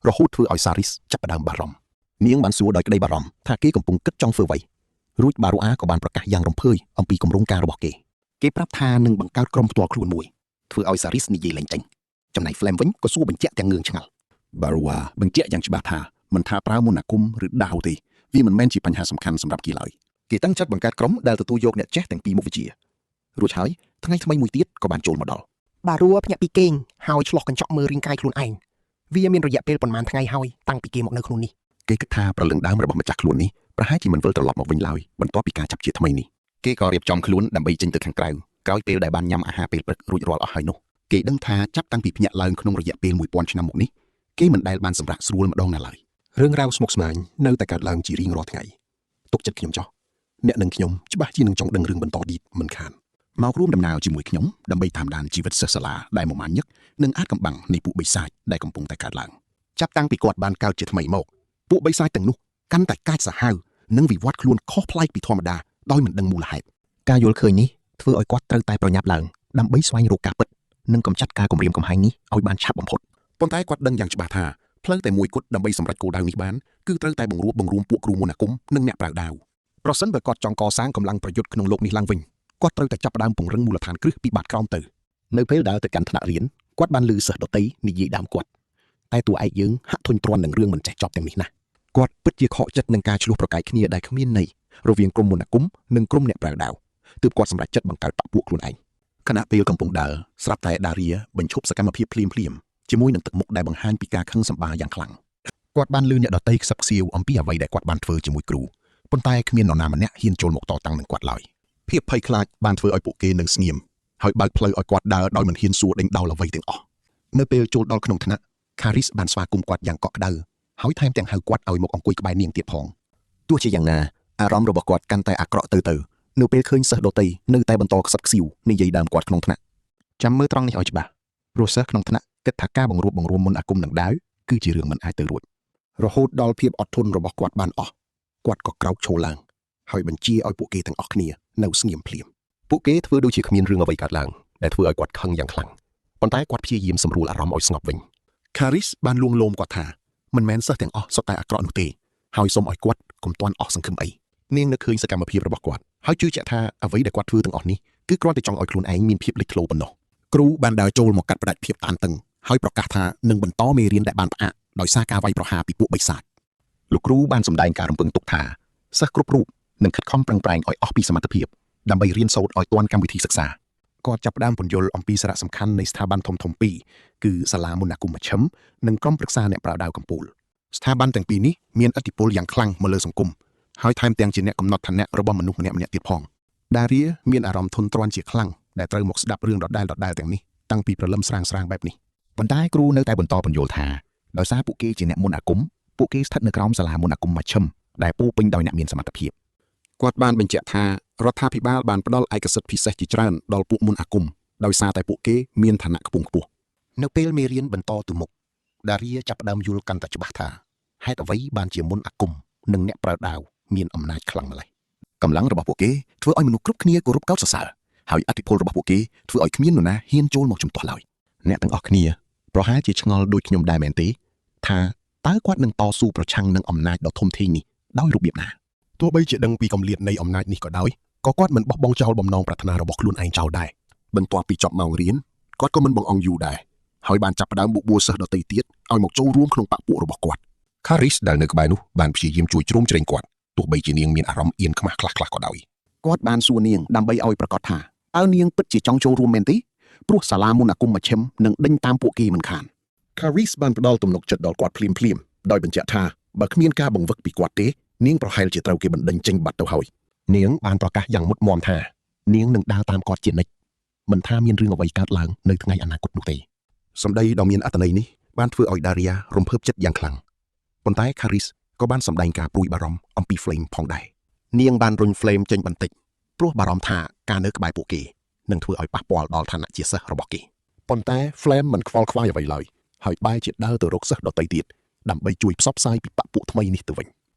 រហូតធ្វើឲ្យសារីសចាប់ផ្ដើមបារម្ភនាងបានសួរដោយក្តីបារម្ភថាគេកំពុងគិតចង់ធ្វើអ្វីរួចបារូអាក៏បានប្រកាសយ៉ាងរំភើយអំពីគម្រោងការរបស់គេគេប្រាប់ថានឹងបង្កើតក្រុមផ្ទាល់ខ្លួនមួយធ្វើឲ្យសារីសនិយាយលែងចេញចំណែក Flame វិញក៏សួរបញ្ជាក់ទាំងងឿងឆ្ងល់ បារូអាបញ្ជាក់យ៉ាងច្បាស់ថាមិនថាប្រើមន្តអាគមឬដាវទេវាមិនមែនជាបញ្ហាសំខាន់សម្រាប់គេឡើយ គេតាំងចិត្តបង្កើតក្រុមដែលទទួលយកអ្នកចេះទាំងពីរមុខវិជ្ជារួចហើយថ្ងៃថ្មីមួយទៀតក៏បានចូលមកដល់ បារួភ្ញាក់ពីគេងហើយឆ្លោះកញ្ចក់មើលរាងកាយខ្លួនឯងវាមានរយៈពេលប៉ុន្មានថ្ងៃហើយតាំងពីគេមកនៅក្នុងនេះ គេគិតថាប្រលឹងដើមរបស់ម្ចាស់ខ្លួននេះប្រហែលជាមិនវិលត្រឡប់មកវិញឡើយបន្ទាប់ពីការចាប់ជាថ្មីនេះគេក៏រៀបចំខ្លួនដើម្បីចេញទៅខាងក្រៅក្រោយពេលដែលបានញ៉ាំអាហារពេលព្រឹករួចរាល់អស់ហើយនោះគេដឹងថាចាប់តាំងពីភ្ញាក់ឡើងក្នុងរយៈពេល1000ឆ្នាំមកនេះគេមិនដែលបានសម្រាកស្រួលម្ដងណាឡើយ រឿងរ៉ាវស្មុគស្មាញនៅតែកើតឡើងជារៀងរាល់ថ្ងៃទុកចិត្តខ្ញុំចោះអ្នកនឹងខ្ញុំច្បាស់ជានឹងចង់ដឹងរឿងបន្តទៀតមិនខាន មករួមដំណើរជាមួយខ្ញុំដើម្បីតាមដានជីវិតសិស្សសាលាដែលមមាញឹកនិងអាចកំបាំងនៃពួកបិសាចដែលកំពុងតែកើតឡើងចាប់តាំងពីគាត់បានកើតជាថ្មីមកពួកបិសាចទាំងនោះកាន់តែកាចសាហាវនិងវិវត្តខ្លួនខុសប្លែកពីធម្មតាដោយមិនដឹងមូលហេតុ ការយល់ឃើញនេះធ្វើឲ្យគាត់ត្រូវតែប្រញាប់ឡើងដើម្បីស្វែងរកការពិតនិងកម្ចាត់ការគំរាមកំហែងនេះឲ្យបានឆាប់បំផុត ប៉ុន្តែគាត់ដឹងយ៉ាងច្បាស់ថាផ្លូវតែមួយគត់ដើម្បីសម្រេចគោលដៅនេះបានគឺត្រូវតែបង្រួបបង្រួមពួកគ្រូមន្តអាគមនិងអ្នកប្រាវដាវ ប្រសិនបើគាត់ចង់កសាងកម្លាំងប្រយុទ្ធក្នុងលោកនេះឡើងវិញគាត់ត្រូវតែចាប់ផ្ដើមពង្រឹងមូលដ្ឋានគ្រឹះពីបាតក្រោមទៅ នៅពេលដើរទៅកាន់ថ្នាក់រៀនគាត់បានឮសិស្សដទៃនិយាយដើមគាត់តែតួឯកយើងហាក់ធុញទ្រាន់នឹងរឿងមិនចេះចប់ទាំងនេះណាស់ គាត់ពិតជាខកចិត្តនឹងការឆ្លោះប្រកែកគ្នាដែលគ្មានន័យរវាងក្រុមមន្តអាគមនិងក្រុមអ្នកប្រាវដាវទើបគាត់សម្រេចចិត្តបង្កើតបក្សពួកខ្លួនឯង ខណៈពេលកំពុងដើរស្រាប់តែដារីបញ្ឈប់សកម្មភាពភ្លាមភ្លាមៗជាមួយនឹងទឹកមុខដែលបង្ហាញពីការខឹងសម្បារយ៉ាងខ្លាំងគាត់បានឮអ្នកដទៃខ្សឹបខ្សៀវអំពីអ្វីដែលគាត់បានធ្វើជាមួយគ្រូប៉ុន្តែគ្មាននរណាម្នាក់ហ៊ានចូលមកតតាំងនឹងគាត់ឡើយភាពភ័យខ្លាចបានធ្វើឲ្យពួកគេនឹងស្ងៀមហើយបើកផ្លូវឲ្យគាត់ដើរដោយមិនហ៊ានសួរដេញដោលអ្វីទាំងអស់នៅពេលចូលដល់ក្នុងថ្នាក់ខារីសបានស្វាគមន៍គាត់យ៉ាងកក់ក្ដៅហើយថែមទាំងហៅគាត់ឲ្យមកអង្គុយក្បែរនាងទៀតផង ទោះជាយ៉ាងណាអារម្មណ៍របស់គាត់កាន់តែអាក្រក់ទៅទៅនៅពេលឃើញសិស្សដទៃនៅតែបន្តខ្សឹបខ្សៀវនិយាយដើមគាត់ក្នុងថ្នាក់ ចាំមើលត្រង់នេះឲ្យច្បាស់ព្រោះសិស្សក្នុងថ្នាក់គិតថាការបង្រួបបង្រួមមន្តអាគមនឹងដាវគឺជារឿងមិនអាចទៅរួច រហូតដល់ភាពអត់ធន់របស់គាត់បានអស់គាត់ក៏ក្រោកឈរឡើងហើយបញ្ជាឲ្យពួកគេទាំងអស់គ្នានៅស្ងៀមភ្លាម ពួកគេធ្វើដូចជាគ្មានរឿងអ្វីកើតឡើងដែលធ្វើឲ្យគាត់ខឹងយ៉ាងខ្លាំងប៉ុន្តែគាត់ព្យាយាមសម្រួលអារម្មណ៍ឲ្យស្ងប់វិញ ខារីសបានលួងលោមគាត់ថាមិនមែនសិស្សទាំងអស់សុទ្ធតែអាក្រក់នោះទេហើយសូមឲ្យគាត់កុំទាន់អស់សង្ឃឹមអី នាងនឹកឃើញសកម្មភាពរបស់គាត់ហើយជឿជាក់ថាអ្វីដែលគាត់ធ្វើទាំងអស់នេះគឺគ្រាន់តែចង់ឲ្យខ្លួនឯងមានភាពលេចធ្លោប៉ុណ្ណោះ គ្រូបានដើរចូលមកកាត់ផ្តាច់ភាពតានតឹងហើយប្រកាសថានឹងបន្តមេរៀនដែលបានផ្អាកដោយសារការវាយប្រហារពីពួកបិសាច លោកគ្រូបានសម្ដែងការរំពឹងទុកថាសិស្សគ្រប់រូបនឹងខិតខំប្រឹងប្រែងឲ្យអស់ពីសមត្ថភាពដើម្បីរៀនសូត្រឲ្យទាន់កម្មវិធីសិក្សា គាត់ចាប់ផ្ដើមពន្យល់អំពីសារៈសំខាន់នៃស្ថាប័នធំៗពីរគឺសាលាមន្តអាគមមជ្ឈិមនិងក្រុមប្រឹក្សាអ្នកប្រាវដាវកម្ពុជាស្ថាប័នទាំងពីរនេះមានឥទ្ធិពលយ៉ាងខ្លាំងមកលើសង្គមហើយថែមទាំងជាអ្នកកំណត់ឋានៈរបស់មនុស្សម្នាក់ៗទៀតផងដារីមានអារម្មណ៍ធុញទ្រាន់ជាខ្លាំងដែលត្រូវមកស្ដាប់រឿងដដែលៗទាំងនេះតាំងពីព្រលឹមស្រាងៗបែបនេះ ប៉ុន្តែគ្រូនៅតែបន្តពន្យល់ថាដោយសារពួកគេជាអ្នកមន្តអាគមពួកគេស្ថិតនៅក្រោមសាលាមន្តអាគមមជ្ឈិមដែលពោរពេញដោយអ្នកមានសមត្ថភាព គាត់បានបញ្ជាក់ថារដ្ឋាភិបាលបានផ្ដល់ឯកសិទ្ធិពិសេសជាច្រើនដល់ពួកមន្តអាគមដោយសារតែពួកគេមានឋានៈខ្ពង់ខ្ពស់ នៅពេលមេរៀនបន្តទៅមុខដារីចាប់ផ្ដើមយល់កាន់តែច្បាស់ថាហេតុអ្វីបានជាមន្តអាគមនិងអ្នកប្រើដាវមានអំណាចខ្លាំងម្ល៉េះ កម្លាំងរបស់ពួកគេធ្វើឲ្យមនុស្សគ្រប់គ្នាគោរពកោតសរសើរហើយឥទ្ធិពលរបស់ពួកគេធ្វើឲ្យគ្មាននរណាហ៊ានចូលមកជំទាស់ឡើយអ្នកទាំងអស់គ្នាប្រហែលជាឆ្ងល់ដូចខ្ញុំដែរមែនទេថាតើគាត់នឹងតស៊ូប្រឆាំងនឹងអំណាចដ៏ធំធេងនេះដោយរបៀបណា ទោះបីជាដឹងពីកម្រិតនៃអំណាចនេះក៏ដោយក៏គាត់មិនបោះបង់ចោលបំណងប្រាថ្នារបស់ខ្លួនឯងចោលដែរបន្ទាប់ពីចប់ម៉ោងរៀនគាត់ក៏មិនបង្អង់យូរដែរហើយបានចាប់ផ្ដើមបុកបួលសិស្សដទៃទៀតឲ្យមកចូលរួមក្នុងបក្សពួករបស់គាត់ ខារីសដែលនៅក្បែរនោះបានព្យាយាមជួយជ្រោមជ្រែងគាត់ទោះបីជានាងមានអារម្មណ៍អៀនខ្មាស់ខ្លះៗក៏ដោយ គាត់បានសួរនាងដើម្បីឲ្យប្រកាសថាតើនាងពិតជាចង់ចូលរួមមែនទេព្រោះសាលាមន្តអាគមមជ្ឈិមនឹងដេញតាមពួកគេមិនខាន ខារីសបានផ្ដល់ទំនុកចិត្តដល់គាត់ភ្លាមៗដោយបញ្ជាក់ថាបើគ្មានការបង្វឹកពីគាត់ទេនាងប្រហែលជាត្រូវគេបណ្តេញចេញបាត់ទៅហើយ នាងបានប្រកាសយ៉ាងមុតមមថានាងនឹងដើរតាមគាត់ជានិច្ចមិនថាមានរឿងអ្វីកើតឡើងនៅថ្ងៃអនាគតនោះទេសម្ដីដ៏មានអត្ថន័យនេះបានធ្វើឲ្យដារីយ៉ារំភើបចិត្តយ៉ាងខ្លាំងប៉ុន្តែខារីសក៏បានសម្ដែងការព្រួយបារម្ភអំពី Flame ផងដែរ នាងបានរុញ Flame ចេញបន្តិចព្រោះបារម្ភថាការនៅក្បែរពួកគេនឹងធ្វើឲ្យប៉ះពាល់ដល់ឋានៈជាសិស្សរបស់គេប៉ុន្តែ Flame មិនខ្វល់ខ្វាយអ្វីឡើយ ហើយបែរជាដើរទៅរកសិស្សដទៃទៀតដើម្បីជួយផ្សព្វផ្សាយពីបក្សពួកថ្មីនេះទៅវិញ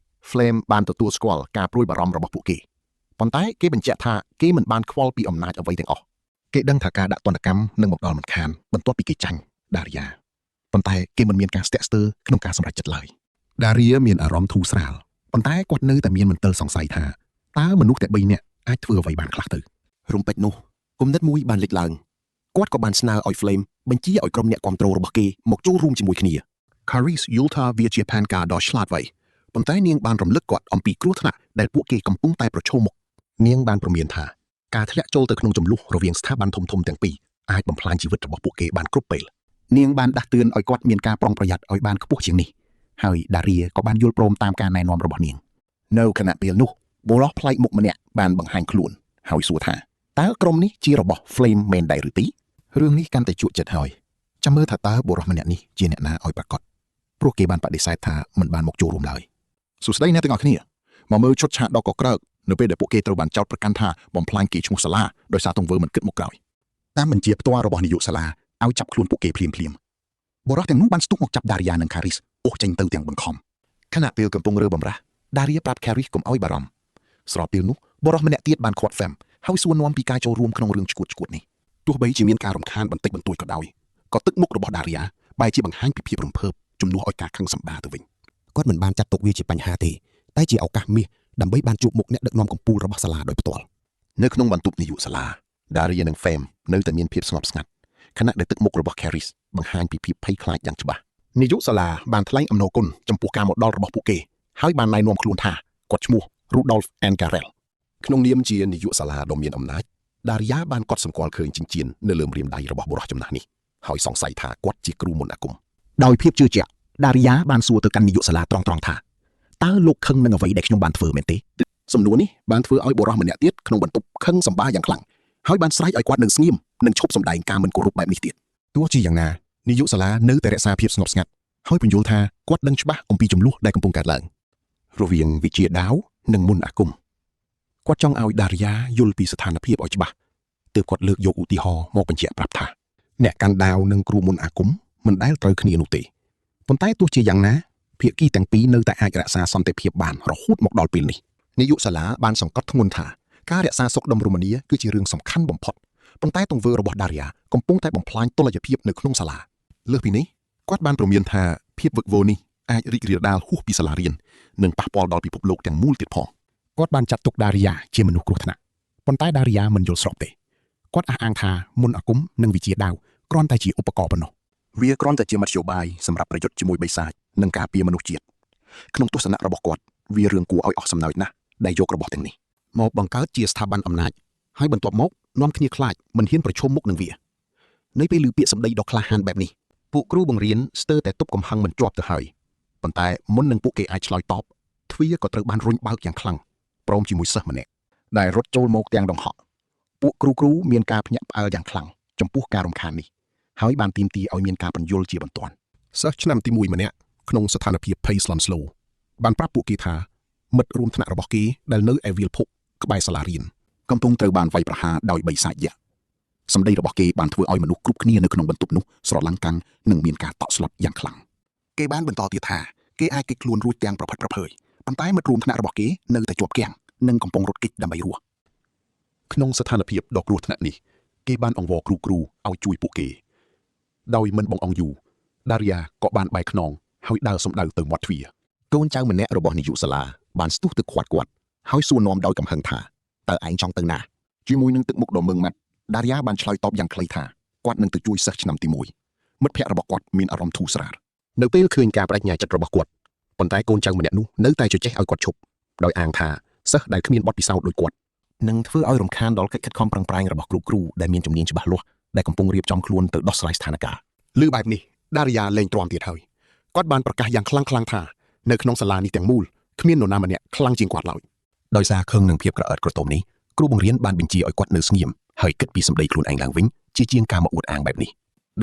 Flame បានទទួលស្គាល់ការព្រួយបារម្ភរបស់ពួកគេប៉ុន្តែគេបញ្ជាក់ថាគេមិនបានខ្វល់ពីអំណាចអ្វីទាំងអស់គេដឹងថាការដាក់ទណ្ឌកម្មនឹងមកដល់មិនខានបន្ទាប់ពីគេចាញ់ដារីយ៉ាប៉ុន្តែគេមិនមានការស្ទាក់ស្ទើរក្នុងការសម្រេចចិត្តឡើយដារីយ៉ាមានអារម្មណ៍ធូរស្រាលប៉ុន្តែគាត់នៅតែមានមន្ទិលសង្ស័យថាតើមនុស្សតែ3នាក់អាចធ្វើអ្វីបានខ្លះទៅរំពេចនោះគំនិតមួយបានលេចឡើងគាត់ក៏បានស្នើឲ្យ Flame បញ្ជាឲ្យក្រុមអ្នកគ្រប់គ្រងរបស់គេមកចូលរួមជាមួយគ្នា Caris យល់ថាវាជាផែនការដ៏ឆ្លាតវៃប៉ុន្តែនាងបានរំលឹកគាត់អំពីគ្រោះថ្នាក់ដែលពួកគេកំពុងតែប្រឈមមុខនាងបានព្រមានថាការធ្លាក់ចូលទៅក្នុងជម្លោះរវាងស្ថាប័នធំៗទាំងពីរអាចបំផ្លាញជីវិតរបស់ពួកគេបានគ្រប់ពេល នាងបានដាស់តឿនឲ្យគាត់មានការប្រុងប្រយ័ត្នឲ្យបានខ្ពស់ជាងនេះហើយដារីក៏បានយល់ព្រមតាមការណែនាំរបស់នាង នៅខណៈពេលនោះបុរសប្លែកមុខម្នាក់បានបង្ហាញខ្លួនហើយសួរថាតើក្រុមនេះជារបស់ Flame មែនដែរឬទេ រឿងនេះកាន់តែជក់ចិត្តហើយចាំមើលថាតើបុរសម្នាក់នេះជាអ្នកណាឲ្យប្រាកដព្រោះគេបានបដិសេធថាមិនបានមកចូលរួមឡើយ សួស្តីអ្នកទាំងអស់គ្នាមកមើលឈុតឆាកដ៏កក្រើកនៅពេលដែលពួកគេត្រូវបានចោទប្រកាន់ថាបំផ្លាញកេរ្តិ៍ឈ្មោះសាលាដោយសារទង្វើមិនគិតមុខក្រោយ តាមបញ្ជាផ្ទាល់របស់នាយកសាលាឲ្យចាប់ខ្លួនពួកគេភ្លាមភ្លាមបុរសទាំងនោះបានស្ទុះមកចាប់ដារីយ៉ានិងខារីសអូសចេញទៅទាំងបង្ខំ ខណៈពេលកំពុងរើបំរាស់ដារីប្រាប់ Carrie កុំឲ្យបារម្ភស្របពេលនោះបុរសម្នាក់ទៀតបានឃាត់ Fem ហើយសួរនាំពីការចូលរួមក្នុងរឿងឈួតឈួតនេះ ទោះបីជាមានការរំខានបន្តិចបន្តួចក៏ដោយក៏ទឹកមុខរបស់ដារីយ៉ាបែរជាបង្ហាញពីភាពរំភើបជំនួសឲ្យការខឹងសម្បារទៅវិញ គាត់មិនបានចាត់ទុកវាជាបញ្ហាទេតែជាឱកាសមាសដើម្បីបានជួបមុខអ្នកដឹកនាំកំពូលរបស់សាលាដោយផ្ទាល់ នៅក្នុងបន្ទប់នាយកសាលាដារីយ៉ានិង Fame នៅតែមានភាពស្ងប់ស្ងាត់ខណៈដែលទឹកមុខរបស់ Caris បង្ហាញពីភាពភ័យខ្លាចយ៉ាងច្បាស់ នាយកសាលាបានថ្លែងអំណរគុណចំពោះការមកដល់របស់ពួកគេហើយបានណែនាំខ្លួនថាគាត់ឈ្មោះ Rudolph Angarel ក្នុងនាមជានាយកសាលាដ៏មានអំណាចដារីយ៉ាបានកត់សម្គាល់ឃើញចិញ្ចៀននៅលើម្រាមដៃរបស់បុរសចំណាស់នេះហើយសង្ស័យថាគាត់ជាគ្រូមន្តអាគម ដោយភាពជឿជាក់ដារីយ៉ាបានសួរទៅកាន់នាយកសាលាត្រង់ៗថាតើលោកខឹងនឹងអ្វីដែលខ្ញុំបានធ្វើមែនទេ សំណួរនេះបានធ្វើឲ្យបុរសម្នាក់ទៀតក្នុងបន្ទប់ខឹងសម្បារយ៉ាងខ្លាំងហើយបានស្រែកឲ្យគាត់នឹងស្ងៀមនិងឈប់សម្ដែងការមិនគោរពបែបនេះទៀត ទោះជាយ៉ាងណានាយកសាលានៅតែរក្សាភាពស្ងប់ស្ងាត់ហើយពន្យល់ថាគាត់ដឹងច្បាស់អំពីចំនួនដែលកំពុងកើតឡើងរវាងវិជាដាវនិងមុនអាគមគាត់ចង់ឲ្យដារីយ៉ាយល់ពីស្ថានភាពឲ្យច្បាស់ទើបគាត់លើកយកឧទាហរណ៍មកបញ្ជាក់ប្រាប់ថាអ្នកកាន់ដាវនិងគ្រូមុនអាគមមិនដែលត្រូវគ្នានោះទេប៉ុន្តែទោះជាយ៉ាងណាភាគីទាំងពីរនៅតែអាចរក្សាសន្តិភាពបានរហូតមកដល់ពេលនេះ នាយកសាលាបានសង្កត់ធ្ងន់ថាការរក្សាសុខដុមរមនាគឺជារឿងសំខាន់បំផុតប៉ុន្តែទង្វើរបស់ដារីយ៉ាកំពុងតែបំផ្លាញតុល្យភាពនៅក្នុងសាលា លើសពីនេះគាត់បានព្រមានថាភាពវឹកវរនេះអាចរីករាលដាលហួសពីសាលារៀននិងប៉ះពាល់ដល់ពិភពលោកទាំងមូលទៀតផង គាត់បានចាត់ទុកដារីយ៉ាជាមនុស្សគ្រោះថ្នាក់ប៉ុន្តែដារីយ៉ាមិនយល់ស្របទេគាត់អះអាងថាមន្តអាគមនិងវិជាដាវគ្រាន់តែជាឧបករណ៍ប៉ុណ្ណោះ វាគ្រាន់តែជាមធ្យោបាយសម្រាប់ប្រយុទ្ធជាមួយបិសាចនិងការពារមនុស្សជាតិក្នុងទស្សនៈរបស់គាត់វារឿងគួរឲ្យអស់សំណើចណាស់ដែលយករបស់ទាំងនេះ មកបង្កើតជាស្ថាប័នអំណាចហើយបន្ទាប់មកនាំគ្នាខ្លាចមិនហ៊ានប្រឈមមុខនឹងវានៅពេលឮពាក្យសម្ដីដ៏ក្លាហានបែបនេះ ពួកគ្រូបង្រៀនស្ទើរតែទប់កំហឹងមិនជាប់ទៅហើយប៉ុន្តែមុននឹងពួកគេអាចឆ្លើយតបទ្វារក៏ត្រូវបានរុញបើកយ៉ាងខ្លាំងព្រមជាមួយសិស្សម្នាក់ដែលរត់ចូលមកទាំងដង្ហក់ពួកគ្រូគ្រូមានការភ្ញាក់ផ្អើលយ៉ាងខ្លាំងចំពោះការរំខាននេះហើយបានទាមទារឲ្យមានការបញ្យលជាបន្ទាន់ សិស្សឆ្នាំទី1ម្នាក់ក្នុងស្ថានភាពភ័យស្លន់ស្លោបានប្រាប់ពួកគេថាមិត្តរួមថ្នាក់របស់គេដែលនៅឯវាលភក់ក្បែរសាលារៀន កំពុងត្រូវបានវាយប្រហារដោយបិសាចយក្សសម្ដីរបស់គេបានធ្វើឲ្យមនុស្សគ្រប់គ្នានៅក្នុងបន្ទប់នោះស្រឡាំងកាំងនិងមានការតក់ស្លុតយ៉ាងខ្លាំងគេបានបន្តទៀតថាគេអាចគេចខ្លួនរួចទាំងប្រផិតប្រភើយប៉ុន្តែមិត្តរួមថ្នាក់របស់គេនៅតែជាប់គាំងនិងកំពុងរត់គេចដើម្បីរស់ ក្នុងស្ថានភាពដ៏គ្រោះថ្នាក់នេះគេបានអង្វរគ្រូគ្រូឲ្យជួយពួកគេដោយមិនបង្អង់យូរដារីយ៉ាក៏បានបែរខ្នងហើយដើរសម្ដៅទៅមាត់ទ្វារ កូនចៅម្នាក់របស់នាយកសាលាបានស្ទុះទៅឃាត់គាត់ហើយសួរនាំដោយកំហឹងថាតើឯងចង់ទៅណា ជាមួយនឹងទឹកមុខដ៏មឹងម៉ាត់ដារីយ៉ាបានឆ្លើយតបយ៉ាងខ្លីថាគាត់នឹងទៅជួយសិស្សឆ្នាំទី1មិត្តភ័ក្តិរបស់គាត់មានអារម្មណ៍ធូរស្រាល នៅពេលឃើញការបដិញ្ញាចិត្តរបស់គាត់ប៉ុន្តែកូនចៅម្នាក់នោះនៅតែជជែកឲ្យគាត់ឈប់ដោយអាងថាសិស្សដែលគ្មានបទពិសោធន៍ដូចគាត់ នឹងធ្វើឲ្យរំខានដល់កិច្ចខិតខំប្រឹងប្រែងរបស់គ្រូគ្រូដែលមានជំនាញច្បាស់លាស់ដែលកំពុងរៀបចំខ្លួនទៅដោះស្រាយស្ថានភាព ឮបែបនេះដារីយ៉ាលែងទ្រាំទៀតហើយគាត់បានប្រកាសយ៉ាងខ្លាំងៗថានៅក្នុងសាលានេះទាំងមូលគ្មាននរណាម្នាក់ខ្លាំងជាងគាត់ឡើយ ដោយសារខឹងនឹងភាពក្រអឺតក្រទមនេះគ្រូបង្រៀនបានបញ្ជាឲ្យគាត់នៅស្ងៀមហើយគិតពីសម្ដីខ្លួនឯងឡើងវិញជាជាងការមកអួតអាងបែបនេះ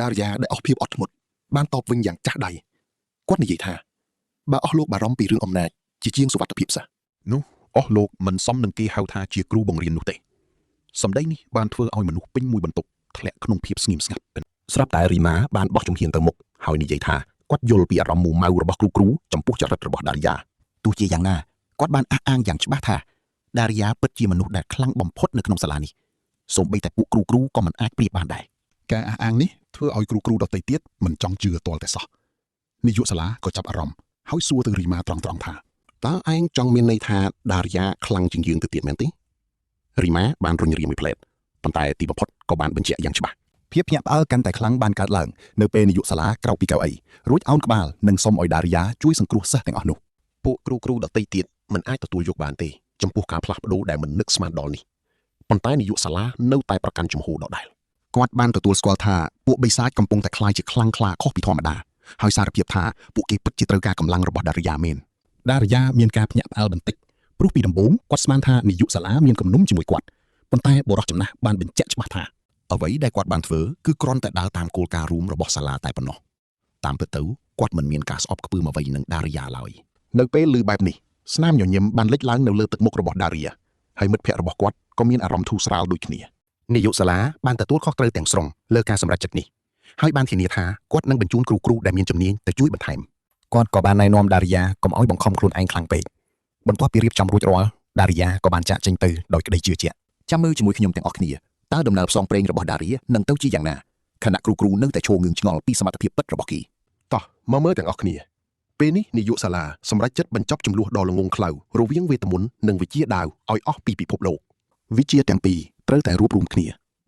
ដារីយ៉ាដែលអស់ភាពអត់ធ្មត់បានតបវិញយ៉ាងចាស់ដៃគាត់និយាយថាបើអស់លោកបារម្ភពីរឿងអំណាចជាជាងសុវត្ថិភាពសិស្ស នោះអស់លោកមិនសមនឹងគេហៅថាជាគ្រូបង្រៀននោះទេសម្ដីនេះបានធ្វើឲ្យមនុស្សពេញមួយបន្ទប់ធ្លាក់ក្នុងភាពស្ងៀមស្ងាត់ ស្រាប់តែរីម៉ាបានបោះជំហានទៅមុខ ហើយនិយាយថាគាត់យល់ពីអារម្មណ៍មួម៉ៅរបស់គ្រូគ្រូចំពោះចរិតរបស់ដារីយ៉ា ទោះជាយ៉ាងណាគាត់បានអះអាងយ៉ាងច្បាស់ថាដារីយ៉ាពិតជាមនុស្សដែលខ្លាំងបំផុតនៅក្នុងសាលានេះសូម្បីតែពួកគ្រូគ្រូក៏មិនអាចប្រៀបបានដែរ ការអះអាងនេះធ្វើឲ្យគ្រូគ្រូដទៃទៀតមិនចង់ជឿទាល់តែសោះនាយកសាលាក៏ចាប់អារម្មណ៍ហើយសួរទៅរីម៉ាត្រង់ៗថា តើឯងចង់មានន័យថាដារីយ៉ាខ្លាំងជាងយើងទៅទៀតមែនទេរីម៉ាបានរុញរាមួយផ្លែតប៉ុន្តែទីបំផុតក៏បានបញ្ជាក់យ៉ាងច្បាស់ ភាពភ្ញាក់ផ្អើលកាន់តែខ្លាំងបានកើតឡើងនៅពេលនាយកសាលាក្រោកពីកៅអីរួចអោនក្បាលនិងសុំឲ្យដារីយ៉ាជួយសង្គ្រោះសិស្សទាំងអស់នោះ ពួកគ្រូគ្រូដទៃទៀតមិនអាចទទួលយកបានទេចំពោះការផ្លាស់ប្ដូរដែលមិននឹកស្មានដល់នេះប៉ុន្តែនាយកសាលានៅតែប្រកាន់ជំហរដដែល គាត់បានទទួលស្គាល់ថាពួកបិសាចកំពុងតែក្លាយជាខ្លាំងក្លាខុសពីធម្មតាហើយសារភាពថាពួកគេពិតជាត្រូវការកម្លាំងរបស់ដារីយ៉ាមែន ដារីយ៉ាមានការភ្ញាក់ផ្អើលបន្តិចព្រោះពីដំបូងគាត់ស្មានថានាយកសាលាមានគំនុំជាមួយគាត់ប៉ុន្តែបុរសចំណាស់បានបញ្ជាក់ច្បាស់ថា អ្វីដែលគាត់បានធ្វើគឺគ្រាន់តែដើរតាមគោលការណ៍រួមរបស់សាលាតែប៉ុណ្ណោះតាមពិតទៅគាត់មិនមានការស្អប់ខ្ពើមអ្វីនឹងដារីយ៉ាឡើយ នៅពេលឮបែបនេះស្នាមញញឹមបានលេចឡើងនៅលើទឹកមុខរបស់ដារីយ៉ាហើយមិត្តភ័ក្តិរបស់គាត់ក៏មានអារម្មណ៍ធូរស្រាលដូចគ្នា នាយកសាលាបានទទួលខុសត្រូវទាំងស្រុងលើការសម្រេចចិត្តនេះហើយបានធានាថាគាត់នឹងបញ្ជូនគ្រូគ្រូដែលមានជំនាញទៅជួយបន្ថែម គាត់ក៏បានណែនាំដារីយ៉ាកុំឲ្យបង្ខំខ្លួនឯងខ្លាំងពេកបន្ទាប់ពីរៀបចំរួចរាល់ដារីយ៉ាក៏បានចាកចេញទៅដោយក្តីជឿជាក់ ចាំមើលជាមួយខ្ញុំទាំងអស់គ្នាតើដំណើរផ្សងព្រេងរបស់ដារីនឹងទៅជាយ៉ាងណាខណៈគ្រូគ្រូនៅតែឈរងឿងឆ្ងល់ពីសមត្ថភាពពិតរបស់គេ តោះមកមើលទាំងអស់គ្នាពេលនេះនាយកសាលាសម្រេចចិត្តបញ្ចប់ចំនួនដ៏ល្ងងខ្លៅរវាងវេទមន្តនិងវិជាដាវឲ្យអស់ពីពិភពលោក វិជាទាំងពីរត្រូវតែរួបរวมគ្នា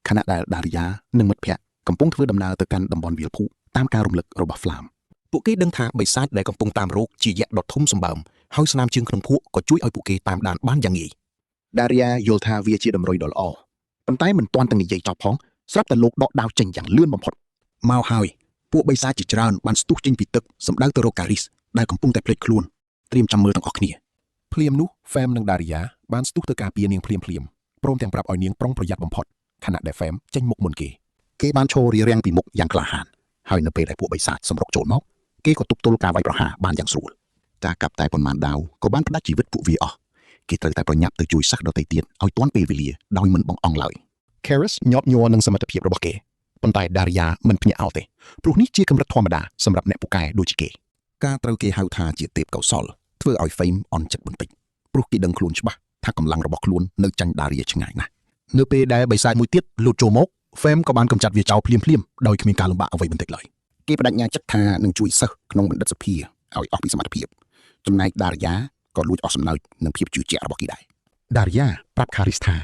ខណៈដែលដារីយ៉ានិងមិត្តភ័ក្តិកំពុងធ្វើដំណើរទៅកាន់តំបន់វាលភូតាមការរំលឹករបស់ហ្វ្លាម ពួកគេដឹងថាបិសាចដែលកំពុងតាមរកជាយក្សដ៏ធំសម្បើមហើយស្នាមជើងក្នុងភក់ក៏ជួយឲ្យពួកគេតាមដានបានយ៉ាងងាយ ដារីយ៉ាយល់ថាវាជាតម្រុយដ៏ល្អប៉ុន្តែមិនទាន់ទាំងនិយាយចប់ផងស្រាប់តែលោកដកដាវចេញយ៉ាងលឿនបំផុតមកហើយពួកបិសាចជាច្រើនបានស្ទុះចេញពីទឹកសម្ដៅទៅរកការីសដែលកំពុងតែភ្លេចខ្លួនត្រៀមចាំមើលទាំងអស់គ្នា ភ្លាមនោះហ្វេមនិងដារីយ៉ាបានស្ទុះទៅការពារនាងភ្លាមភ្លាមៗព្រមទាំងប្រាប់ឲ្យនាងប្រុងប្រយ័ត្នបំផុតខណៈដែលហ្វេមចេញមុខមុនគេ គេបានឈររារាំងពីមុខយ៉ាងក្លាហានហើយនៅពេលដែលពួកបិសាចសម្រុកចូលមកគេក៏ទប់ទល់ការវាយប្រហារបានយ៉ាងស្រួល ការកាប់តែប៉ុន្មានដាវក៏បានផ្ដាច់ជីវិតពួកវាអស់គេត្រូវតែប្រញាប់ទៅជួយសិស្សដទៃទៀតឲ្យទាន់ពេលវេលាដោយមិនបង្អង់ឡើយ Karis ញាប់ញ័រនឹងសមត្ថភាពរបស់គេប៉ុន្តែដារីយ៉ាមិនភ្ញាក់អោទេព្រោះនេះជាកម្រិតធម្មតាសម្រាប់អ្នកពូកែដូចជាគេ ការត្រូវគេហៅថាជាទេពកោសលធ្វើឲ្យហ្វេមអន់ចិត្តបន្តិចព្រោះគេដឹងខ្លួនច្បាស់ថាកម្លាំងរបស់ខ្លួននៅចាញ់ដារីយ៉ាឆ្ងាយណាស់ នៅពេលដែលបិសាចមួយទៀតលូតចូលមកហ្វេមក៏បានកម្ចាត់វាចោលភ្លាមៗដោយគ្មានការលំបាកអ្វីបន្តិចឡើយ គេបដិញ្ញាចិត្តថានឹងជួយសិស្សក្នុងបណ្ឌិតសភាឲ្យអស់ពីសមត្ថភាពចំណែកដារីយ៉ាក៏លួចអស់សំណើចនឹងភាពជឿជាក់របស់គេដែរ ដារីយ៉ាប្រាប់ខារីសថា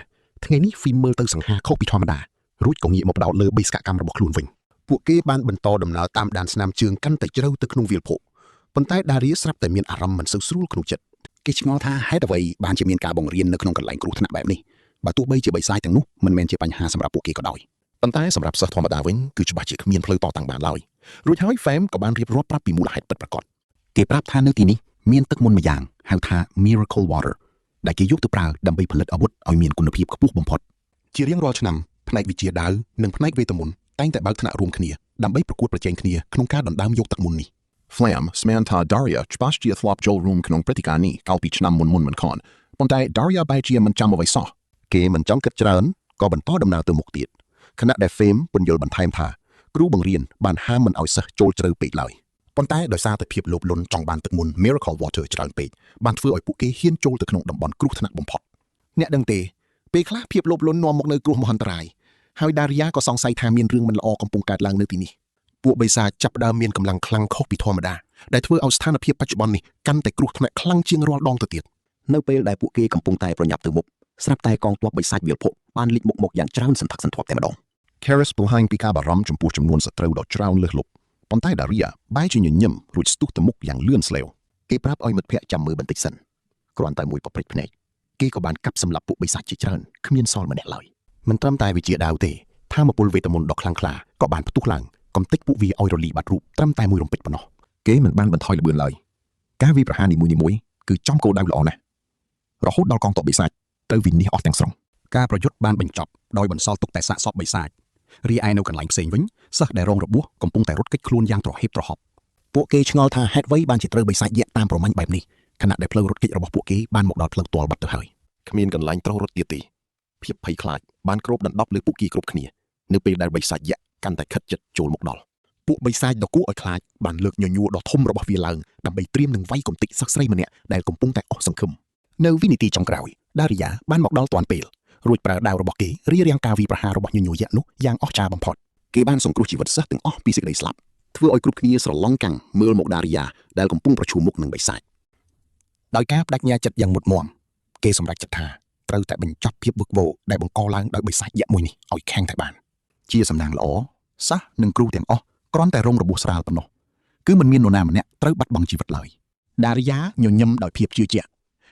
ថ្ងៃនេះហ្វីមមើលទៅសង្ហាខុសពីធម្មតារួចក៏ងាកមកផ្ដោតលើបេសកកម្មរបស់ខ្លួនវិញ ពួកគេបានបន្តដំណើរតាមដានស្នាមជើងកាន់តែជ្រៅទៅក្នុងវាលភក់ប៉ុន្តែដារីយ៉ាស្រាប់តែមានអារម្មណ៍មិនសូវស្រួលក្នុងចិត្ត គេឆ្ងល់ថាហេតុអ្វីបានជាមានការបង្រៀននៅក្នុងកន្លែងគ្រោះថ្នាក់បែបនេះបើទោះបីជាបិសាចទាំងនោះមិនមែនជាបញ្ហាសម្រាប់ពួកគេក៏ដោយ ប៉ុន្តែសម្រាប់សិស្សធម្មតាវិញគឺច្បាស់ជាគ្មានផ្លូវតតាំងបានឡើយរួចហើយហ្វេមក៏បានរៀបរាប់ប្រាប់ពីមូលហេតុពិតប្រាកដ គេប្រាប់ថានៅទីនេះមានទឹកមន្តម្យ៉ាងហៅថា Miracle Water ដែលគេយកទៅប្រើដើម្បីផលិតអាវុធឲ្យមានគុណភាពខ្ពស់បំផុត ជារៀងរាល់ឆ្នាំផ្នែកវិជាដាវនិងផ្នែកវេទមន្តតែងតែបើកថ្នាក់រួមគ្នាដើម្បីប្រកួតប្រជែងគ្នាក្នុងការដណ្ដើមយកទឹកមន្តនេះ Flam ស្មានថា Daria ច្បាស់ជាធ្លាប់ចូលរួមក្នុងព្រឹត្តិការណ៍នេះកាលពីឆ្នាំមុនមុនមិនខនប៉ុន្តែ Daria បែរជាមិនចាំអ្វីសោះ គេមិនចង់គិតច្រើនក៏បន្តដំណើរទៅមុខទៀតខណៈដែលហ្វេមពន្យល់បន្ថែមថាគ្រូបង្រៀនបានហាមមិនឲ្យសិស្សចូលជ្រៅពេកឡើយ ប៉ុន្តែដោយសារតែភាពលោភលន់ចង់បានទឹកមន្ត Miracle Water ច្រើនពេកបានធ្វើឲ្យពួកគេហ៊ានចូលទៅក្នុងតំបន់គ្រោះថ្នាក់បំផុត អ្នកដឹងទេពេលខ្លះភាពលោភលន់នាំមកនូវគ្រោះមហន្តរាយហើយដារីយ៉ាក៏សង្ស័យថាមានរឿងមិនល្អកំពុងកើតឡើងនៅទីនេះពួកបិសាចចាប់ផ្ដើមមានកម្លាំងខ្លាំងខុសពីធម្មតាដែលធ្វើឲ្យស្ថានភាពបច្ចុប្បន្ននេះកាន់តែគ្រោះថ្នាក់ខ្លាំងជាងរាល់ដងទៅទៀត នៅពេលដែលពួកគេកំពុងតែប្រញាប់ទៅមុខស្រាប់តែកងទ័ពបិសាចវាលភក់បានលេចមុខមកយ៉ាងច្រើនសន្ធឹកសន្ធាប់តែម្ដង Karis បង្ហាញពីការបារម្ភចំពោះចំនួនសត្រូវដ៏ច្រើនលើសលប់ប៉ុន្តែដារីយ៉ាបែរជាញញឹមរួចស្ទុះទៅមុខយ៉ាងលឿនស្លេវ គេប្រាប់ឲ្យមិត្តភ័ក្តិចាំមើលបន្តិចសិនគ្រាន់តែមួយប៉ប្រិចភ្នែកគេក៏បានកាប់សម្លាប់ពួកបិសាចជាច្រើនគ្មានសល់ម្នាក់ឡើយ មិនត្រឹមតែវិជាដាវទេថាមពលវេទមន្តដ៏ខ្លាំងក្លាក៏បានផ្ទុះឡើងកំទេចពួកវាឲ្យរលីបាត់រូបត្រឹមតែមួយរំពេចប៉ុណ្ណោះ គេមិនបានបន្ថយល្បឿនឡើយការវាយប្រហារនីមួយៗគឺចំគោលដៅល្អណាស់រហូតដល់កងទ័ពបិសាចត្រូវវិនិច្ឆ័យអស់ទាំងស្រុង ការប្រយុទ្ធបានបញ្ចប់ដោយបន្សល់ទុកតែសាកសពបិសាចរីឯនៅកន្លែងផ្សេងវិញសិស្សដែលរងរបួសកំពុងតែរត់គេចខ្លួនយ៉ាងទ្រហេបទ្រហប់ពួកគេឆ្ងល់ថាហេតុអ្វីបានជាត្រូវបិសាចយក្សតាមប្រមាញ់បែបនេះខណៈដែលផ្លូវរត់គេចរបស់ពួកគេបានមកដល់ផ្លូវទាល់បាត់ទៅហើយ គ្មានកន្លែងត្រូវរត់ទៀតទេភាពភ័យខ្លាចបានគ្របដណ្ដប់លើពួកគេគ្រប់គ្នានៅពេលដែលបិសាចយក្សកាន់តែខិតជិតចូលមកដល់ ពួកបិសាចដ៏គួរឲ្យខ្លាចបានលើកញញួរដ៏ធំរបស់វាឡើងដើម្បីត្រៀមនឹងវាយកំទេចសិស្សស្រីម្នាក់ដែលកំពុងតែអស់សង្ឃឹមនៅវិនាទីចុងក្រោយដារីយ៉ាបានមកដល់ទាន់ពេលរួចប្រើដាវរបស់គេរារាំងការវាយប្រហាររបស់ញញួរយក្សនោះយ៉ាងអស្ចារ្យបំផុតគេបានសង្គ្រោះជីវិតសិស្សទាំងអស់ពីសេចក្តីស្លាប់ធ្វើឲ្យគ្រប់គ្នាស្រឡងកាំងមើលមកដារីយ៉ាដែលកំពុងប្រឈមមុខនឹងបិសាចដោយការបដិញ្ញាចិត្តយ៉ាងមុតមមគេសម្រេចចិត្តថាត្រូវតែបញ្ចប់ភាពវឹកវរដែលបង្កឡើងដោយបិសាចយក្សមួយនេះឲ្យខាងតែបានជាសំណាងល្អសិស្សនិងគ្រូទាំងអស់គ្រាន់តែរងរបួសស្រាលប៉ុណ្ណោះគឺមិនមាននរណាម្នាក់ត្រូវបាត់បង់ជីវិតឡើយដារីយ៉ាញញឹមដោយភាពជឿជាក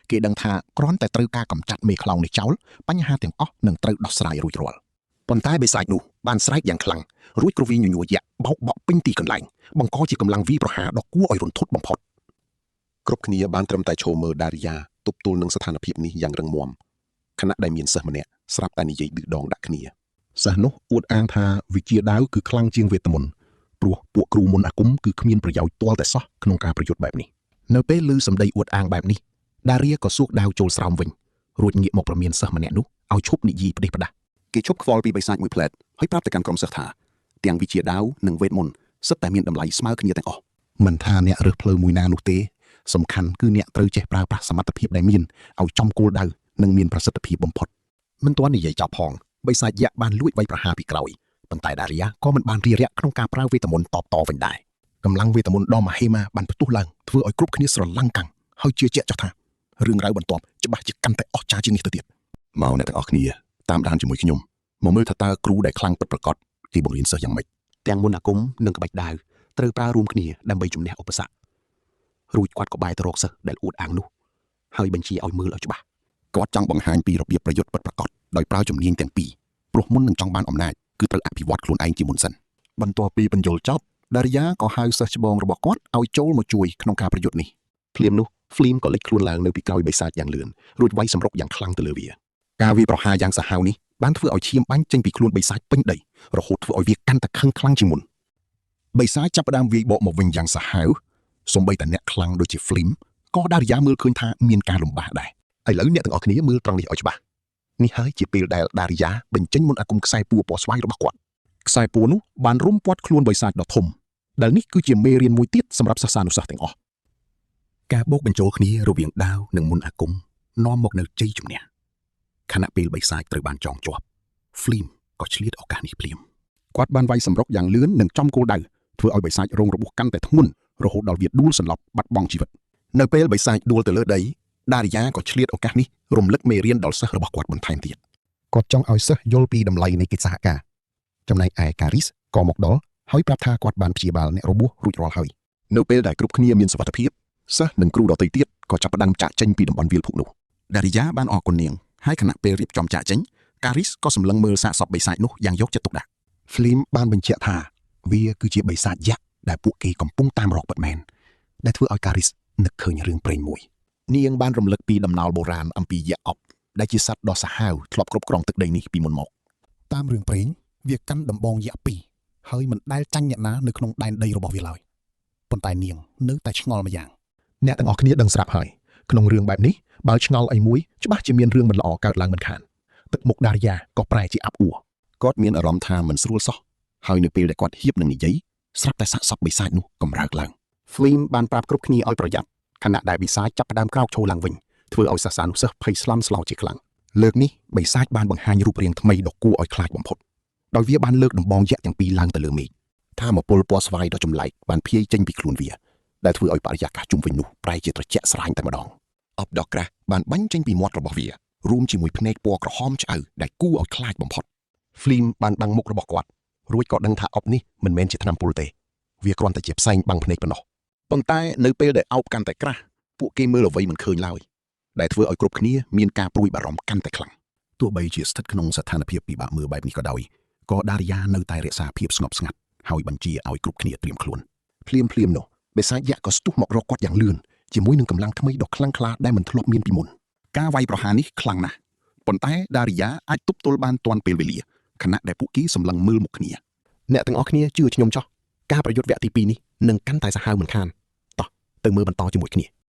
់គេដឹងថាគ្រាន់តែត្រូវការកម្ចាត់មេខ្លោងនេះចោលបញ្ហាទាំងអស់នឹងត្រូវដោះស្រាយរួចរាល់ប៉ុន្តែបិសាចនោះបានស្រែកយ៉ាងខ្លាំងរួចគ្រវីញញួរយក្សបោកបក់ពេញទីកន្លែងបង្កជាកម្លាំងវាយប្រហារដ៏គួរឲ្យរន្ធត់បំផុត គ្រប់គ្នាបានត្រឹមតែឈរមើលដារីយ៉ាទប់ទល់នឹងស្ថានភាពនេះយ៉ាងរឹងមាំខណៈដែលមានសិស្សម្នាក់ស្រាប់តែនិយាយឌឺដងដាក់គ្នា សិស្សនោះអួតអាងថាវិជាដាវគឺខ្លាំងជាងវេទមន្តព្រោះពួកគ្រូមន្តអាគមគឺគ្មានប្រយោជន៍ទាល់តែសោះក្នុងការប្រយុទ្ធបែបនេះ នៅពេលឮសម្ដីអួតអាងបែបនេះដារីក៏សួកដាវចូលស្រោមវិញរួចងាកមកប្រមានសិស្សម្នាក់នោះឲ្យឈប់និយាយផ្ដេសផ្ដាស់ គេឈប់ខ្វល់ពីបិសាចមួយផ្លែតហើយប្រាប់ទៅកាន់ក្រុមសិស្សថាទាំងវិជាដាវនិងវេទមន្តសុទ្ធតែមានតម្លៃស្មើគ្នាទាំងអស់ មិនថាអ្នករើសផ្លូវមួយណានោះទេសំខាន់គឺអ្នកត្រូវចេះប្រើប្រាស់សមត្ថភាពដែលមានឲ្យចំគោលដៅនិងមានប្រសិទ្ធភាពបំផុត មិនទាន់និយាយចប់ផងបិសាចយក្សបានលួចវាយប្រហារពីក្រោយប៉ុន្តែដារីយ៉ាក៏មិនបានរារែកក្នុងការប្រើវេទមន្តតបតវិញដែរ កម្លាំងវេទមន្តដ៏មហិមាបានផ្ទុះឡើងធ្វើឲ្យគ្រប់គ្នាស្រឡាំងកាំងហើយជឿជាក់ចោះថារឿងរ៉ាវបន្ទាប់ច្បាស់ជាកាន់តែអស្ចារ្យជាងនេះទៅទៀត មកអ្នកទាំងអស់គ្នាតាមដានជាមួយខ្ញុំមកមើលថាតើគ្រូដែលខ្លាំងពិតប្រាកដគេបង្រៀនសិស្សយ៉ាងម៉េច ទាំងមន្តអាគមនិងក្បាច់ដាវត្រូវប្រើរួមគ្នាដើម្បីជំនះឧបសគ្គរួចគាត់ក៏បែរទៅរកសិស្សដែលអួតអាងនោះហើយបញ្ជាឲ្យមើលឲ្យច្បាស់ គាត់ចង់បង្ហាញពីរបៀបប្រយុទ្ធពិតប្រាកដដោយប្រើជំនាញទាំងពីរព្រោះមុននឹងចង់បានអំណាចគឺត្រូវអភិវឌ្ឍខ្លួនឯងជាមុនសិន បន្ទាប់ពីបញ្យលចប់ដារីយ៉ាក៏ហៅសិស្សច្បងរបស់គាត់ឲ្យចូលមកជួយក្នុងការប្រយុទ្ធនេះ ភ្លាមនោះហ្វ្លីមក៏លេចខ្លួនឡើងនៅពីក្រោយបិសាចយ៉ាងលឿនរួចវាយសម្រុកយ៉ាងខ្លាំងទៅលើវាការវាយប្រហារយ៉ាងសាហាវនេះបានធ្វើឲ្យឈាមបាញ់ចេញពីខ្លួនបិសាចពេញដីរហូតធ្វើឲ្យវាកាន់តែខឹងខ្លាំងជាងមុន បិសាចចាប់ផ្ដើមវាយបកមកវិញយ៉ាងសាហាវសូម្បីតែអ្នកខ្លាំងដូចជា Flim ក៏ដារីយ៉ាមើលឃើញថាមានការលំបាកដែរ ឥឡូវអ្នកទាំងអស់គ្នាមើលត្រង់នេះឲ្យច្បាស់នេះហើយជាពេលដែលដារីយ៉ាបញ្ចេញមន្តអាគមខ្សែពួរពណ៌ស្វាយរបស់គាត់ ខ្សែពួរនោះបានរុំព័ទ្ធខ្លួនបិសាចដ៏ធំដែលនេះគឺជាមេរៀនមួយទៀតសម្រាប់សិស្សានុសិស្សទាំងអស់ ការបូកបញ្ចូលគ្នារវាងដាវនិងមន្តអាគមនាំមកនូវជ័យជំនះខណៈពេលបិសាចត្រូវបានចងជាប់ Flim ក៏ឆ្លៀតឱកាសនេះភ្លាម គាត់បានវាយសម្រុកយ៉ាងលឿននិងចំគោលដៅធ្វើឲ្យបិសាចរងរបួសកាន់តែធ្ងន់រហូតដល់វាដួលសន្លប់បាត់បង់ជីវិត នៅពេលបិសាចដួលទៅលើដីដារីយ៉ាក៏ឆ្លៀតឱកាសនេះរំលឹកមេរៀនដល់សិស្សរបស់គាត់បន្ថែមទៀត គាត់ចង់ឲ្យសិស្សយល់ពីតម្លៃនៃកិច្ចសហការចំណែកឯការីសក៏មកដល់ហើយប្រាប់ថាគាត់បានព្យាបាលអ្នករបួសរួចរាល់ហើយ នៅពេលដែលគ្រប់គ្នាមានសុវត្ថិភាពសិស្សនិងគ្រូដទៃទៀតក៏ចាប់ផ្ដើមចាកចេញពីតំបន់វាលភក់នោះ ដារីយ៉ាបានអរគុណនាងហើយខណៈពេលរៀបចំចាកចេញការីសក៏សម្លឹងមើលសាកសពបិសាចនោះយ៉ាងយកចិត្តទុកដាក់ Flim បានបញ្ជាក់ថាវាគឺជាបិសាចយក្សដែលពួកគេកំពុងតាមរកពិតមែនដែលធ្វើឲ្យការីសនឹកឃើញរឿងព្រេងមួយ នាងបានរំលឹកពីដំណោលបុរាណអំពីយក្សអប់ដែលជាសត្វដ៏សាហាវធ្លាប់គ្រប់គ្រងទឹកដីនេះពីមុនមក តាមរឿងព្រេងវាកាន់ដំបងយក្សពីរហើយមិនដែលចាញ់អ្នកណានៅក្នុងដែនដីរបស់វាឡើយប៉ុន្តែនាងនៅតែឆ្ងល់ម្យ៉ាងអ្នកទាំងអស់គ្នាដឹងស្រាប់ហើយក្នុងរឿងបែបនេះបើឆ្ងល់អីមួយច្បាស់ជាមានរឿងមិនល្អកើតឡើងមិនខានទឹកមុខដារីយ៉ាក៏ប្រែជាអាប់អួរ គាត់មានអារម្មណ៍ថាមិនស្រួលសោះហើយនៅពេលដែលគាត់ហៀបនឹងនិយាយស្រាប់តែសាកសពបិសាចនោះកម្រើកឡើង Flim បានប្រាប់គ្រប់គ្នាឲ្យប្រយ័ត្នខណៈដែលបិសាចចាប់ផ្ដើមក្រោកឈរឡើងវិញធ្វើឲ្យសាសានុសិស្សភ័យស្លន់ស្លោជាខ្លាំងលើកនេះបិសាចបានបង្ហាញរូបរាងថ្មីដ៏គួរឲ្យខ្លាចបំផុតដោយវាបានលើកដំបងយក្សទាំងពីរឡើងទៅលើមេឃ ថាមពលពណ៌ស្វាយដ៏ចម្លែកបានភាយចេញពីខ្លួនវាដែលធ្វើឲ្យបរិយាកាសជុំវិញនោះប្រែជាត្រជាក់ស្រាញតែម្ដងអបដ៏ក្រាស់បានបាញ់ចេញពីមាត់របស់វារួមជាមួយភ្នែកពណ៌ក្រហមឆ្អៅដែលគួរឲ្យខ្លាចបំផុត Flim បានបាំងមុខរបស់គាត់រួចក៏ដឹងថាអបនេះមិនមែនជាថ្នាំពុលទេវាគ្រាន់តែជាផ្សែងបាំងភ្នែកប៉ុណ្ណោះ ប៉ុន្តែនៅពេលដែលអោបកាន់តែក្រាស់ពួកគេមើលអ្វីមិនឃើញឡើយដែលធ្វើឲ្យគ្រប់គ្នាមានការព្រួយបារម្ភកាន់តែខ្លាំង ទោះបីជាស្ថិតក្នុងស្ថានភាពពិបាកមើលបែបនេះក៏ដោយក៏ដារីយ៉ានៅតែរក្សាភាពស្ងប់ស្ងាត់ហើយបញ្ជាឲ្យគ្រប់គ្នាត្រៀមខ្លួន ភ្លាមភ្លាមនោះបិសាចយក្សក៏ស្ទុះមករកគាត់យ៉ាងលឿនជាមួយនឹងកម្លាំងថ្មីដ៏ខ្លាំងក្លាដែលមិនធ្លាប់មានពីមុន ការវាយប្រហារនេះខ្លាំងណាស់ប៉ុន្តែដារីយ៉ាអាចទប់ទល់បានទាន់ពេលវេលាខណៈដែលពួកគេសម្លឹងមើលមុខគ្នា អ្នកទាំងអស់គ្នាជឿខ្ញុំចោះការប្រយុទ្ធវគ្គទី2នេះនឹងកាន់តែសាហាវមិនខានតោះទៅមើលបន្តជាមួយគ្នា